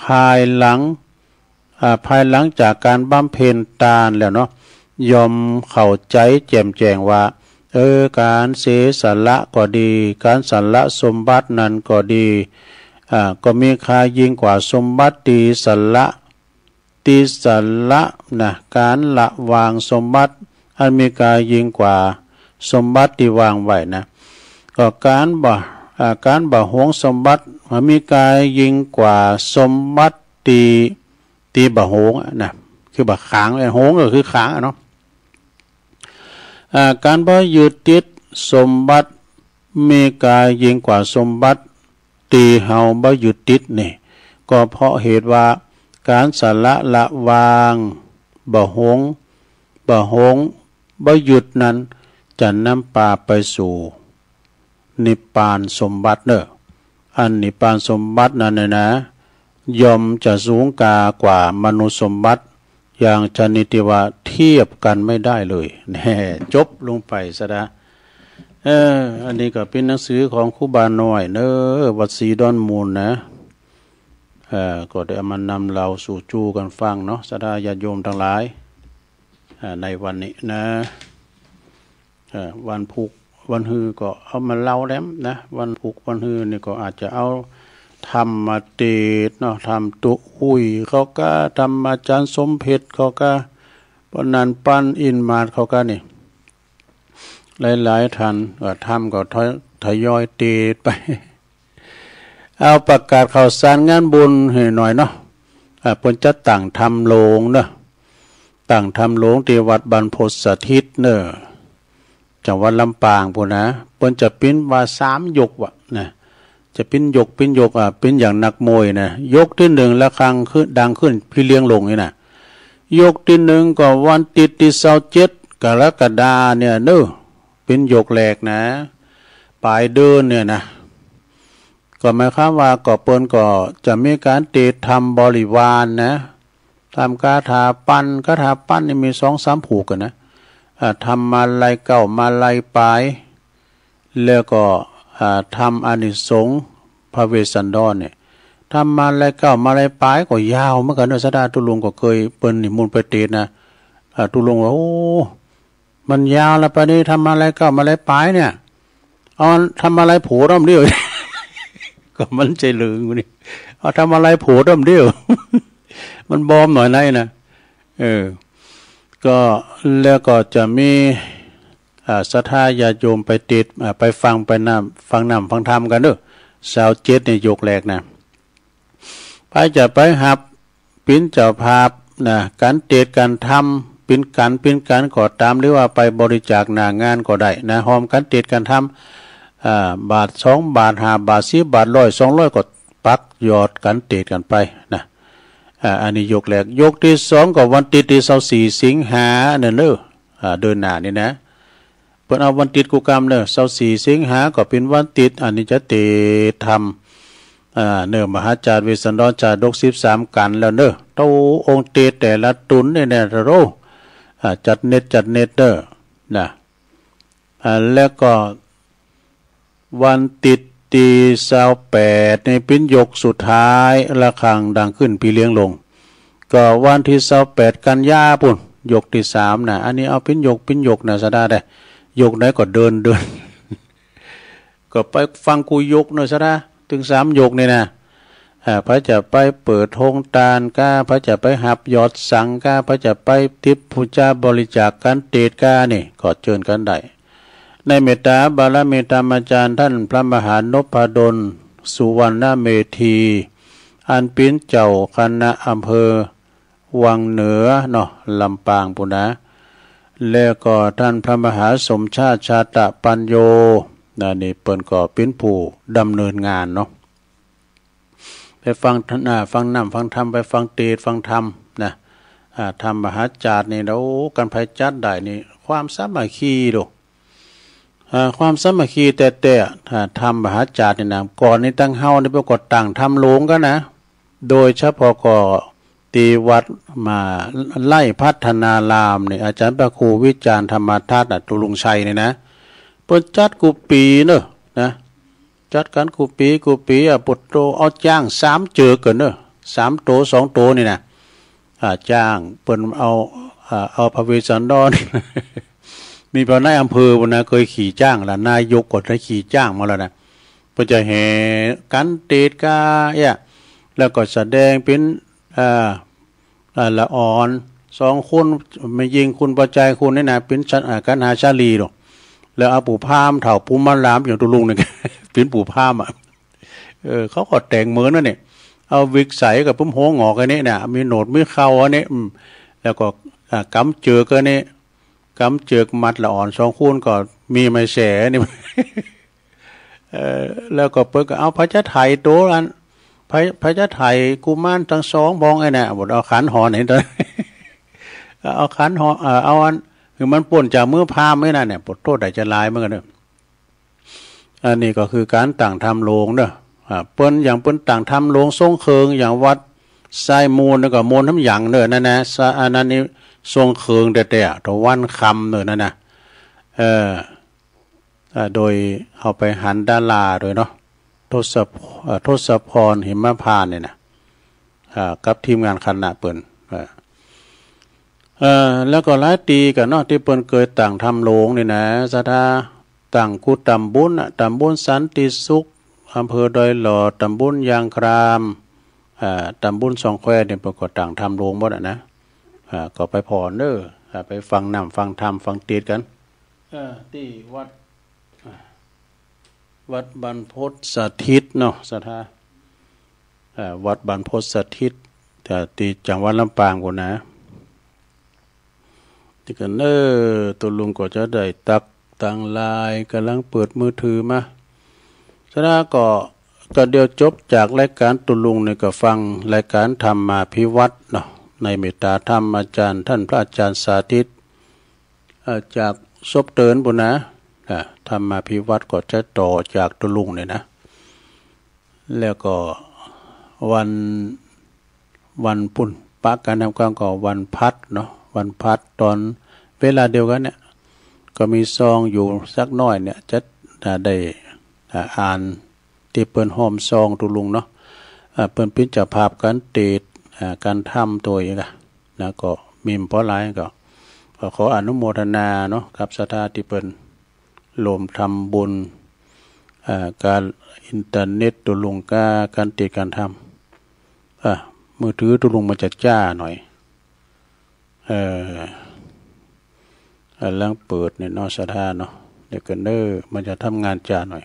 ภายหลัง อ่า ภายหลังจากการบำเพ็ญตานแล้วเนาะ ย่อมเข้าใจแจ่มแจ้งว่า เออ การเสียสละก็ดี การสละสมบัตินั้นก็ดี อ่า ก็มีค่ายิ่งกว่าสมบัติตี้สละ ตี้สละนะ การละวางสมบัติอันมีค่ายิ่งกว่าสมบัติตี้วางไว้นะ ก็การบ่ อา ก๋านบ่าหวงสมบัติ บ่มีก๋ายิ่งกว่าสมบัติตี้ ตี้บ่าหวงนะ คือบ่าขลัง หวงก็คือขลังอะเนาะ อา ก๋านบ่ยึดติดสมบัติ มีก๋ายิ่งกว่าสมบัติตี้เฮาบ่ยึดติดนี่ ก็เพราะเหตุว่าก๋านสละละวางบ่าหวง บ่าหวง บ่ยึดนั้น จะนำปาไปสู่นิพพานสมบัติเนอะ อันนิพพานสมบัตินั้นเนี่ยนะ ย่อมจะสูงกากว่ามนุษย์สมบัติ อย่างชนิดที่ว่าเทียบกันไม่ได้เลย แน่ จบลงไปซะนะ เออ อันนี้ก็เป็นหนังสือของครูบาน้อยเนอะ วัดศรีดอนมูลนะ เออ ก็ได้เอามานำเล่าสู่จูกันฟังเนาะ ศรัทธาญาติโยมทั้งหลาย อ่า ในวันนี้นะ เอ่อ วันพุธวันฮือก็เอามาเล่าแหลมนะ วันพุธวันฮือนี่ก็อาจจะเอาธรรมมาเตสน์เนาะ ธรรมตุ๊อุ้ยเขาก็ ธรรมอาจารย์สมเพชรเขาก็ ปะนันปันอินมาศเขาก็นี่ หลายๆ ท่าน เอ่อ ธรรมก็ทย- ทยอยเตสน์ไป เอาประกาศข่าวสารงานบุญให้หน่อยเนาะ อ่า เปิ้นจะตั้งธรรมโลงเนอะ ตั้งธรรมโลงตี้วัดบ้านโพธิ์สถิตเนอะ จังหวัดลำปางพู้นนะ เปิ้นจะปิ้นว่าสามยกว่ะนะ จะปิ้นยก ปิ้นยก อ่า ปิ้นอย่างนักมวยนะ ยกตี้หนึ่งระฆังขึ้น ดังขึ้นพีเลี้ยงลงนี่นะ ยกตี้หนึ่งก็วันอาทิตย์ตี้ซาวเจ็ดกรกฎาเนี่ยเนอะ ปิ้นยกแรกนะ ปลายเดือนเนี่ยนะ ก็หมายความว่าก็เปิ้นก็จะมีก๋านเตสน์ธรรมบริวารนะ ธรรมคาถาปัณฑ์ คาถาปัณฑ์นี่มีสองสามผูกกั๋นนะ อ่า ธรรมาลัยเก้ามาลัยปลาย แล้วก็ อ่า ธรรมอานิสงส์พระเวสสันดรเนี่ย ธรรมาลัยเก้ามาลัยปลายก็ยาวเหมือนกั๋นเนอะ ศรัทธาตุ๊ลุงก็เคยเปิ้นนิมนต์ไปเตสน์นะ อ่า ตุ๊ลุงว่า โอ้ มันยาวแล้ว ปานนี้ธรรมาลัยเก้ามาลัยปลายเนี่ย เอาธรรมาลัยโผล่ต้อมเดียว ก็มันใช่เหลืองนี่ เอาธรรมาลัยโผล่ต้อมเดียว มันบอมหน่อยไหนนะ เออ ก็ แล้วก็จะมี อ่า ศรัทธาญาติโยมไปเตสน์ อ่า ไปฟัง ไปน้ำ ฟังน้ำฟังธรรมกั๋นเด้อ ซาวเจ็ดเนี่ยยกแรกนะ ไผจะไปฮับ ปิ้นเจ้าภาพนะ ก๋านเตสน์ก๋านธรรม ปิ้นก๋าน ปิ้นก๋านก็ตาม หรือว่าไปบริจาคหน้างานก็ได้นะ ฮอมก๋านเตสน์ก๋านธรรม อ่า บาทสองบาท ห้าบาท สิบบาท ร้อย สองร้อย ก็ปักยอดก๋านเตสน์กั๋นไปนะ อ่า อันนี้ยกแรก ยกตี้สองก็วันอาทิตย์ตี้ซาวสี่สิงหาเนี่ยเนอะ อ่า เดือนหน้านี่นะ เปิ้นเอาวันอาทิตย์กู้กำเนอะ ซาวสี่สิงหาก็เป๋นวันอาทิตย์ อันนี้จะเตสน์ธรรม อ่า เนอะ มหาจารย์เวสสันดรชาดกสิบสามกัณฑ์แล้วเนอะ โตองค์เตสน์แต่ละต๋นเนี่ยนะ โธ่ อ่า จัดเน็ตจัดเน็ตเนอะ นะ อ่า แล้วก็วันอาทิตย์ตี้ซาวแปดนี่เป๋นยกสุดท้าย ระฆังดังขึ้นพีเลี้ยงลง ก็วันตี้ซาวแปดกันยาปู้น ยกตี้สามนะ อันนี้เอาเป๋นยกเป๋นยกนะ ศรัทธาเด้อ ยกไหนก็เดินเดิน ก็ไปฟังกู้ยกเนอะ ศรัทธา ตึงสามยกนี่นะ อ่า ไผจะไปเปิดโฮงตานก้า ไผจะไปฮับยอดสังฆ์ก้า ไผจะไปติดปู๋จาบริจาคก๋านเตสน์ก้านี่ ก็เจิญกั๋นได้ ในเมตตาบารมีธรรมาจารย์ท่านพระมหานพดล สุวรรณเมธี อันเป๋นเจ้าคณะอำเภอวังเหนือเนาะ ลำปางปู้นนะ แล้วก็ท่านพระมหาสมชาติชาตะปัญโญ นะ นี่เปิ้นก็เป๋นผู้ดำเนินงานเนาะ ไปฟังธ- อ่า ฟังน้ำฟังธรรม ไปฟังเตสน์ฟังธรรมนะ อ่า ธรรมมหาจาดนี่นะ โอ้ กันไผจัดได้นี่ ความสามัคคีโลด อ่า ความสามัคคีแต๊ๆ อ่า ธรรมมหาจาดนี่นะ ก่อนนี้ตังเฮานี่เปิ้นก็ตั้งธรรมโลงกั๋นนะ โดยเฉพาะก็ตี้วัดมาไล่พัฒนารามนี่ อาจารย์พระครูวิจารณ์ธรรมทัศน์น่ะ ตุลุงชัยนี่นะ เปิ้นจัดกู้ปี๋เนอะ นะ จัดกั๋นกู้ปี๋กู้ปี๋ อ่ะ ปุตโต เอาจ๊างสามเจือกกั๋นเนอะ สามโตสองโตนี่นะ อ่า จ๊าง เปิ้นเอา อ่า เอาพระเวสสันดร มีพระนายอำเภอปู้นนะ เคยขี่จ๊างละ นายกก็ได้ขี่จ๊างมาแล้วนะ เปิ้นจะแห่ก๋านเตสน์ก้าเอี้ย แล้วก็แสดงเป๋น อ่า อ่า ละอ่อนสองคน แม่ญิงคุณประจายคุณนี่นะ เป๋นชะ- อ่า กันหาชาลีโลด แล้วเอาปู่พราหมณ์เฒ่าปู่มาลามอย่างตุลุงนี่ เป็นปู่พราหมณ์อ่ะ เออ เขาก็แต่งเหมือนนั่นเนี่ย เอาวิกใส่กับผมหัวงอกอันนี้เนี่ย มีหนวดมีเคราอันนี้ อืม แล้วก็ อ่า กำเจือกอันนี้ กำเจือกมัดละอ่อนสองคูณก็มีไม้แส่นี่ เออ แล้วก็เปิ้นก็เอาพระจะไถโตอัน พระ พระจะไถกุมารทั้งสองพองไอ้น่ะ บ่เอาขันหอนี่ เอาขันหอ เอ่อ เอาอัน คือมันป้นจากมือพราหมณ์ไอ้นั่นเนี่ย ปวดโทษได้จะหลายเหมือนกันเด้อ อันนี้ก็คือการตั้งธรรมโลงเด้อ อ่า เปิ้นอย่างเปิ้นตั้งธรรมโลงทรงเครื่อง อย่างวัดทรายมูลนี่ก็มนต์ทำหยังเด้อนั่นนะ สะ อันนั้นนี่ทรงเครื่องแต๊ๆ ตะวันค่ำเด้อนั่นนะ เออ อ่า โดยเอาไปหันดาราโดยเนาะ ทศพ เอ่อ ทศพร หิมพานต์เนี่ยนะ อ่า กับทีมงานคณะเปิ้น เอ่อ เอ่อ แล้วก็หลายตีกันเนาะ ที่เปิ้นเกยตั้งธรรมโลงนี่นะ ศรัทธา ตั้งกุฏิตำบลน่ะ ตำบลสันติสุข อำเภอดอยหล่อ ตำบลยางคราม อ่า ตำบลสองแควนี่เปิ้นก็ตั้งธรรมโลงหมดอะนะ อ่า ก็ไปผ่อนเด้อ อ่า ไปฟังน้ำฟังธรรมฟังเทศน์กัน เอ่อ ที่วัด อ่า วัดบรรพตสถิตเนาะ ศรัทธา เอ่อ วัดบรรพตสถิต เอ่อ ที่จังหวัดลำปางพู้นนะ ที่กันเนอ ตุลุงก็จะได้ตักตังหลาย กำลังเปิดมือถือมา ศรัทธาก็ ก็เดี๋ยวจบจากรายการตุลุงนี่ก็ฟังรายการธรรมาภิวัตน์เนาะ ในเมตตาธรรมอาจารย์ ท่านพระอาจารย์สาธิต เอ่อ จากศพเตินพู้นนะ อ่า ธรรมาภิวัตน์ก็จะต่อจากตุลุงนี่นะ แล้วก็วัน วันพุธ ปะกันทำการก็วันพัดเนาะ วันพัดตอนเวลาเดียวกันเนี่ย ก็มีซองอยู่สักหน่อยเนี่ย จะ อ่า ได้ อ่า อ่าน ที่เปิ้นห้อมซองตุลุงเนาะ อ่า เปิ้นเป็นเจ้าภาพการเทศน์ อ่า การธรรมตัวเองอะนะ ก็มีบ่หลายก็ ก็ขออนุโมทนาเนาะ กับศรัทธาที่เปิ้นร่วมทำบุญ อ่า การอินเทอร์เน็ตตุลุงกับการเทศน์การธรรม อ่า มือถือตุลุงมันจะจ้าหน่อย เอ่อ กำลังเปิดนี่เนาะ ศรัทธาเนาะ เดี๋ยวกันเด้อ มันจะทำงานช้าหน่อย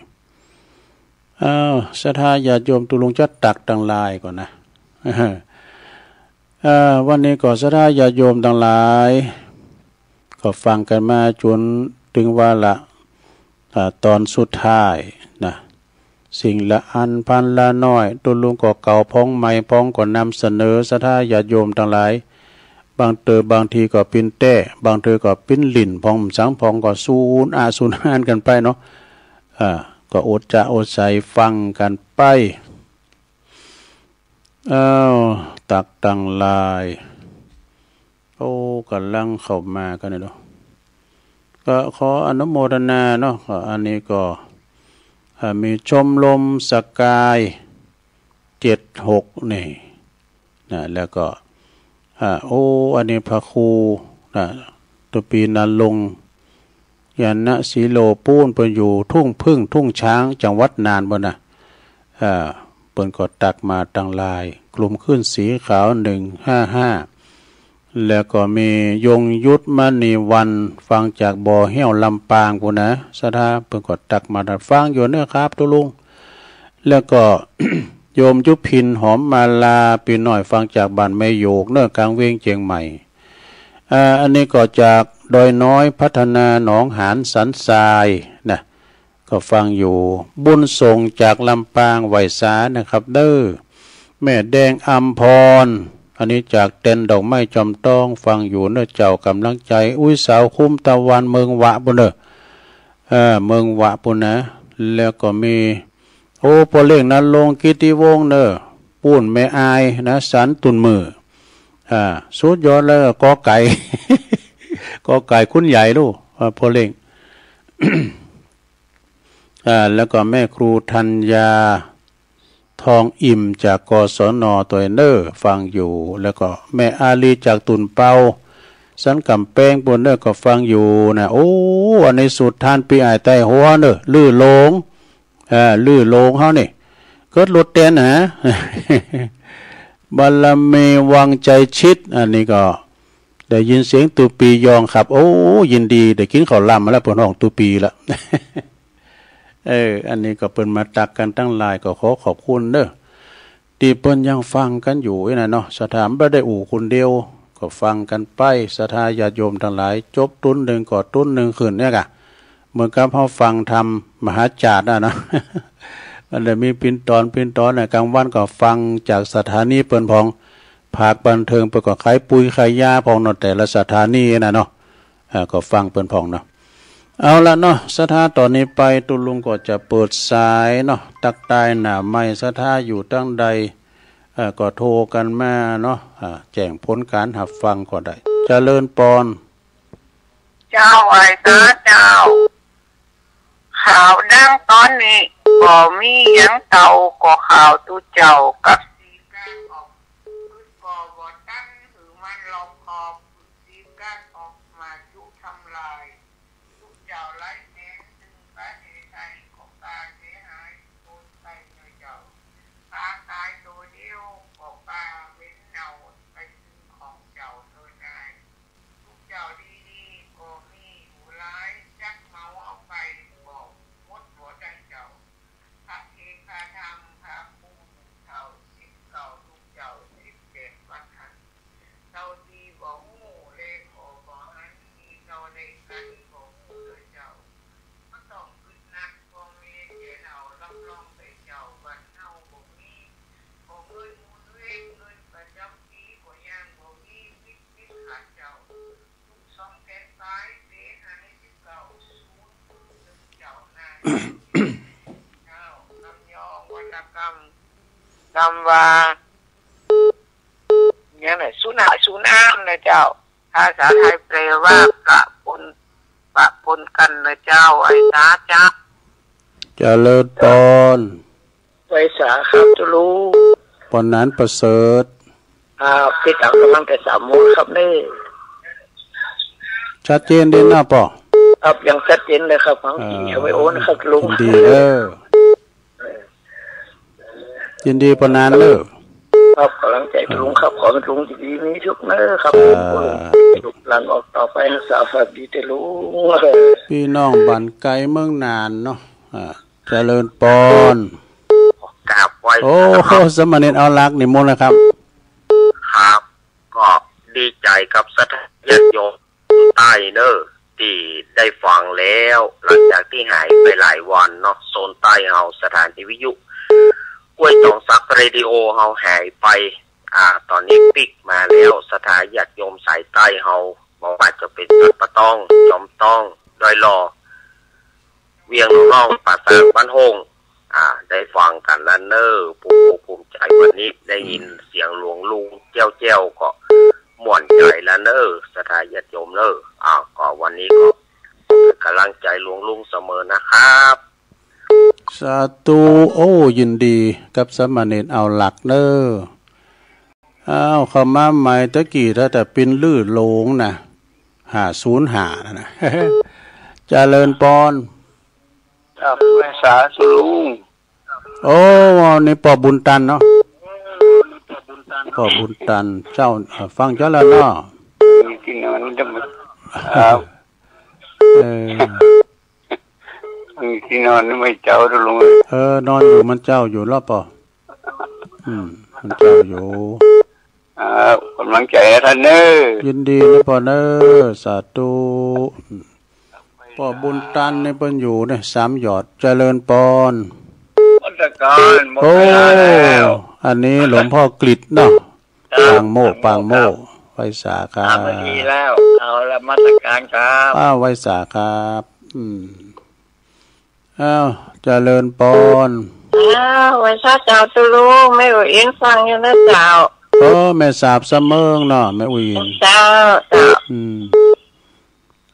อ้าว ศรัทธาญาติโยมตุลุงจะตักตังหลายก่อนนะ เอ่อ วันนี้ก็ศรัทธาญาติโยมตังหลาย ก็ฟังกันมาจนถึงวาระ อ่า ตอนสุดท้ายนะ สิ่งละอันพันละน้อย ตุลุงก็เก่าพ้องใหม่พ้องก็นำเสนอศรัทธาญาติโยมตังหลาย บางเตอ บางทีก็ปิ้นแต๊ บางเตอก็ปิ้นหลิ้นพ้อง สังพ้องก็สูญอาสูญฮานกันไปเนาะ อ่า ก็อดจะอดใสฟังกันไป อ้าว ตักตังหลาย โอ้ กำลังเข้ามากันเนาะ ก็ขออนุโมทนาเนาะ ก็อันนี้ก็ อ่า มีชมรมสกาย เจ็ดหก นี่ นะ แล้วก็ อ่า โอ้ อันนี้พระครู นะ ตุปีนรงค์ ญาณศิโล ปู้น เปิ้นอยู่ทุ่งผึ้ง ทุ่งช้าง จังหวัดน่านปู้นนะ อ่า เปิ้นก็ตักมาตังหลาย คลุมขึ้นสีขาว หนึ่งห้าห้า แล้วก็มียงยุทธมณีวัน ฟังจากบ่อแห้วลำปางปู้นนะ ศรัทธา เปิ้นก็ตักมา ฟังอยู่เนอะครับตุลุง แล้วก็ โยมยุพินหอมมาลา ปี้น้อยฟังจากบ้านแม่โยกเนอะ กลางเวียงเจียงใหม่ อ่า อันนี้ก็จากดอยน้อยพัฒนาหนองหานสันทรายนะ ก็ฟังอยู่ บุญส่งจากลำปางไหว้สานะครับเด้อ แม่แดงอำพร อันนี้จากเต็นท์ดอกไม้จอมต้อง ฟังอยู่เนอะเจ้า กำลังใจ อุ้ยสาวคุ้มตะวันเมืองวะปู้นเนอะ เออ เมืองวะปู้นนะ แล้วก็มี โอ้ พ่อเลี้ยงนรงค์กิติวงศ์เนอะ ปู้นแม่อายนะ สันตุ่นมือ อ่า สุดยอดเลย กอไก่ กอไก่คุณใหญ่ลูก อ่า พ่อเลี้ยง อ่า แล้วก็แม่ครูธัญญา ทองอิ่มจาก กศน ตัวเนอะ ฟังอยู่ แล้วก็แม่อาลีจากตุ่นเปา สันกำแพงปู้นเนอะ ก็ฟังอยู่นะ โอ้ อันนี้สุดท้านปี้อ้ายใต้หัวเนอะ ลื้อโลง เอ่อ ลื้อโลงเฮานี่ เกิดรถเต้นฮะ บารมีวังใจชิด อันนี้ก็ ได้ยินเสียงตูปียองครับ โอ้ ยินดี ได้กินข้าวหลามมาแล้ว เปิ้นฮ้องตูปีละ เออ อันนี้ก็เปิ้นมาตักกันตังหลาย ก็ขอขอบคุณเด้อ ตี้เปิ้นยังฟังกันอยู่อี้นะเนาะ ศรัทธาบ่ได้อู้คนเดียว ก็ฟังกันไป ศรัทธาญาติโยมตังหลาย จบตุ๊นหนึ่งก็ตุ๊นหนึ่งขึ้นเนี่ยกะ เหมือนกับเฮาฟังธรรมมหาจาตย์น่ะเนาะ มันได้มีปิ้นตอนปิ้นตอนน่ะ กลางวันก็ฟังจากสถานีเปิ้นพอง ภาคบันเทิงเปิ้นก็ขายปุ๋ยขายยาพองเนาะ แต่ละสถานีน่ะเนาะ อ่า ก็ฟังเปิ้นพองเนาะ เอาละเนาะ ศรัทธา ตอนนี้ไปตุ๊ลุงก็จะเปิดสายเนาะ ตักทายหน้าไมค์ ศรัทธาอยู่ตังใด เอ่อ ก็โทรกันมาเนาะ อ่า แจ้งผลการรับฟังก็ได้ เจริญปอน เจ้า ไหว้สาเจ้า ข่าวดังตอนนี้ บ่มีหยังเต้า ก็ข่าวตุ๊เจ้ากับสีกาออก กึ๊ดก็บ่ตัน หือมันรอบคอบ สีกาออกมาจุทำลาย ตุ๊เจ้าหลายแสน ซึ่งประเทศไทยก็กล้าเสียหาย โดนไปเลยเจ้า ปลาตายตัวเดียว ก็ปลาเหม็นเน่า ไปกินของเจ้าเถิดนาย ตุ๊เจ้าดีๆ ก็มีอยู่หลาย จักเหมาเอาไปบอกหมดบ่ได้เจ้า พระเทพาธรรม พระครูเฒ่าสิบเก้า ตุ๊เจ้าสิบแปดวัดหั้น เต้าตีบ่ฮู้ เลขอบ่หัน มีเต้าเลขกันบ่ฮู้เด้อเจ้า บ่ต้องกึ๊ดนัก พ่อแม่แก่เฒ่า รับรองได้เจ้า บ้านเฮาบ่มี บ่เงินหมุนเวียน เงินประจำปีก็ยังบ่มี วิกฤตขาดเจ้า สองแสนปลาย เสียหายสิบเก้า ศูนย์หนึ่งเจ้า นาย เจ้า คำยอง วรรณกรรม คำว่า เนี่ยนะ สุนา สุนามนะเจ้า ภาษาไทยแปลว่าปะปน ปะปนกันนะเจ้า ไอ้สาเจ้า เจริญปอน ไหว้สาครับตุ๊ลุง ปอนหนานประเสริฐ อ่า ติดตามกำลังแต่สามโมงครับนี่ ชัดเจนดีนะปอ ครับ ยังชัดเจนเลยครับ ฟังดี เออ เอาไว้โอนนะครับลุง ยินดีเด้อ ยินดีปานนั้นเด้อ ครับ กำลังใจลุงครับ ขอให้ลุงดีมีสุขเด้อครับ สาธุ ลูกหลานออกต่อไป รักษาฝากดีเด้อลุง พี่น้องบ้านไกลเมืองนานเนาะ อ่า เจริญปอน กราบไหว้ โอ้ ครับ สามเณรเอาหลักนิมนต์นะครับ ครับ ก็ดีใจกับศรัทธาญาติโยม ใต้เนอะ ที่ได้ฟังแล้ว หลังจากที่หายไปหลายวันเนาะ โซนใต้เฮา สถานีวิทยุกล้วยตองสักเรดิโอเฮาหายไป อ่า ตอนนี้ปิ๊กมาแล้ว ศรัทธาญาติโยมสายใต้เฮา บ่ว่าจะเป็นสันป่าตอง จอมตอง ดอยหล่อ เวียงหนองน้อง ป่าซาง บ้านโฮ่ง อ่า ได้ฟังกันแล้วเนอะ ภูมิอกภูมิใจ วันนี้ได้ยินเสียงหลวงลุงแจ้วๆ ก็ม่วนใจแล้วเนอะ ศรัทธาญาติโยมเนอะ อ่า ก็วันนี้ก็เป็นกำลังใจหลวงลุงเสมอนะครับ สาธุ โอ้ ยินดีกับสามเณรเอาหลักเนอะ อ้าว เข้ามาใหม่ตะกี้ ถ้าแต่ปินลื้อหลงนะ ห้าศูนย์ห้า นั่นนะ เจริญปอน ครับ ไหว้สาตุ๊ลุง โอ้ นี่ปอบุญตันเนาะ ปอบุญตัน เจ้า เอ่อ ฟังเจ้าแล้วเนาะ มีที่นอนได้ไหม ครับ เออ มีที่นอนได้ไหมเจ้าตุ๊ลุง เออ นอนอยู่ มันเจ้าอยู่รอบปอ อืม มันเจ้าอยู่ อ่า กำลังใจให้ท่านเนอะ ยินดีนะปอเนอะ สาธุ ปอบุญตันนี่เปิ้นอยู่เนี่ย สามหยอด เจริญปอน นมัสการ หมด โอ้ เวลาแล้ว อันนี้หลวงพ่อกฤษเนาะ ครับ ปางโมกข์ ปางโมกข์ ครับ ไหว้สาครับ ห้านาทีแล้ว เอาละ นมัสการครับ อ้าว ไหว้สาครับ อืม อ้าว เจริญปอน อ้าว ไหว้สาเจ้าตุ๊ลุง แม่อุ๋ยอินฟังอยู่นะเจ้า โอ้ แม่สาบสะเมิงเนาะ แม่อุ๋ยอิน เจ้า เจ้า อืม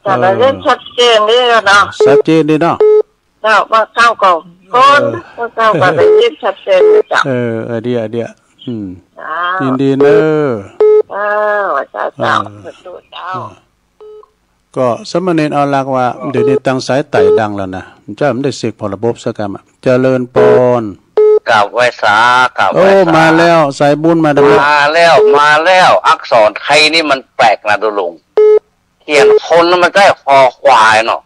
แต่ละ เออ เรื่องชัดเจนดีเนาะ ชัดเจนดีเนาะ เจ้า บางครั้งก็คน เออ บางครั้งก็ได้ยินชัดเจนเจ้า เออ เออ ดีอ่ะ ดีอ่ะ อืม เจ้า ยินดีเนอะ เจ้า เจ้า เจ้า เออ สาธุเจ้า เออ ก็สามเณรเอาหลักว่า เดี๋ยวนี้ตั้งสายไต่ดังแล้วนะ เจ้ามันได้เสกพอระบบสักกรรมอะ เจริญปอน กราบไหว้สา กราบไหว้สา โอ้ มาแล้ว สายบุญมาแล้ว มาแล้ว มาแล้ว อักษรไทยนี่มันแปลกนะตุ๊ลุง เขียนคนมันใช้คอควายเนาะ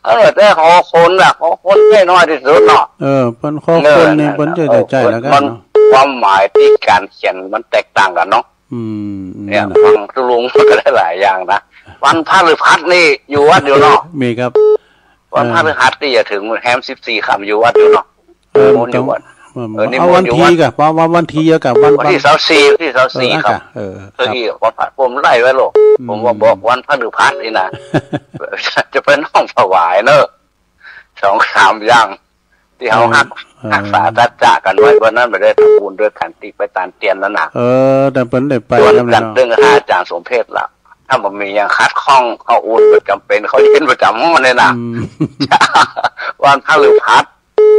เออ แต่คอคนน่ะ คอคนใช้น้อยที่สุดเนาะ เออ เปิ้นคอคนนี่ เปิ้นจะได้ใช้แล้วกันเนาะ ความหมายที่การเขียนมันแตกต่างกันเนาะ อืม เนี่ย นั่นน่ะ ฟังตุ๊ลุงก็ได้หลายอย่างนะ วันพฤหัสนี่อยู่วัดอยู่เนาะ มีครับ วันพฤหัสนี่จะถึงแฮมสิบสี่ค่ำอยู่วัดอยู่เนาะ เออ มนต์อยู่วัด เออ เออ นิมนต์อยู่วัด เอาวันที่กะ ว่า ว่าวันที่เยอะกะ วัน วันที่ วัน ซาวสี่ วันที่ซาวสี่ เออ ค่ำ เออ ครับ เออ วันพฤหัสผมไล่ไว้โลก อืม ผมว่าบอกวันพฤหัสนี่นะ จะไปน้อมถวายเนอะ สองสามอย่าง ที่เฮา เออ ฮัก เออ ฮักษาสัจจะกันไว้ วันนั้นไปได้ทำบุญด้วยกัน ที่ไปตานเตียนนั่นน่ะ เออ แต่เปิ้นได้ไป ชวนกัน แล้วเนาะ ตึงอาจารย์สมเพชรล่ะ ถ้ามันมีอย่างขัดข้อง เขาอุ่นประจำเป็น เขาเย็นประจำห้องเนี่ยนะ อืม วันพฤหัส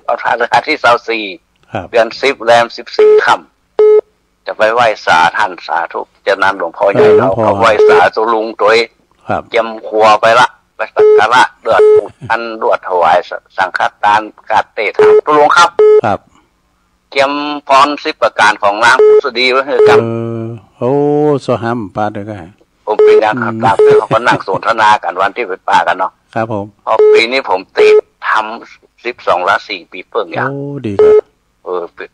วันพฤหัสที่ซาวสี่ ครับ เดือนสิบ แรมสิบสี่ค่ำ จะไปไหว้สาท่านสาธุ จากนั้นหลวงพ่อใหญ่ เออ หลวงพ่อ เราก็ไหว้สาตุ๊ลุงตวย ครับ เตรียมครัวไปละ ไปสักการะเดือดอุดอันดวดถวายสังฆทานกาเตถามตุ๊ลุงครับ ครับ เตรียมพรสิบประการของนางผุสดีไว้ให้กับ เออ โอ้ สหามปาดเลยก็ ผมเป็นนาง อืม กราบ เขาก็นั่งสนทนากันวันที่ไปปากันเนาะ ครับผม พอปีนี้ผมติดทำสิบสองราศีปีเปิงอย่าง โอ้ ดีครับ เออ ติ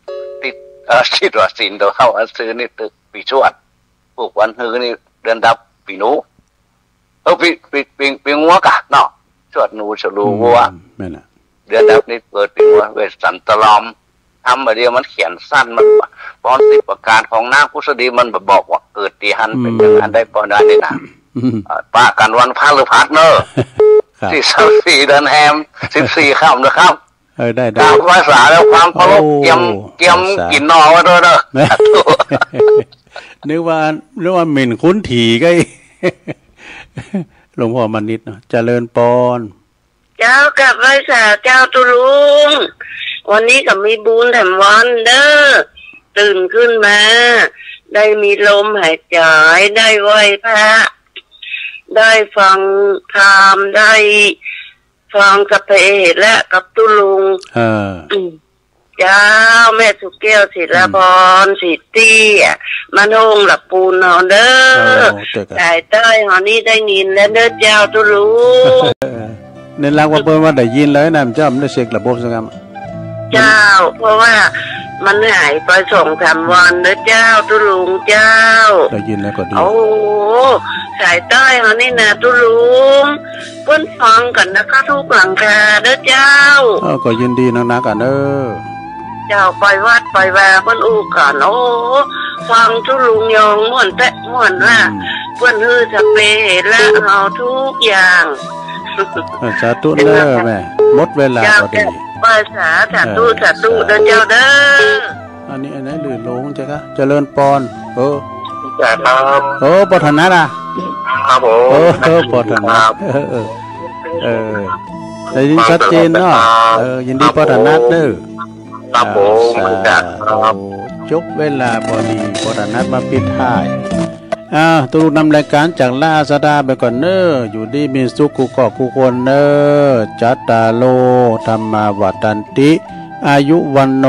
ด เออ ติดว่าศีลตัวเข้าอันซื้อนี่ตึกปีชวด ปลูกวันฮือนี่เดือนดับปีหนู เออ ปี ปี ปี ปีงัวกะเนาะ ชวดหนูฉลูวัว อืม แม่นน่ะ เดือนดับนี่เกิดปีงัว เวสสันตลอม ทำมาเดียวมันเขียนสั้น มันพรสิบประการของนางผุสดี มันบอกว่าเกิดตีหัน อืม เป็นอย่างนั้นได้ปอนนั้นนี่นะ อืม เอ่อ ปะกันวันพฤหัสเนอะ ครับ ที่ซาวสี่เดือนแฮมสิบสี่ค่ำนะครับ เออ ได้ ได้ กราบไหว้สาแล้วความเคารพ โอ้ เตรียม เตรียม สาธุ กินหน่อไว้ด้วยเด้อ สาธุ นึกว่า นึกว่าหมิ่นขุนถีไง หลวงพ่อมานิดเนาะ เจริญปอน เจ้ากราบไหว้สาเจ้าตุ๊ลุง วันนี้ก็มีบุญแถมวันเด้อ ตื่นขึ้นมา ได้มีลมหายใจ ได้ไหว้พระ ได้ฟังธรรม ได้ ฟังสัพเพเหระกับตุ๊ลุง เออ อืม เจ้าแม่สุแก้ว ศิลาภรณ์ อืม สิทธิอะ มันโฮงหลับปูนเฮาเด้อ โอ้ เจ้าค่ะ สายใต้เฮานี่ได้ยินแล้วเด้อเจ้าตุ๊ลุง เน้นรักว่าเปิ้นว่าได้ยินแล้วนะ เจ้ามันได้เช็คระบบซะครับ เจ้า เพราะว่ามันหายไปสองสามวันเด้อเจ้าตุ๊ลุงเจ้า ได้ยินแล้วก็ดี โอ้โห สายใต้เฮานี่นะตุ๊ลุง เปิ้นฟังกันนะคะทุกหลังคาเด้อเจ้า เออ ก็ยินดีนักๆ กันเด้อ เจ้าไปวัดไปวาเปิ้นอู้กัน โอ้ ฟังตุ๊ลุงยองม่วนแต๊ะม่วนว่า อืม เปิ้นฮือสัพเพเหระเฮาทุกอย่าง เออ สาธุเด้อแม่ หมดเวลาพอดี เจ้า ไหว้สา สาธุ เออ สาธุ สาธุ เด้อเจ้าเด้อ อันนี้อันไหนหรือหลวงเจ้าคะ เจริญปอน เออ ครับ เออ ปอถนัดอ่ะ ครับผม เออ เออ ปอถนัด ครับ เออ เออ เออ ได้ยินชัดเจนเนาะ เออ ยินดีปอถนัดเด้อ ครับผม อ่า เหมือนกันครับ สาธุ จบเวลาพอดี ปอถนัดมาปิดท้าย อ่า ตุ๊ลุงนำรายการจากลาซาด้าไปก่อนเน้อ อยู่ดีมีสุขกู้ครอบกู้คนเน้อ จัตตาโร ธัมมา วัฑฒันติ อายุ วัณโณ